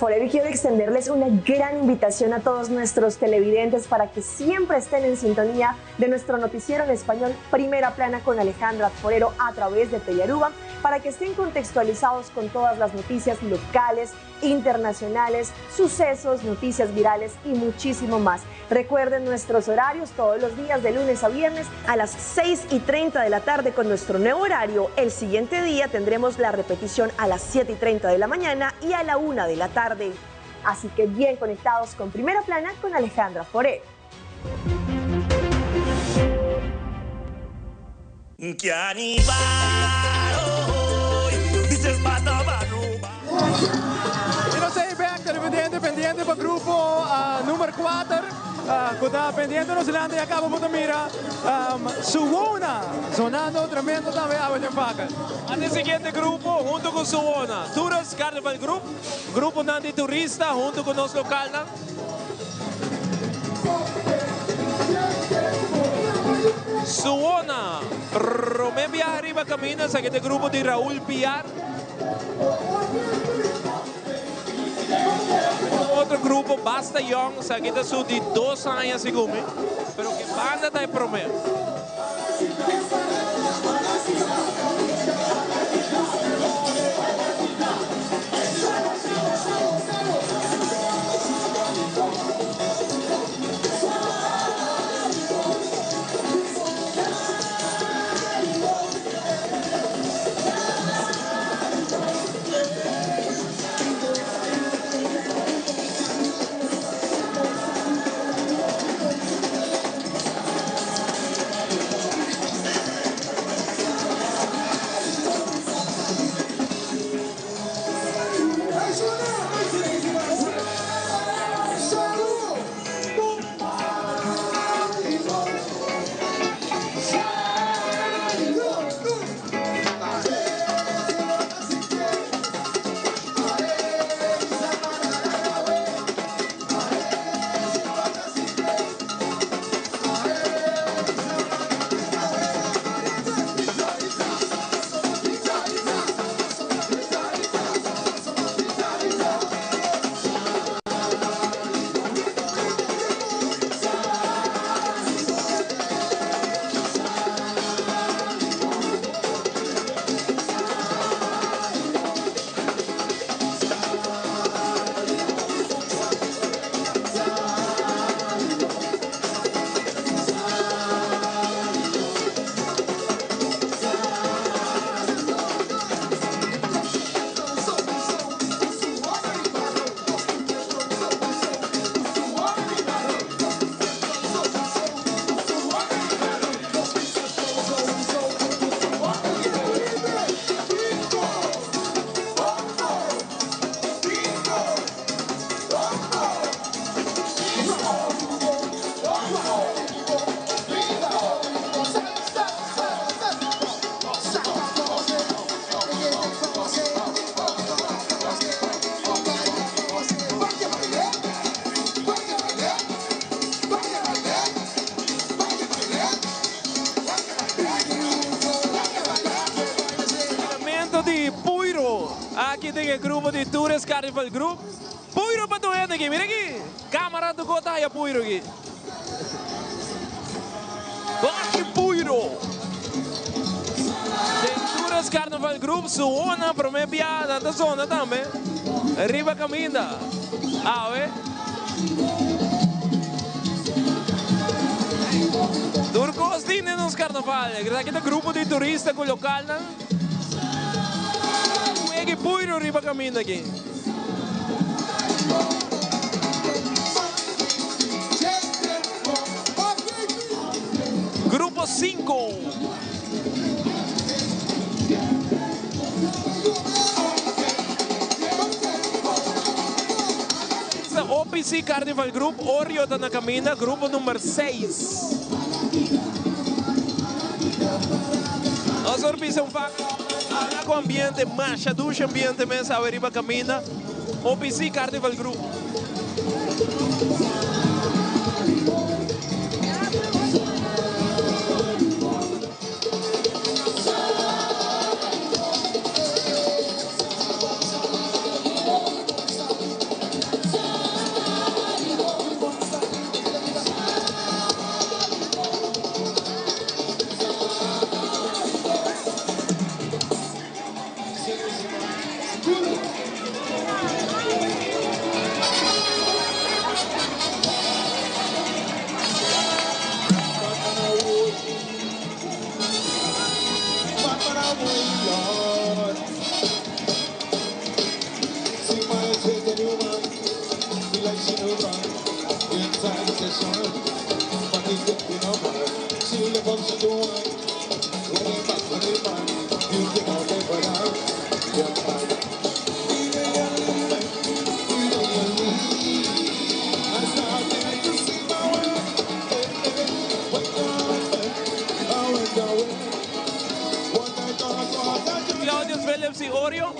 Forero y quiero extenderles una gran invitación a todos nuestros televidentes para que siempre estén en sintonía de nuestro noticiero en español Primera Plana con Alejandra Forero a través de Telearuba, para que estén contextualizados con todas las noticias locales, internacionales, sucesos, noticias virales y muchísimo más. Recuerden nuestros horarios todos los días de lunes a viernes a las 6 y 30 de la tarde con nuestro nuevo horario. El siguiente día tendremos la repetición a las 7 y 30 de la mañana y a la 1 de la tarde. Así que bien conectados con Primera Plana con Alejandra Forero. Y nos ei bek televidente pendiente pa grupo number 4 cu ta pendiente nos delante y a caba bo ta mira Suwona sonando tremendo tambe awe den Fakel. Ante e siguiente grupo hunto cu Suwona, Tourist Carnival Group, gruponan di turista hunto cu nos localnan. Suwona, prome biaha riba caminda, esaki ta e grupo di Raul Piar. Otro grupo basta yong, esaki ta su di dos aña segun mi, pero ke banda ta e prome. Lamento di Puiro aki den e grupo di Tourist Carnival Group. Puiro pa tur hende aki. Mira aki, camara tur cos ta haya Puiro aki. Baki Puiro. Den Tourist Carnival Group su ona prome bia nan ta zona tambe riba caminda awe. Tur cos tin den nos carnaval. Esaki ta grupo di turista cu localnan. Wega y puiro riba caminda aki. Grupo 5. OPC Carnival Group, Oreo ta na caminda, grupo number 6. Nos por bisa un fact, ora cu ambiente masha dushi ambiente mes awe riba caminda, OPC Carnival Group. Oreo.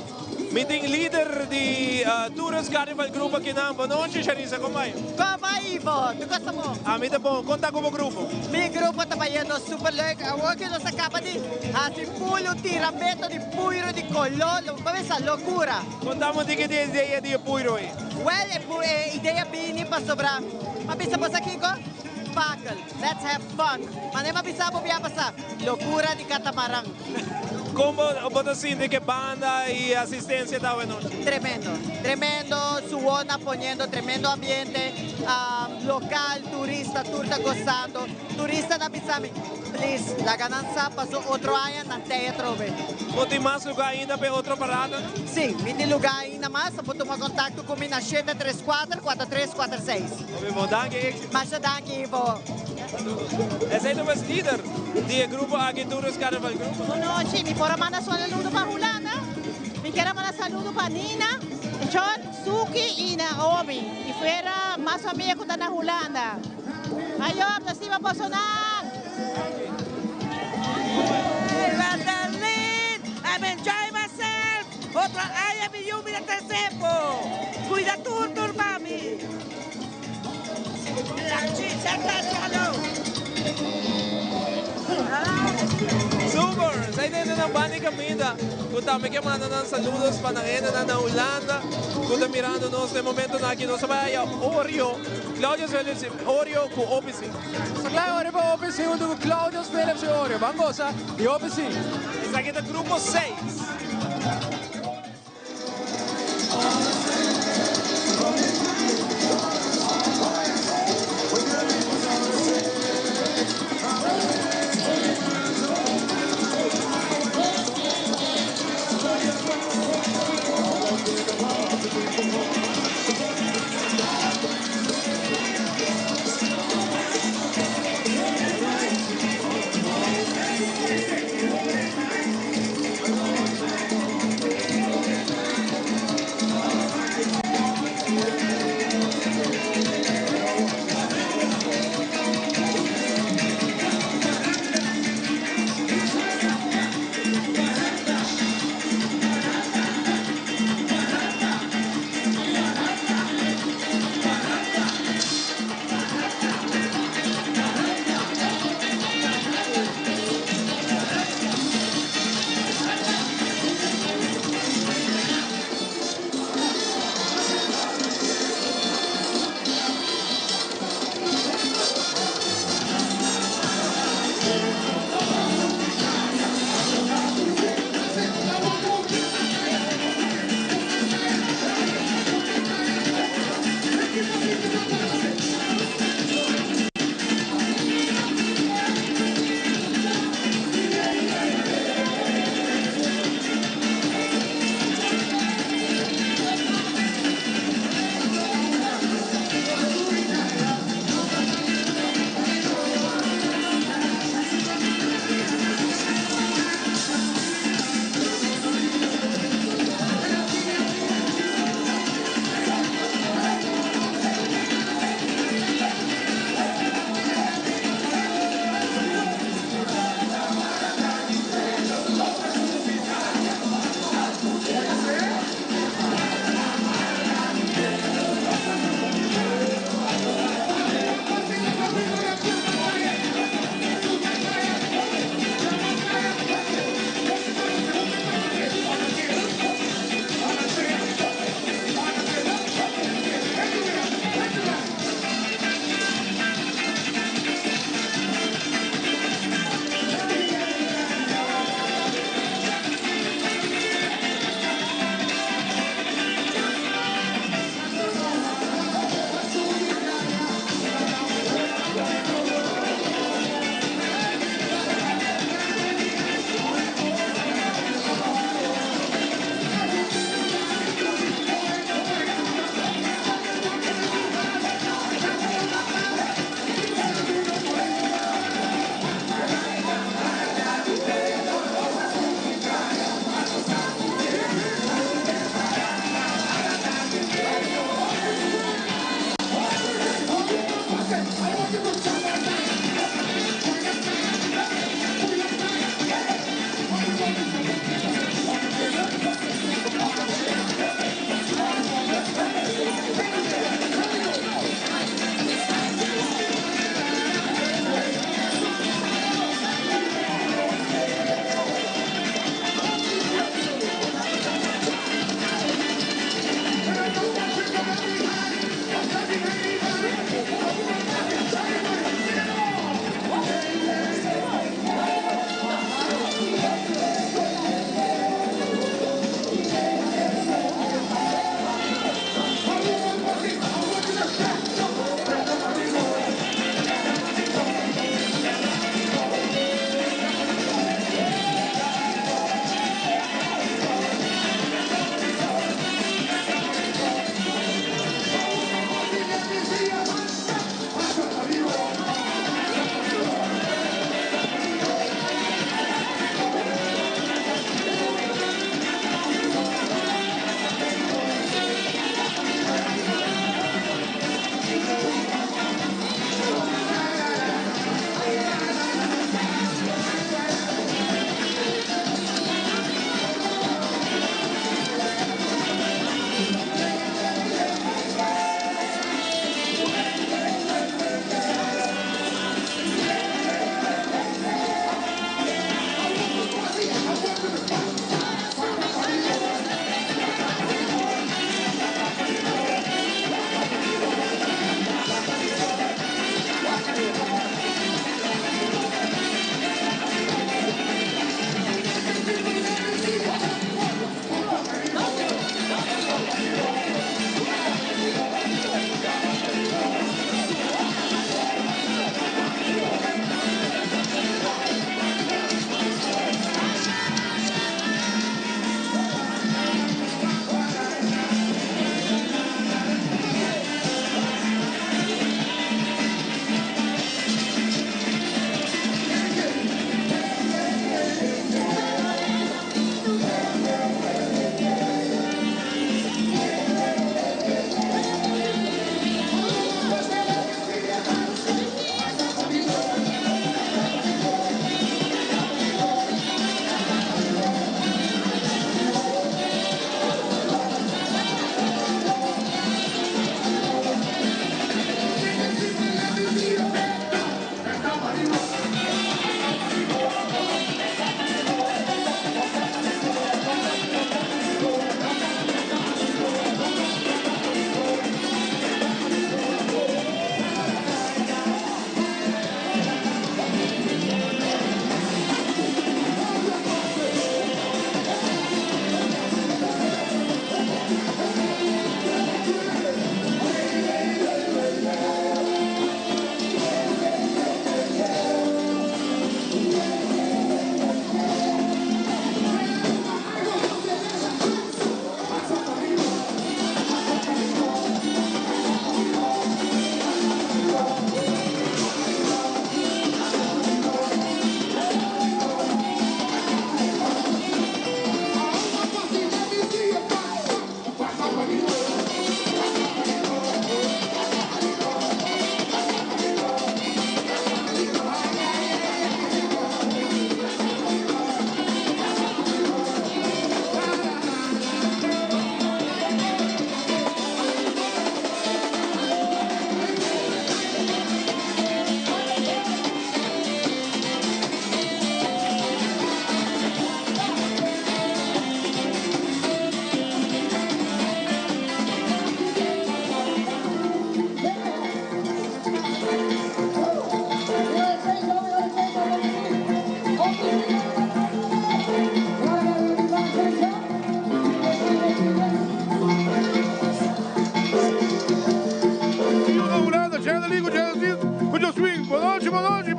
Mi tin lider di Tourist Carnival Group aki nan. Bon nochi Sharisa, kon bai? Kon bai Ivo? Tu kos ta bon? Ami ta bon. Kon ta ku bo grupo? Mi grupo ta bayendo super leuk. Awor ki nos a kaba di hasi pulu, tiramento di puiro di koló, lo bo bisa lokura. Konta mi un tiki di e idea di e puiro ei. Wèl, e idea bini pasobra mi a bisa bo sa kiko? Fakkel, let's have fun. Manera mi a bisa bo bia pasa, lokura di katamaran. Kon bo ta sinti ke banda i asistensia ta awe nochi? Tremendo, tremendo, Suwon a poniendo tremendo ambiente, lokal, turista tur ta gosando, turista ta bisa mi, please laga nan sa paso otro aña nan tei atrobe. Bo tin mas luga ainda pa e otro parada? Si, mi tin luga ainda mas, bo tuma kontakto ku mi na 734 4346. Hopi bon, danki, éxito. Masha danki, Ivo. Esei ta pues lider di e grupo aki Tourist Carnival Group. Bonochi, mi por a manda saludo pa Hulanda. Mi kier a manda saludo pa Nina, John, Suki y Naomi y fuera mas famia cu ta na Hulanda. Ayo, ta stima bosonan! Hey Wanderlin, I'm enjoy myself. Otro aña mi yu mi ta trece bo. Cuida tur tur mami. Super! Sa hende nan banda di caminda cu tambe ke manda nan saludos pa nan hendenan na Hulanda cu ta mirando nos den momentonan aki. Nos ta bay haya Oreo, Claudius Philips y Oreo cu OPC. Nos ta klaar ora pa OPC hunto cu Claudius Philips y Oreo. Ban goza di OPC. Esaki ta grupo seis.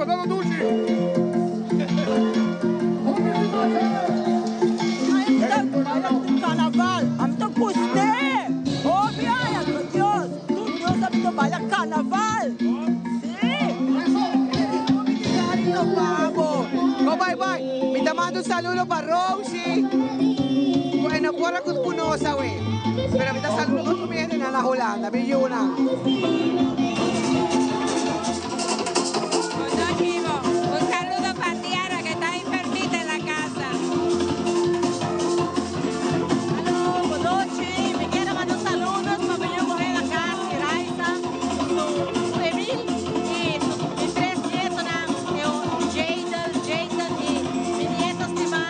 pasando dushi. Carnaval, ami ta gust'é. Hopi aña, Dios, tur Dios ami ta baila carnaval. Sí. Cariño pa bo. Go bai bai. Mi ta manda un saludo pa Rosie. Cu e no por a cu nos awe. Pero mi ta saluda otro mi hendenan na Hulanda, mi yunan. Un saludo pa Tiara que ta enfermita en la casa. Aló, bon nochi. Mi kier a manda un saludos pa mi yu muher na cas, Iraisa, su Emil y su mi tres nietonan, Jadel, Jason y mi nieto stima,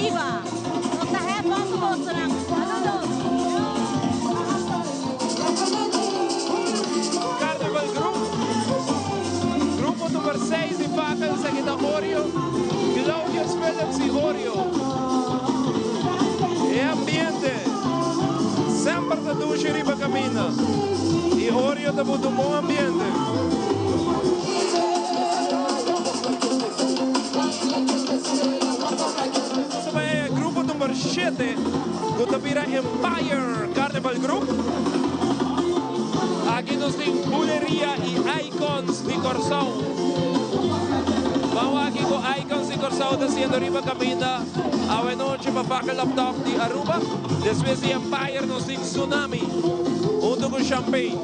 Iva. Nos ta have fun cu bosonan. Saludos. Carnival Group, Grupo number 6 di Fakel, esaki ta Oreo, Claudius Phillips y Oreo. E ambiente semper ta dushi riba caminda y Oreo ta buta un bon ambiente. Nos ta bay e grupo number shete cu ta bira Empire Carnival Group. Aki nos tin Buleria y Icons di Corsou. Ban wak kico Icons di Corsou ta haciendo riba caminda awe nochi pa Fakkel Op Top di Aruba. Despues di Empire nos tin Tsunami hunto cu Champagne.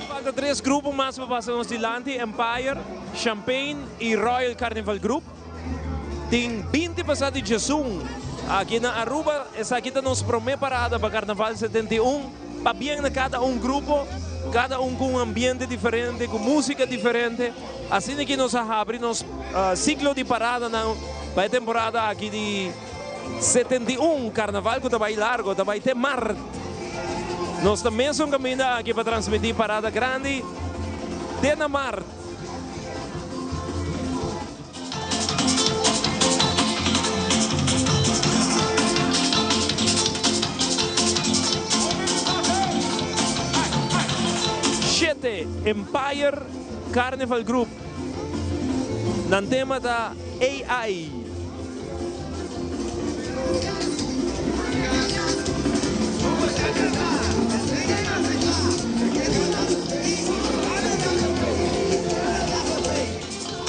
Falta tres grupo mas pa pasa nos dilanti, Empire, Champagne y Royal Carnival Group. Tin binti pasa di djesun aki na Aruba. Esaki ta nos prome parada pa Carnaval 71. Pabien na cada un grupo. Kada un ku un ambiente diferente, ku músika diferente. Asina ki nos a habri nos siklo di paradanan pa e temporada aki di 71 Karnaval ku ta bai largo, ta bai te mart. Nos ta mesun kaminda aki pa transmití parada grandi te na mart. Shete, Empire Carnival Group. Nan tema ta AI.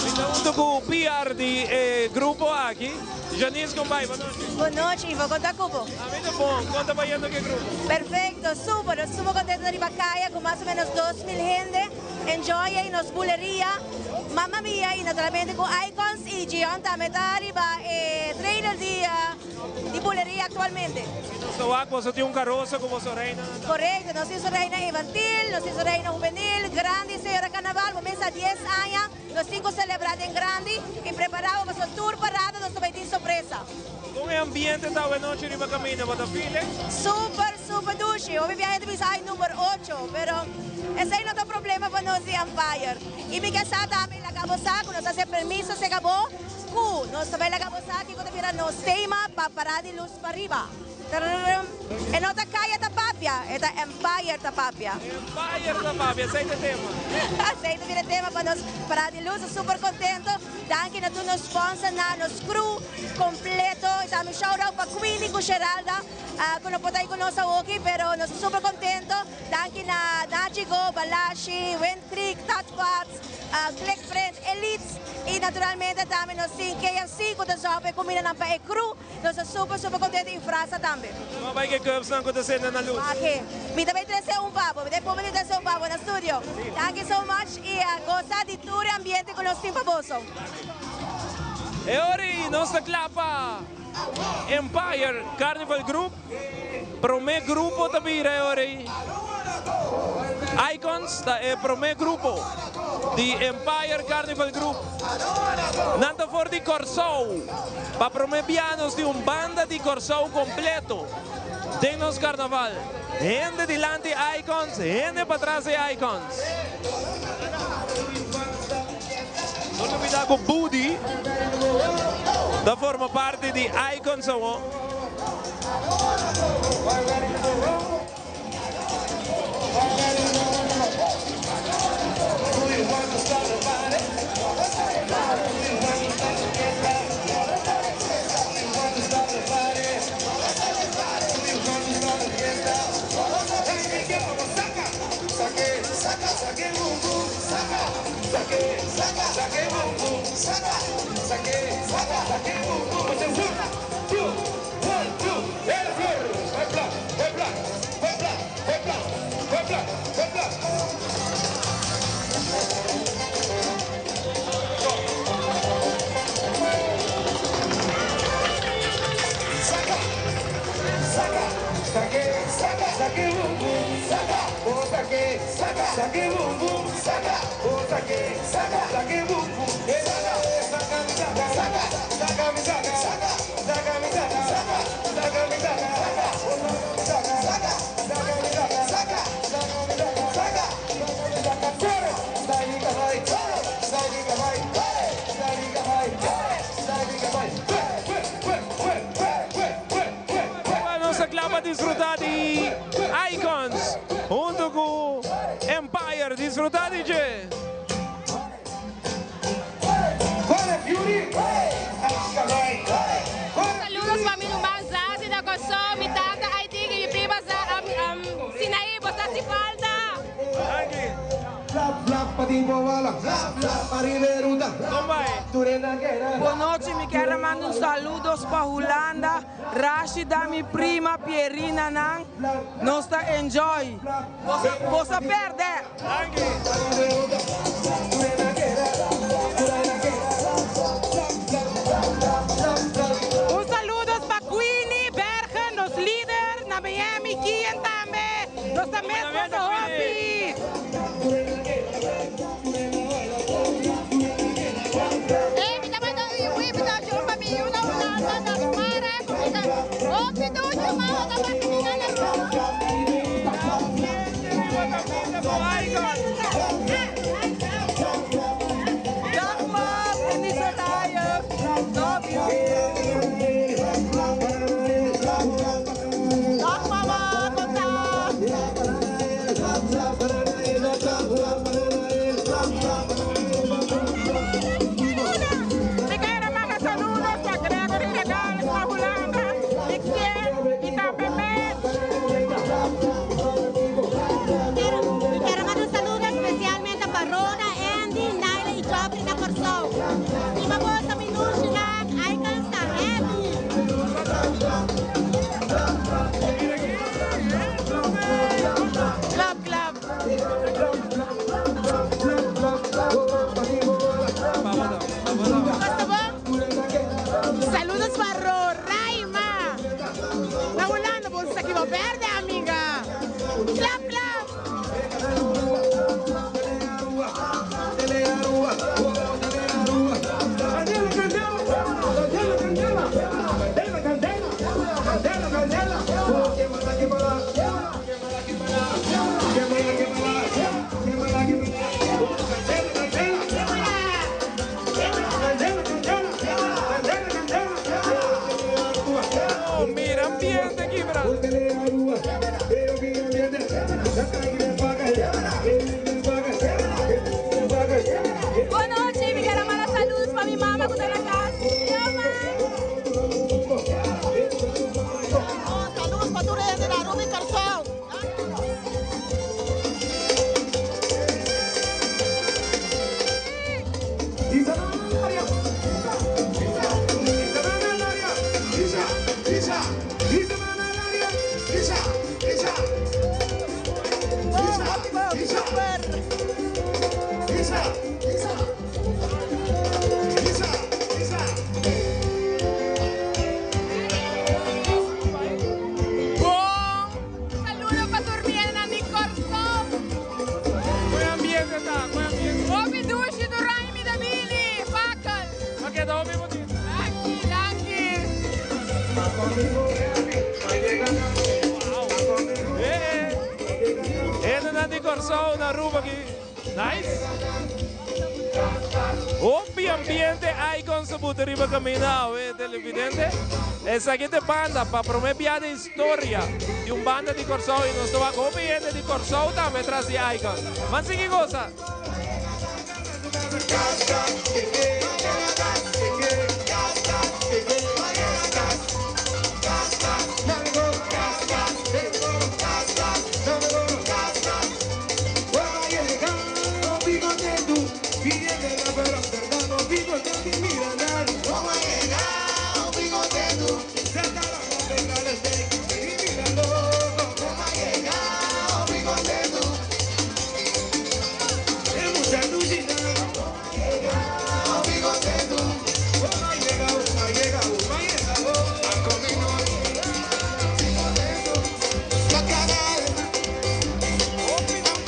Mi ta hunto cu PR di e grupo aki, Janice Gombay. Bon nochi. Bon nochi, Ivo. Con ta cu bo? A mi ta bon. Con ta bayendo cu e grupo? Perfecto, super. Nos super contento ta riba caya cu mas o menos 2000 hende. Enjoy y nos buleria. Mamma mia y naturalmente cu Icons y Gion tambe ta riba e trailer di di buleria actualmente. Y nos ta wak boso tin un carosa cu boso reina nan ta. Correcto, nos tin su reina infantil, nos tin su reina juvenil, grandi señora carnaval, bo mesa dies aña, nos tin cu celebra den grandi y prepara bo pasobra tur parada nos ta bay tin sorpresa. Con e ambiente ta awe nochi riba caminda, bo ta feel e? Super, super dushi. Hopi biaha ta bisa ay number ocho, pero esey no ta problema pa nos di Empire. Y mi ke sa tambe laga bo sa cu nos a haci permiso cerca bo cu nos ta bay laga bo sa kico ta bira nos tema pa parada di luz pariba. Tarararram. E no ta Caya ta papia, e ta Empire ta papia. Empire ta papia, esey ta e tema. Esey ta bira e tema pa nos parada di luz. Super contento. Danki na tur nos sponsor, na nos crew completo. Y tambe shout out pa Queenie cu Sheralda cu no por ta ahi cu nos awoki, pero nos ta super contento. Danki na Nachi Go, Balashi, Wind Creek, Tat Parts, Click Print, Elites y naturalmente tambe nos tin KFC cu ta zorg pa e cumindanan pa e crew. Nos ta super super contento y Frasa tambe. Bo a bay ke cupsnan cu ta sende na luz? Aki. Mi ta bay trece un pa bo. Mi ta pone di trece un pa bo na studio. Thank you so much y goza di tur e ambiente cu nos tin pa boso. E ora ei nos ta kla pa Empire Carnival Group. Prome grupo ta bira e ora ei. Icons ta e prome grupo di Empire Carnival Group. Nan ta for di Kòrsou. Pa prome bia nos tin un banda di Kòrsou kompleto den nos karnaval. Hende dilanti Icons, hende patras di Icons. No lubida ku Budi ta forma parti di Icons awo. Nos ta kla pa disfruta di Icons hunto cu Empire. Disfruta di dje! Saludos pa mi ruman Zazi na Kòrsou, mi tata Aidig i mi prima Sinaí, bo ta hasi falta! Bonochi mi kier a manda un saludos pa Hulanda, Rashida mi prima Pierina nan nos ta enjoy boso a perde. Un saludos pa Queenie Bergen nos lider na Miami Kian tambe nos ta mes goza hopi. Kosta bon? Saludos pa Roraima. Na Hulanda bo sa ki bo berde amiga. Klap klap. Oh, mira ambiente aki, bra. Bon nochi, mi kier a manda saludos pa mi mama cu ta na cas. Mama! Saludos pa tur hende na Aruba y Corsou. Bon saludo pa tur mi hendenan di Corsou. Kon ambiente ta? Kon ambiente? Hopi dushi tur aña mi ta bini. Fakkel. Pa keda hopi bonito. Danki, danki. Hendenan di Corsou na Aruba aki. Nice. Hopi ambiente Icons a buta riba caminda awe televidente. Esaki ta e banda pa prome bia den historia di un banda di Corsou y nos ta wak hopi hende di Corsou tambe tras di Icons. Ban sigui gosa.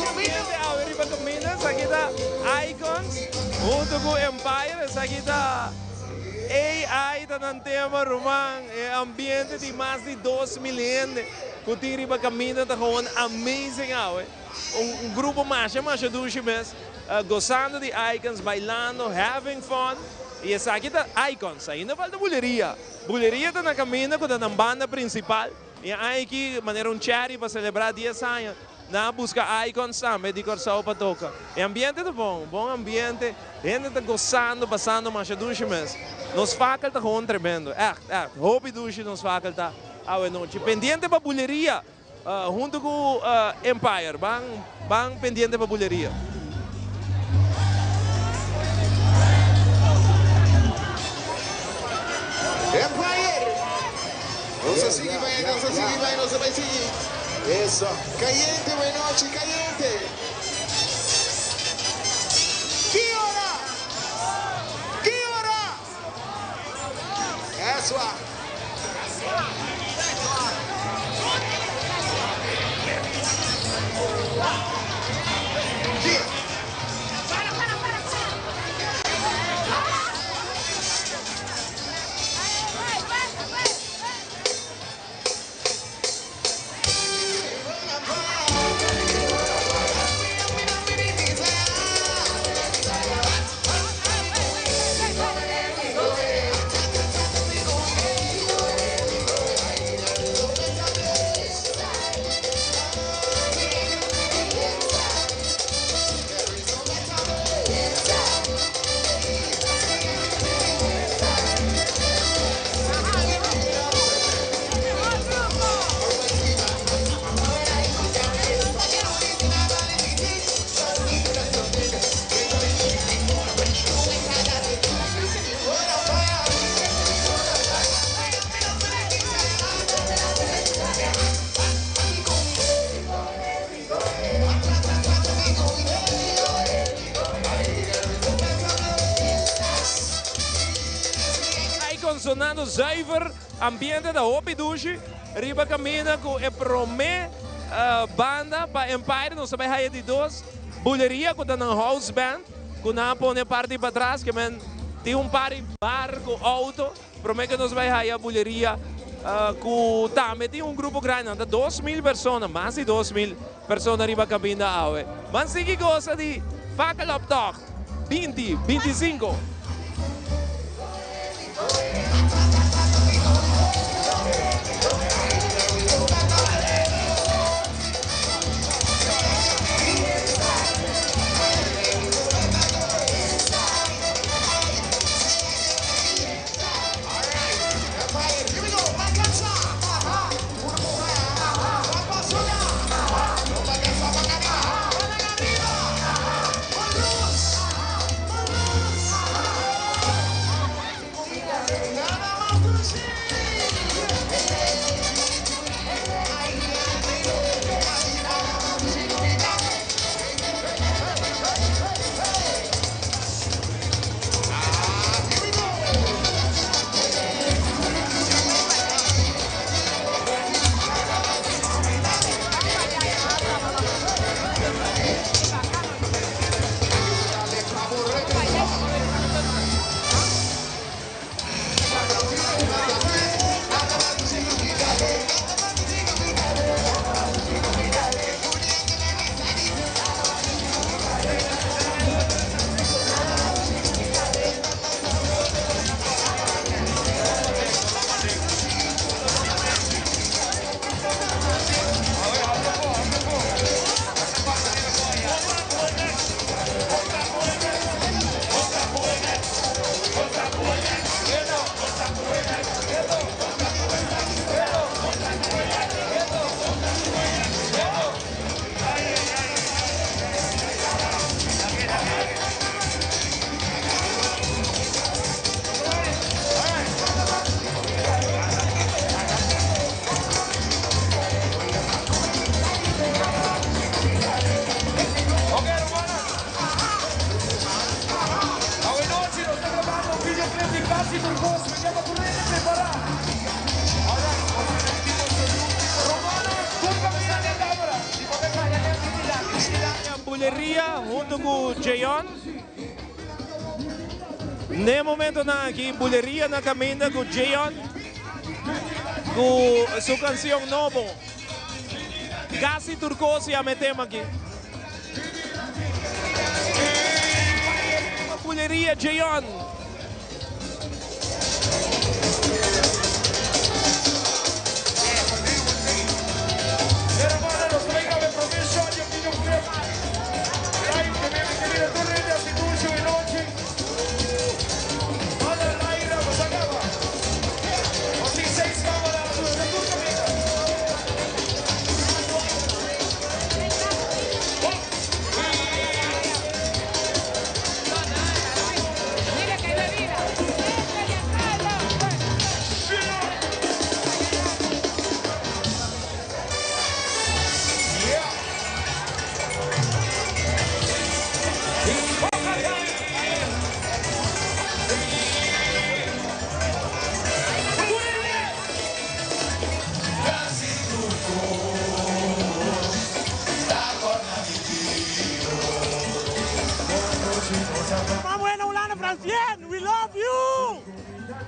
Ambiente awe riba caminda, esaki ta Icons hunto cu Empire, esaki ta AI ta nan tema ruman, e ambiente di mas di 2000 hende cu tin riba caminda ta gewoon amazing awe, un grupo masha masha dushi mes, gozando di Icons, bailando, having fun, y esaki ta Icons, ainda falta Buleria, Buleria ta na caminda cu ta nan banda principal. E aña aki manera un cherry pa celebra dies aña, nan a busca Icons tambe di Corsou pa toca. E ambiente ta bon, bon ambiente, hende ta gozando, pasando masha dushi mes. Nos fakel ta gewoon tremendo, echt, echt, hopi dushi nos fakel ta awe nochi. Pendiente pa Buleria hunto cu Empire, ban, ban pendiente pa Buleria. Empire! Nos a sigui bai, nos a sigui bai, nos a bai sigui. Eso. Cayente buenochi, cayente. Ki ora? Ki ora? Eso. Speakernan sonando zuiver, ambiente ta hopi dushi. Riba caminda cu e prome banda pa Empire, nos ta bay haya di dos Buleria cu ta nan house band cu nan a pone parti patras ke men tin un par di bar cu auto. Prome cu nos bay haya Buleria cu tambe tin un grupo grandi, nan ta 2000 persona, mas di 2000 persona riba caminda awe. Ban sigui gosa di Fakkeloptocht 20 25. Buleria hunto cu Jeon. N'e momentonan aki Buleria na caminda cu Jeon cu su cancion nobo. Casi tur cos yama e tema aki. Buleria Jeon. Francien, we love you!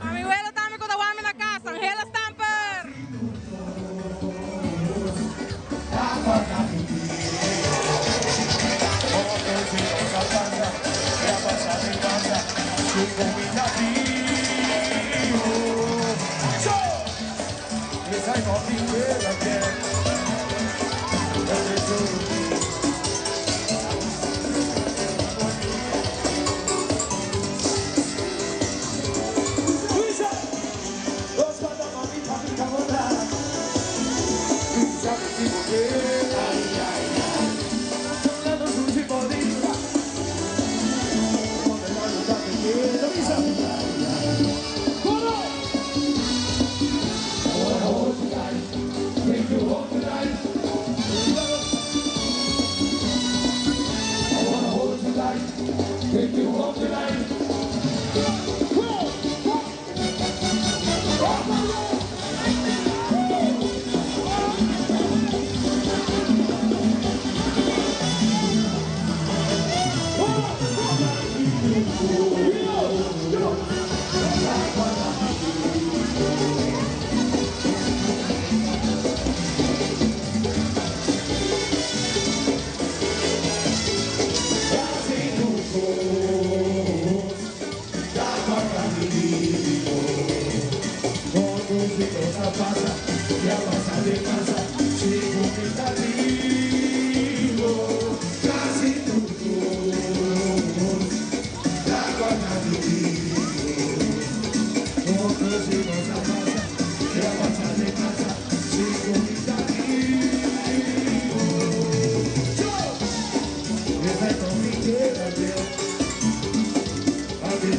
Pa mi welo tambe cu ta wami na cas, Angela Stamper! pasa, ya pasa de pasa, sigo vivo, casi todos, la guarda de Otros y nos pasa, ya pasa de pasa, sigo vivo. Yo, esa es mi quédate, a mi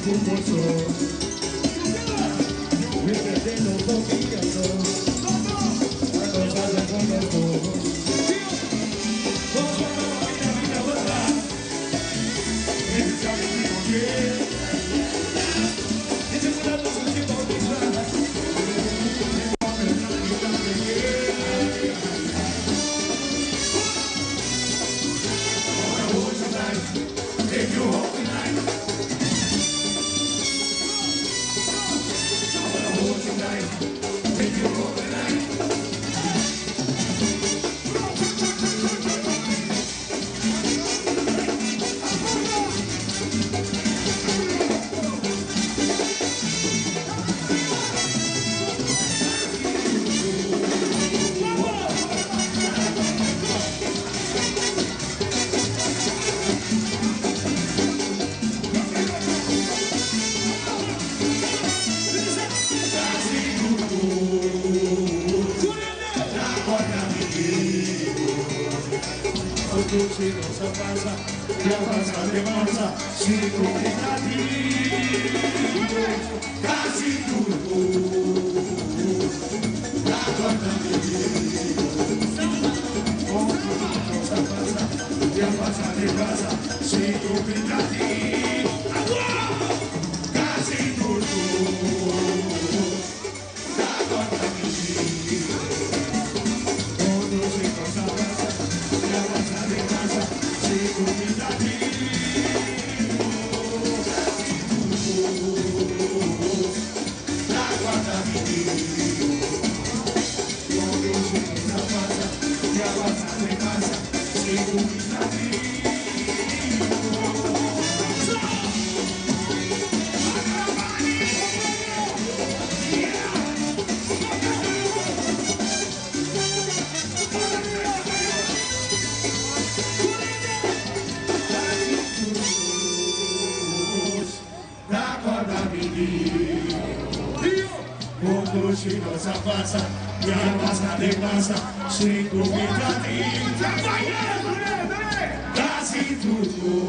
fútbol.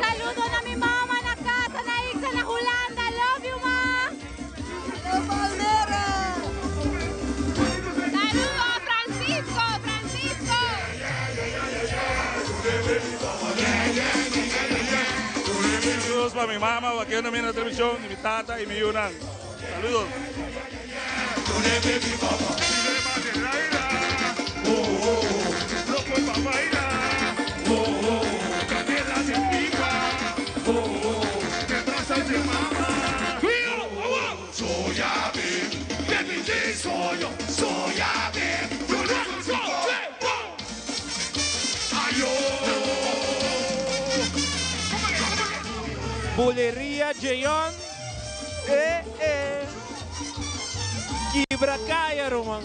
Saludo na mi mama na casa, na Ixa, na Hulanda. Love you, ma! pa mi mama, wakiendo mi na televisión, y mi tata y mi yunan. Saludos. Buleria Jeon eh eh Kibra kaya ruman.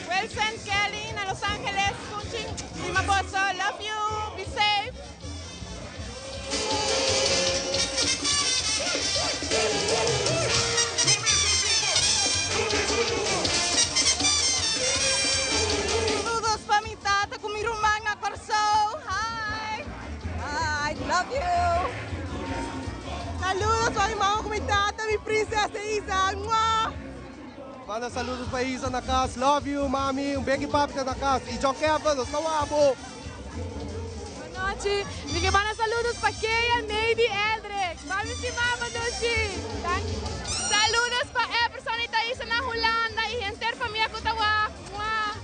Wilson, Kelly na Los Angeles, Sunchi, Stima boso, love you, be safe. Saludos pa mi tata ku mi ruman na Kòrsou. Hi! Hi, love you! Saludos pa mi mama ku mi tata, mi princesa Isa. Mua! Manda saludos pa Isa na cas. Love you, mami. Un beki papi ta na cas. Y John Kevin, nos ta wabo. Bonochi, mi ke manda saludos pa Keya, Neidy, Eldrick. Mami stima bo dushi. Danki. Saludos pa Everson y Thaisa na Hulanda y henter famia cu ta wak. Mua.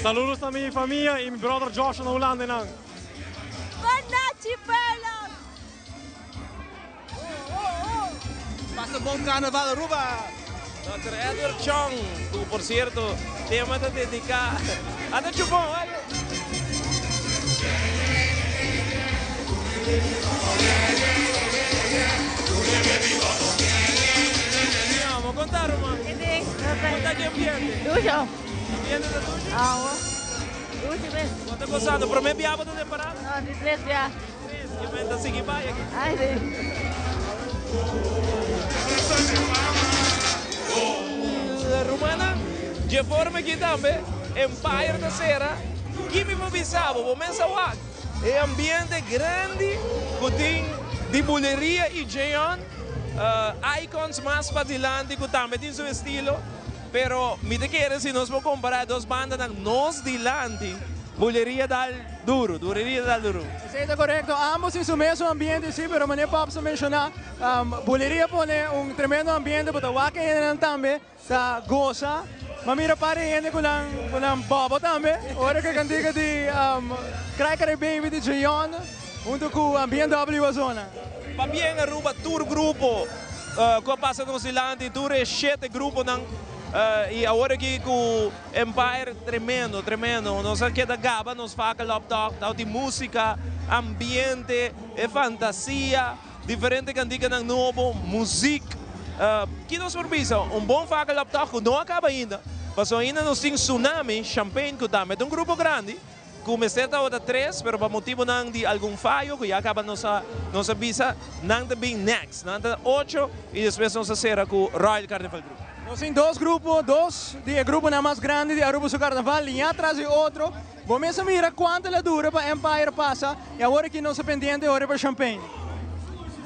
Saludos na mi famia y mi brother Joshua na Hulanda nan. Bonochi pueblo. Pasa bon Carnaval Aruba! Dòkter Edward Chong, cu por cierto tema ta dedica Ata chupon, wak! Amo, conta ruman. Conta ki ambiente. Dushi. Ambiente ta dushi? Awo. Dushi mes. Bo ta gozando. Prome bia bo ta den parada? No, di tres bia. Yo men ta sigui bai aki. Ay si. Rumannan, dje forma aki tambe Empire ta sera. Ki mi por bisa bo? Bo mester wak e ambiente grandi ku tin di buleria i Jeon. Icons mas padilanti ku tambe tin su estilo. Pero mi ta kere si nos por compara e dos bandanan nos dilanti, buleria dal duro, buleria dal duro. Esey ta corecto, ambos tin su mesun ambiente si, pero manera Pops a menciona, buleria pone un tremendo ambiente, bo ta wak e hendenan tambe ta goza. M'a mira par di hende cu nan cu nan bobo tambe, ora cu e cantica di Cry Cry Baby di Jeon hunto cu BMW a zona. Pabien Aruba tur grupo cu a pasa nos dilanti, tur e shete gruponan y awor aki cu Empire tremendo, tremendo. Nos a keda gaba nos fakel op toch, tawata tin musica, ambiente, e fantasia, diferente canticanan nobo, muziek. Ki nos por bisa? Un bon fakel op toch cu no a caba ainda, pasobra ainda nos tin Tsunami, Champagne cu tambe ta un grupo grandi. Cu mester tabata tres, pero pa motibonan di algun fayo cu ya caba nos a nos a bisa, nan ta bin next. Nan ta ocho y despues nos a cera cu Royal Carnival Group. Nos tin dos grupo, dos di e gruponan mas grandi di Aruba su carnaval, liña tras di otro. Bo mes a mira cuanto la dura pa Empire pasa y awor aki nos ta pendiente ora pa Champagne.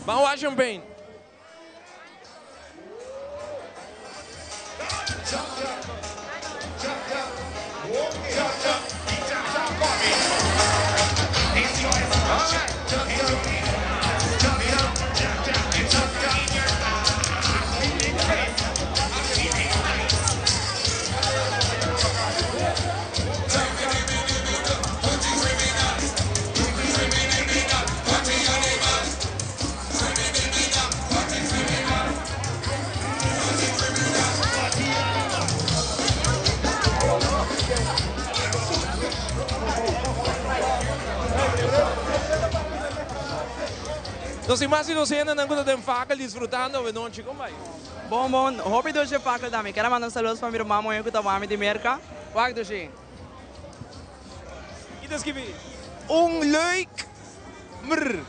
Ban wak Champagne. Nos tin mas di nos hendenan ku ta den fakel disfrutando awe nochi. Kon bai? Bon bon, hopi dushi e fakel ta. Mi ker a manda un saludos pa mi ruman muhé ku ta wami di Merka. Wak dushi. Ki ta skibi? Un leuk mrr.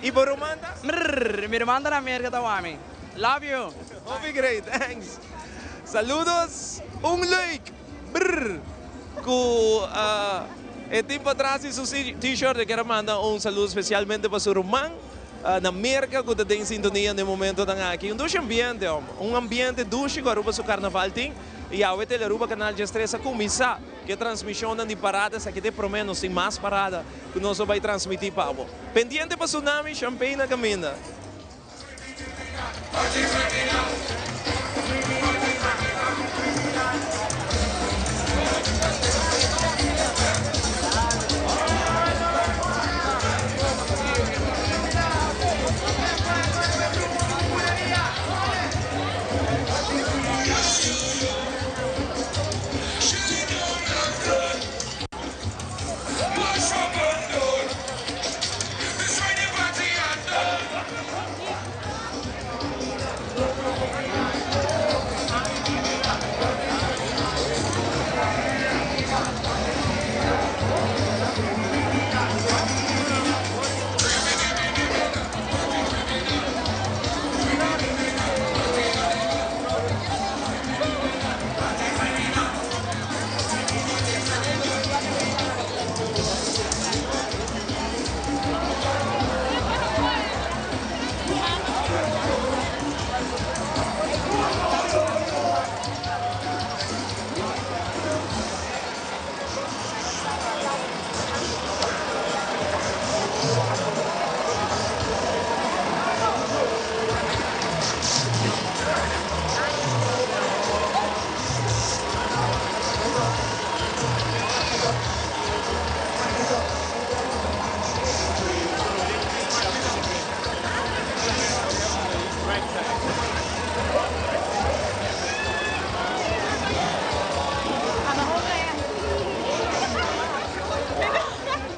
Y bo ruman ta? Mrr. Mi ruman ta na Merca ta wak mi. Love you. Hopi great, thanks. Saludos. Un leuk mrr. Cu e tin patras di su t-shirt e kier a manda un saludo specialmente pa su ruman na Merca cu ta den sintonia den momentonan aki. Un dushi ambiente homber. Un ambiente dushi cu Aruba su carnaval tin. Y awe Telearuba Canal 13 a cuminsa cu e transmisionnan di parada. Esaki ta e prome, nos tin mas parada cu nos lo bay transmiti pa bo. Pendiente pa Tsunami Champagne na caminda.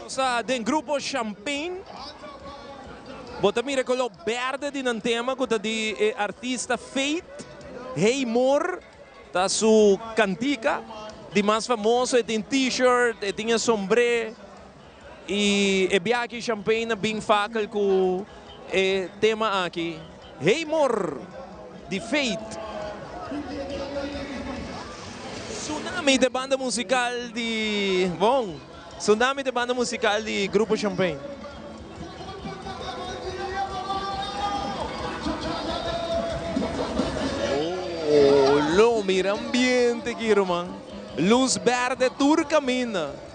Nos ta den grupo Champagne. Bo ta mira e color berde di nan tema cu ta di e artista Faith Hey More. Ta su cantica di mas famoso. E tin t-shirt, e tin e sombré y e biaha Champagne a bin fakel cu e tema aki. Hey More di Faith. Tsunami ta e banda musical di, bon, Tsunami ta e banda musical di Grupo Champagne. Oh, lo mira ambiente aki, ruman. Luz berde tur caminda.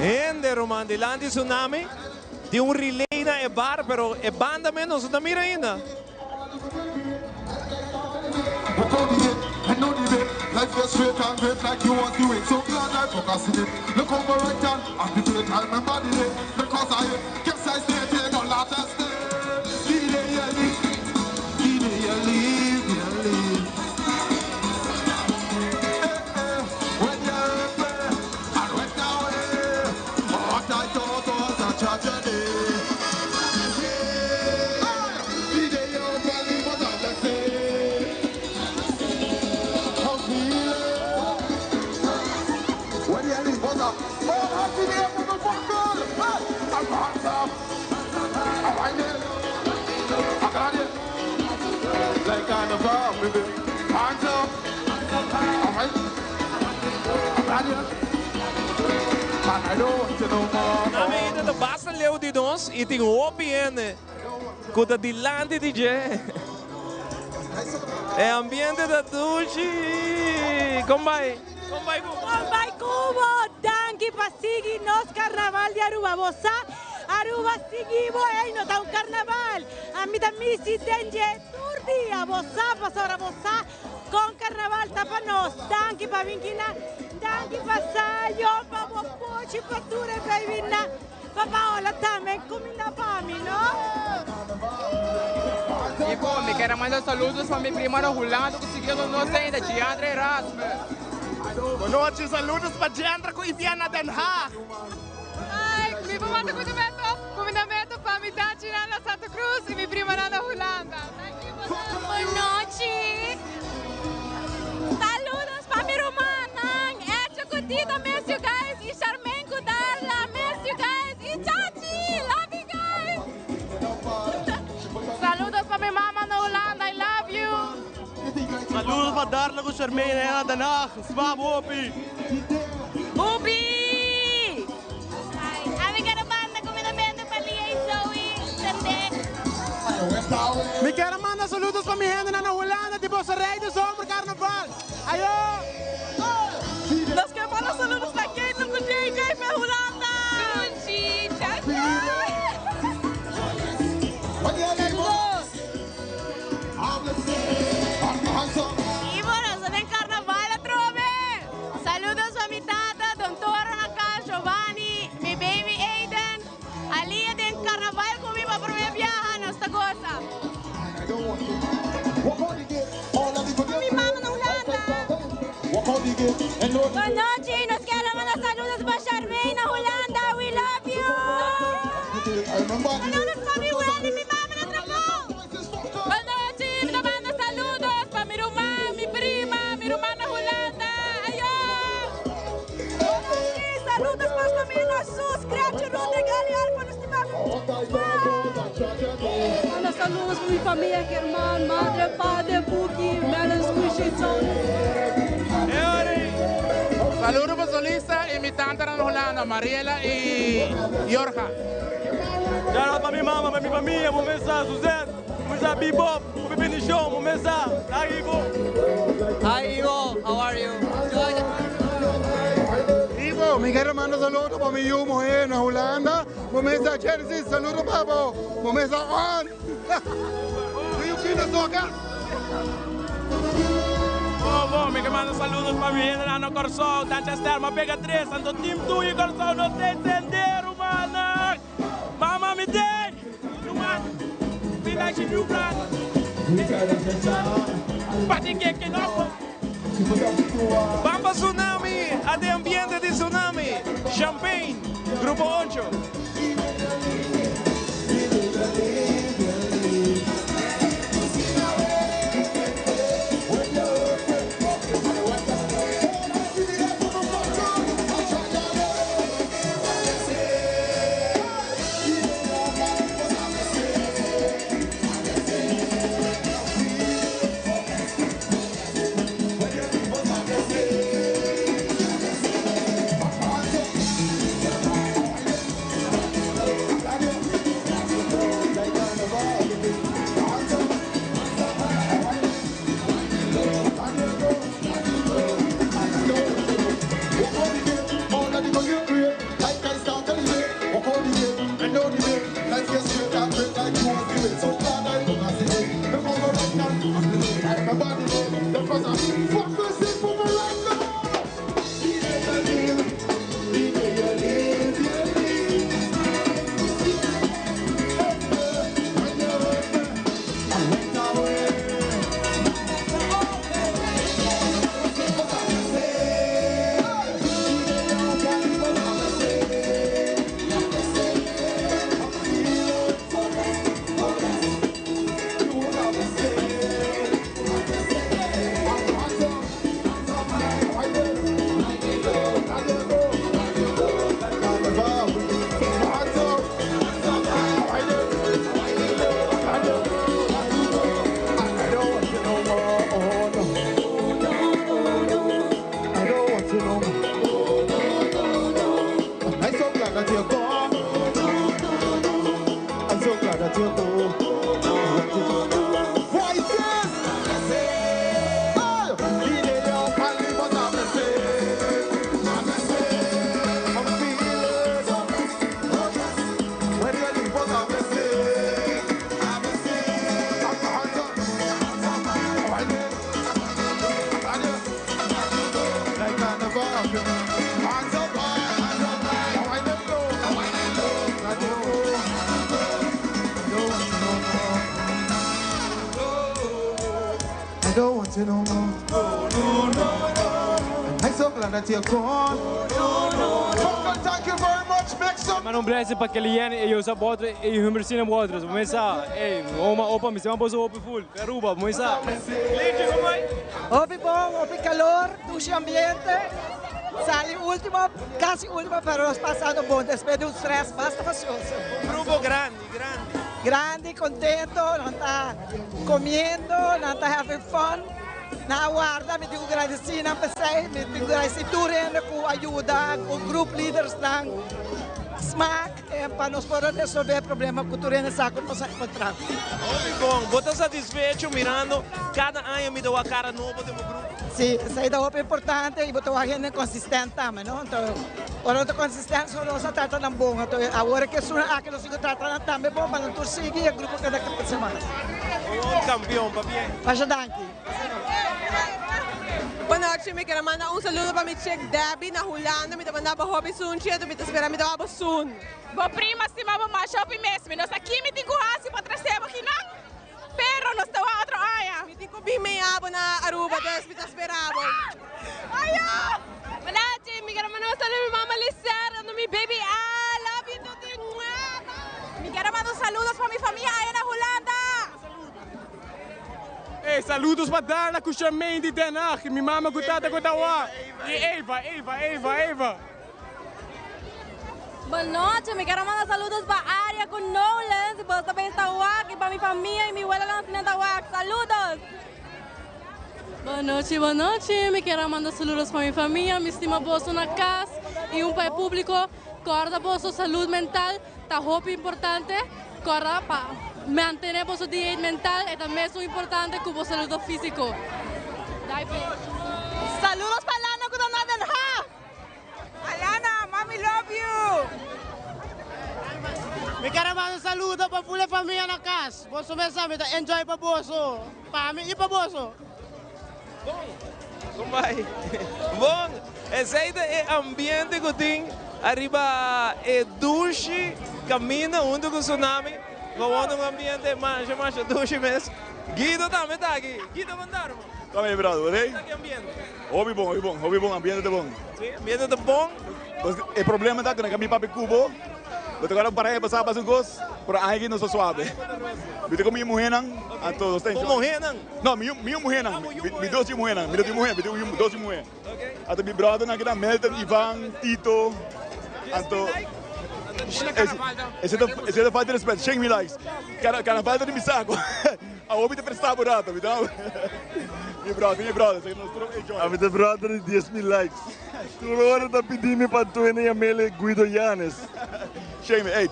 Hende ruman dilanti Tsunami tin un relay na e bar pero e banda mes nos no ta mira ainda. Hands up. All right. I'm ready. And I don't want to know more. Nami ainda ta basta leu di nos y tin hopi hende cu ta dilanti di dje. E ambiente ta dushi. Con bay? Con bay cu? Con bay cubo? Danki pa sigui nos Carnaval di Aruba. Bo sa Aruba sigui bo ey no ta un carnaval. Ami ta misi den dje tur dia. Bo sa pasobra bo sa con carnaval ta pa nos. Danki pa bin kina. Danki pa Sayo, pa bo pochi, pa tur e baby nan. Pa Paola tambe cuminda pa mi no. Ivo, mi kier a manda saludos pa mi prima na Hulanda cu siguiendo nos ainda, Giandra Erasmus. Bonochi, saludos pa Giandra cu Iviana Den Haag. Hi, mi por manda cumindamento, cumindamento pa mi tachinan na Santa Cruz y mi primanan na Hulanda. Thank you boso. Bonochi. Saludos pa mi rumannan, Echo cu Tito miss you guys y Charmaine cu Darla miss you guys y Chachi love you guys. Saludos pa mi mama na Hulanda I love you. Saludos pa Darla cu Charmaine na Den Haag. Sma hopi. Bubi! Ami quiero manda cumindamento pa Lia y Zoe tambe. Mi kier a manda saludos pa mi hendenan na Hulanda di boso rey di zomer carnaval. Ayo! Nos kier manda saludos pa Caitlin cu JJ pa Hulanda. Sunchi, ciao ciao. Ivo, nos ta den carnaval atrobe! Saludos pa mi tata, Don Toro na cas, Giovanni, mi baby Aiden, Alia den carnaval cu mi pa prome biaha, nos ta goza. Mi mama na Hulanda. Bonochi, nos kier a manda saludos pa Charmaine na Hulanda, we love you! Saludos pa mi wela y mi mama na trabou. Bonochi, mi ta manda saludos pa mi ruman, mi prima, mi ruman na Hulanda. Ayo! Bonochi, saludos pa familia Sus, Gretchen, Rodrick, Ali, Alfa, nos stima. Manda saludos pa mi famia, German, madre, padre, Buki, Melon, Squishy, Tony. Saludo pa Solisa y mi tanta na Hulanda, Mariela y Jorga. Shout out pa mi mama, pa mi famia, bo mesa Suzette, bo mesa Bebop, bo mi bendicion, bo mesa. Hi Ivo. Hi Ivo, how are you? Ivo, mi kier manda saludo pa mi yu muher na Hulanda, bo mesa Genesis, saludo pa bo, bo mesa on. Do you feel the soca? Bon, bon, mi ke manda saludos pa mi hendenan na Kòrsou, Tancha Esther, m'a pega tres, anto team tuyo Kòrsou no ta entende, rumannan. Mama mi den, ruman, mi like new plan. Pati ke ke no. Ban pa Tsunami, a den ambiente di Tsunami, Champagne, Grupo Ocho. glad that you're home. Voices! I don't want you no more. No, no, no, no. And I'm so glad that you're gone. No, no, no. Thank you very much. Make some. Maar un blessing pa Kellyanne e Josa Botre e Humbersina Botre. Começa, ei, oma opa, me chama boso opi full. Aruba, começa. Hopi bom, hopi calor, dushi ambiente. Sali último, casi último, pero nos pasando bom. Después de un stress basta fastidioso. Un grupo grande, grande. Grande, contento, nan ta comiendo, nan ta having fun. Nan a warda, mi tin cu gradici nan p'esey, mi tin cu gradici tur hende cu a yuda, cu group leaders nan, smaak, pa nos por a resolve e problema cu tur hende sa cu nos a encontra. Hopi bon, bo ta satisfecho mirando cada aña mi ta wak cara nobo den bo grupo? Si, esey ta hopi importante y bo ta wak hende consistent tambe, no? Anto, ora no ta consistent, so nos a trata nan bon. Anto, awor ke esunnan aki nos tin ku trata nan tambe bon pa nan tur sigui e grupo keda krese mas. Un kampion, pabien. Masha danki. Bonochi, mi kier a manda un saludo pa mi chick Debbie na Hulanda, mi ta manda bo hopi sunchi anto mi ta spera mi ta wak bo soon. Bo prima stima bo masha hopi mes, mi no sa ki mi tin ku hasi pa trese bo kinan. Pero nos ta wak otro aña. Mi tin cu bin meña bo na Aruba, dus mi ta spera bo. Ayo! Manachi, mi kier a manda un saludo mi mama Lisette, anto mi baby A, love you tuti, mua, bye. Mi kier a manda un saludos pa mi famia aya na Hulanda. Ey, saludos pa Darla cu Charmaine di Den Haag, mi mama cu tata cu ta wak, y Eva, Eva, Eva, Eva. Bonochi, mi quiero manda saludos pa Aria cu Nolan, si boso ta bay sta wak, y pa mi famia y mi welanan si nan ta wak. Saludos! Bonochi, bonochi, mi kier a manda saludos pa mi famia, mi stima boso na cas y un pa e publico. Corda boso salud mental ta hopi importante, corda pa mantene boso dieet mental e ta mesun importante cu bo saludo fisico. Dai pe. Saludos pa Lana cu ta na Den Haag. Alana, mami love you! Mi ker a manda saludo pa ful e famia na kas. Boso mes sa mi ta enjoy pa boso, pa mi i pa boso. Bon, kon bai? Bon, esei ta e ambiente ku tin ariba e dushi kaminda huntu ku Tsunami. Gewoon un ambiente masha masha dushi mes. Guido tambe ta aki. Guido, kon ta hermano? Ta bien brother, bo ta ki ambiente? Hopi bon, hopi bon, hopi bon, ambiente ta bon. Si, ambiente ta bon. Pues e problema ta ku na ka mi papia kubo, bo ta kòrda pareha pasá pasa un kos, pero aña aki nos ta suabe. Mi ta ku mi muhénan, anto nos ta enjoy. Bo muhénan? No, mi mi muhénan, mi dos yu muhénan, mi no tin muhé, mi tin dos yu muhé. Anto mi bròdernan aki ta Melton, Ivan, Tito, anto Esei ta falta di respet, shen mi likes. Karnaval ta di mi saco. Awor mi ta presta bo rato, mi ta Mi brother, mi brother, esaki nos tur enjoy. Ami ta brother di 10,000 likes. Tur ora ta pidi mi pa Antonio yam'el e Guido Yanes. Shame, ey,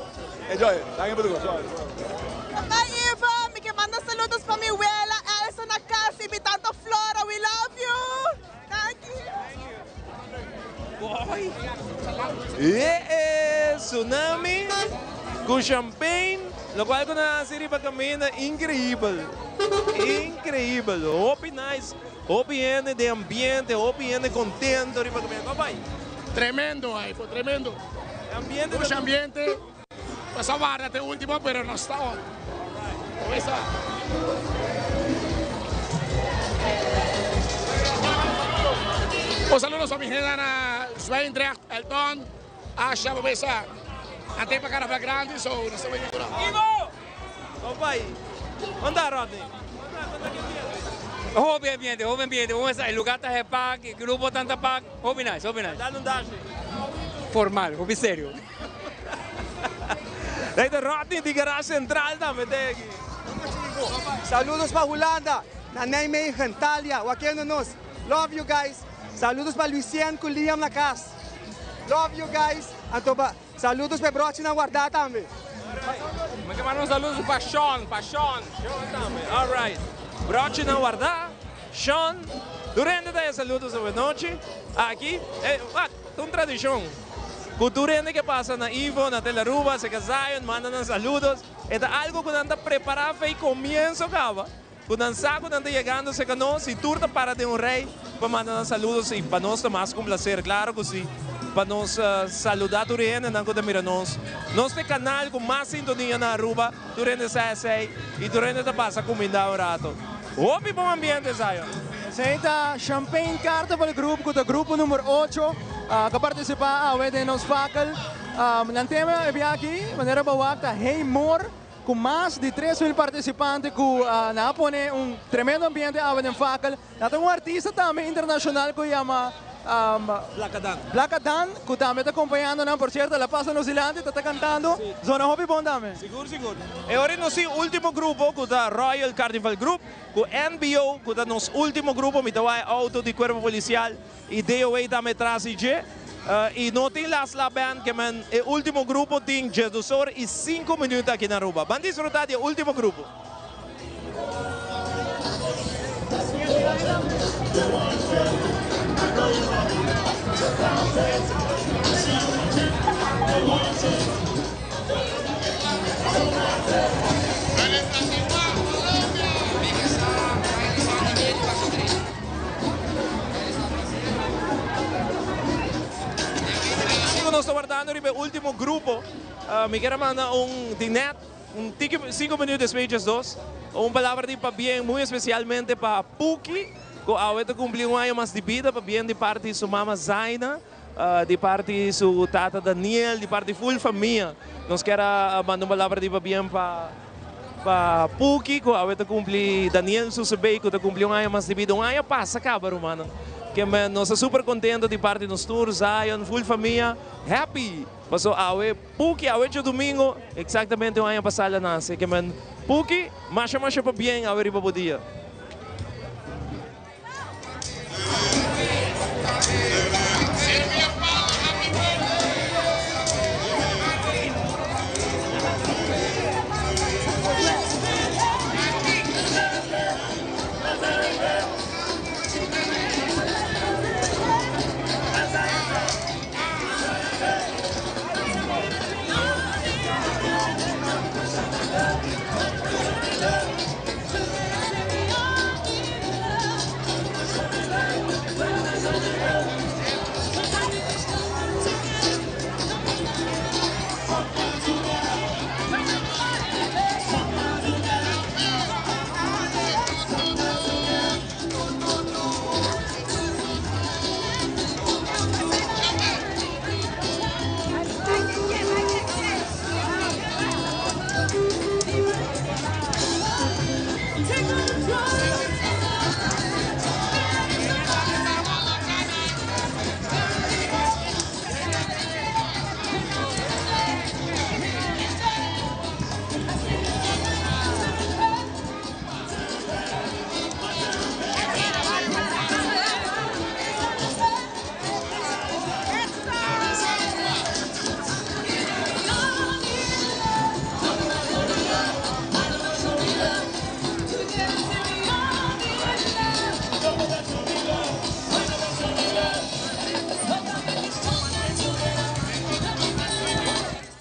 enjoy, danki pa tu cos. Hi Eva, mi ke manda saludos pa mi wela Elsa na cas y mi tanta Flora, we love you. Danki. Boy. E tsunami cu champagne, locual cu nan haci riba caminda increibel. Increibel. Hopi nice, hopi hende den ambiente, hopi hende contento riba caminda. Con bay? Tremendo Aifo, tremendo. Ambiente Mucho ambiente. Nos a warda te ultimo pero nos ta on. Comesa. Un saludo pa mi hende na Zwijndrecht, Elton, Asha, Bobesa. Nan ta pa Carnaval Grandi, so nos ta wini ku nan. Ivo! Compay, unda Rodney? Hopi ambiente, hopi ambiente. Bo mester, e lugar ta hepak, e grupo tan ta pak. Hopi nice, hopi nice. Dal un dashi. Formal, hopi serio. Hey, de Rodney di Garage Central tambe te aki. Saludos pa Hulanda, na Nijmegen, Talia, wakendo nos. Love you guys. Saludos pa Lucien cu Liam na cas. Love you guys. Anto pa saludos pa e brochinan guarda tambe. Mi ke manda un saludo pa Sean, pa Sean. Sean tambe, alright. Brochinan wardá. Sean, tur hende ta e saludos awenochi aki. E, wak, ta un tradishon ku tur hende ke pasa na Ivo, na Telaruba, seka Zion, manda nan saludos. E ta algo ku nan ta prepará fei komienso kaba. Ku nan sa ku nan ta yegando serka nos i tur ta para den un rei pa manda nan saludos i pa nos ta mas ku un plaser, klaro ku si, pa nos saludá tur e hendenan ku ta mira nos. Nos ta e kanal ku mas sintonia na Aruba, tur hende sa esei i tur hende ta pasa kumindá un rato. Hopi bon ambiente, Zion. Esei ta Champagne Carnival Group ku ta grupo number ocho ku a partisipá awe den nos fakel. Nan tema e biaha aki, manera bo wak, ta Hey More. Ku mas di 3000 partisipante ku nan a pone un tremendo ambiente awe den Fakel. Nan ta un artista tambe internashonal ku yama Blakadan. Blakadan ku tambe ta kompañando nan. Por sierto el a pasa nos dilanti ta ta kantando. Zona hopi bon tambe. Sigur sigur. E ora nos tin ultimo grupo ku ta Royal Carnival Group ku NBO ku ta nos ultimo grupo. Mi ta wak e auto di Cuerpo Policial y DOA tambe tras di dje. Y no tin Las La Band ke men e ultimo grupo tin 12 or y 5 minuut aki na Aruba. Ban disfruta di e ultimo grupo. Sico nos ta wardando riba e ultimo grupo, mi kier a manda un di net un tiki cinco minuut despues di diesdos, un palabra di pabien muy especialmente pa Puki cu awe ta cumpli un aña mas di bida, pabien di parti di su mama Zaina, di parti di su tata Daniel, di parti full famia. Nos kier a manda un palabra di pabien pa. Pa Puki ku awe ta kumpli Daniel Susebey ku ta kumpli un aña mas di bida. Un aña pasa kaba rumannan. Ke men nos ta super kontento di parti nos tur, Zion, full famia happy paso awe Puki awe djadumingo eksaktamente un aña pasa el a nase. Ke men Puki masha masha pabien awe riba bo dia.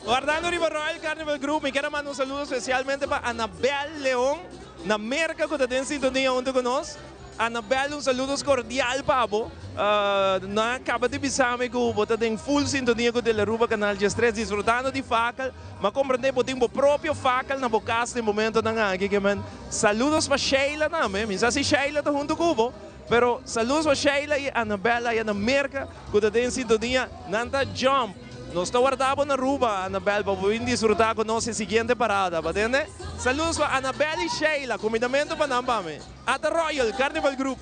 Wardando riba Royal Carnival Group mi kier a manda un saludo specialmente pa Anabel Leon na Merca cu ta den sintonia hunto cu nos. Anabel un saludos cordial pa bo. Nan a caba di bisa mi cu bo ta den full sintonia cu Telearuba Canal 13 disfrutando di fakel. M'a comprende bo tin bo propio fakel na bo cas den momentonan aki ke men. Saludos pa Sheila tambe. Mi sa si Sheila ta hunto cu bo, pero saludos pa Sheila y Anabel aya na Merca cu ta den sintonia. Nan ta jump. Nos ta warda bo na Aruba, Anabel, pa bo bin disfruta cu nos e siguiente parada, bo tende? Saludos pa Anabel y Sheila. Cumindamento pa nan pa mi. Ata Royal Carnival Group.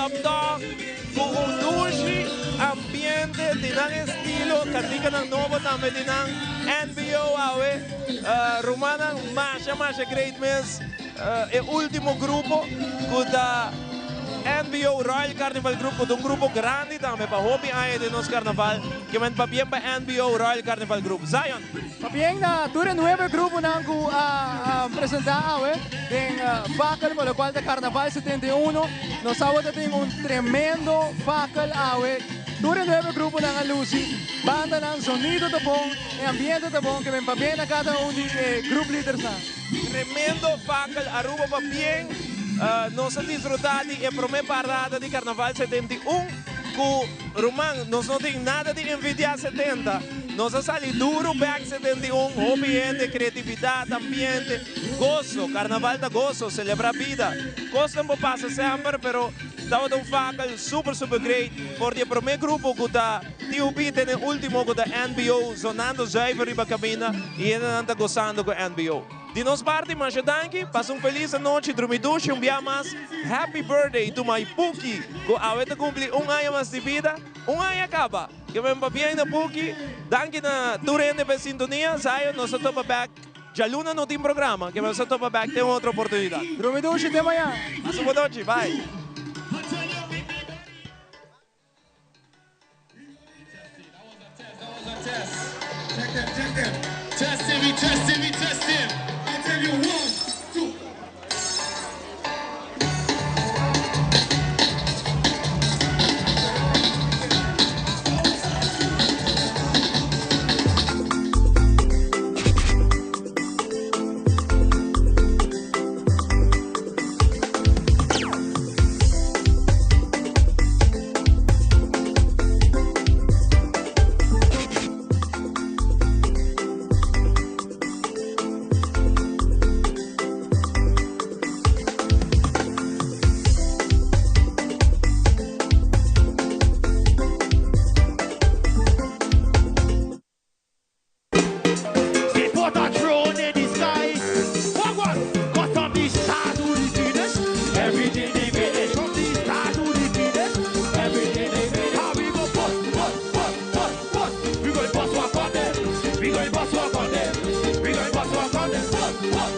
up toch ku un dushi ambiente di nan estilo, kantikanan nobo tambe di nan NBO awe. Rumannan masha masha great mes. E ultimo grupo ku ta NBO Royal Carnival Group ku ta un grupo grandi tambe pa hopi aña den nos carnaval. Ke men pabien pa NBO Royal Carnival Group. Zion. Pabien na tur e nuebe gruponan ku a presenta awe den Fakkel pa lokual ta Carnaval 71. Nos tabata tin un tremendo Fakkel awe. Tur e nuebe gruponan a lusi, bandanan, sonido ta bon, e ambiente ta bon. Ke men pabien na kada un di e group leadersnan. Tremendo fakkel Aruba pa bien nos a disfruta di e prome parada di Carnaval 71 cu ruman nos no tin nada di envidia 70 nos a sali duro bek 71 hopi hende creatividad ambiente gozo Carnaval ta gozo celebra bida cosnan por pasa semper pero tabata un fakkel super super great for di e prome grupo cu ta TUB te den ultimo cu ta NBO zonando zuiver riba caminda y hendenan ta gozando cu NBO. Di nos parti masha danki, pasa un feliz anochi, drumi dushi un bia mas, happy birthday to my Puki cu awe ta cumpli un aña mas di bida, un aña caba, ke men pabien na Puki, danki na tur hende pa e sintonia, Zion nos ta topa bek djaluna no tin programa, ke men nos ta topa bek den otro oportunidad. Drumi dushi te mañan. Pasa un bon nochi, bye.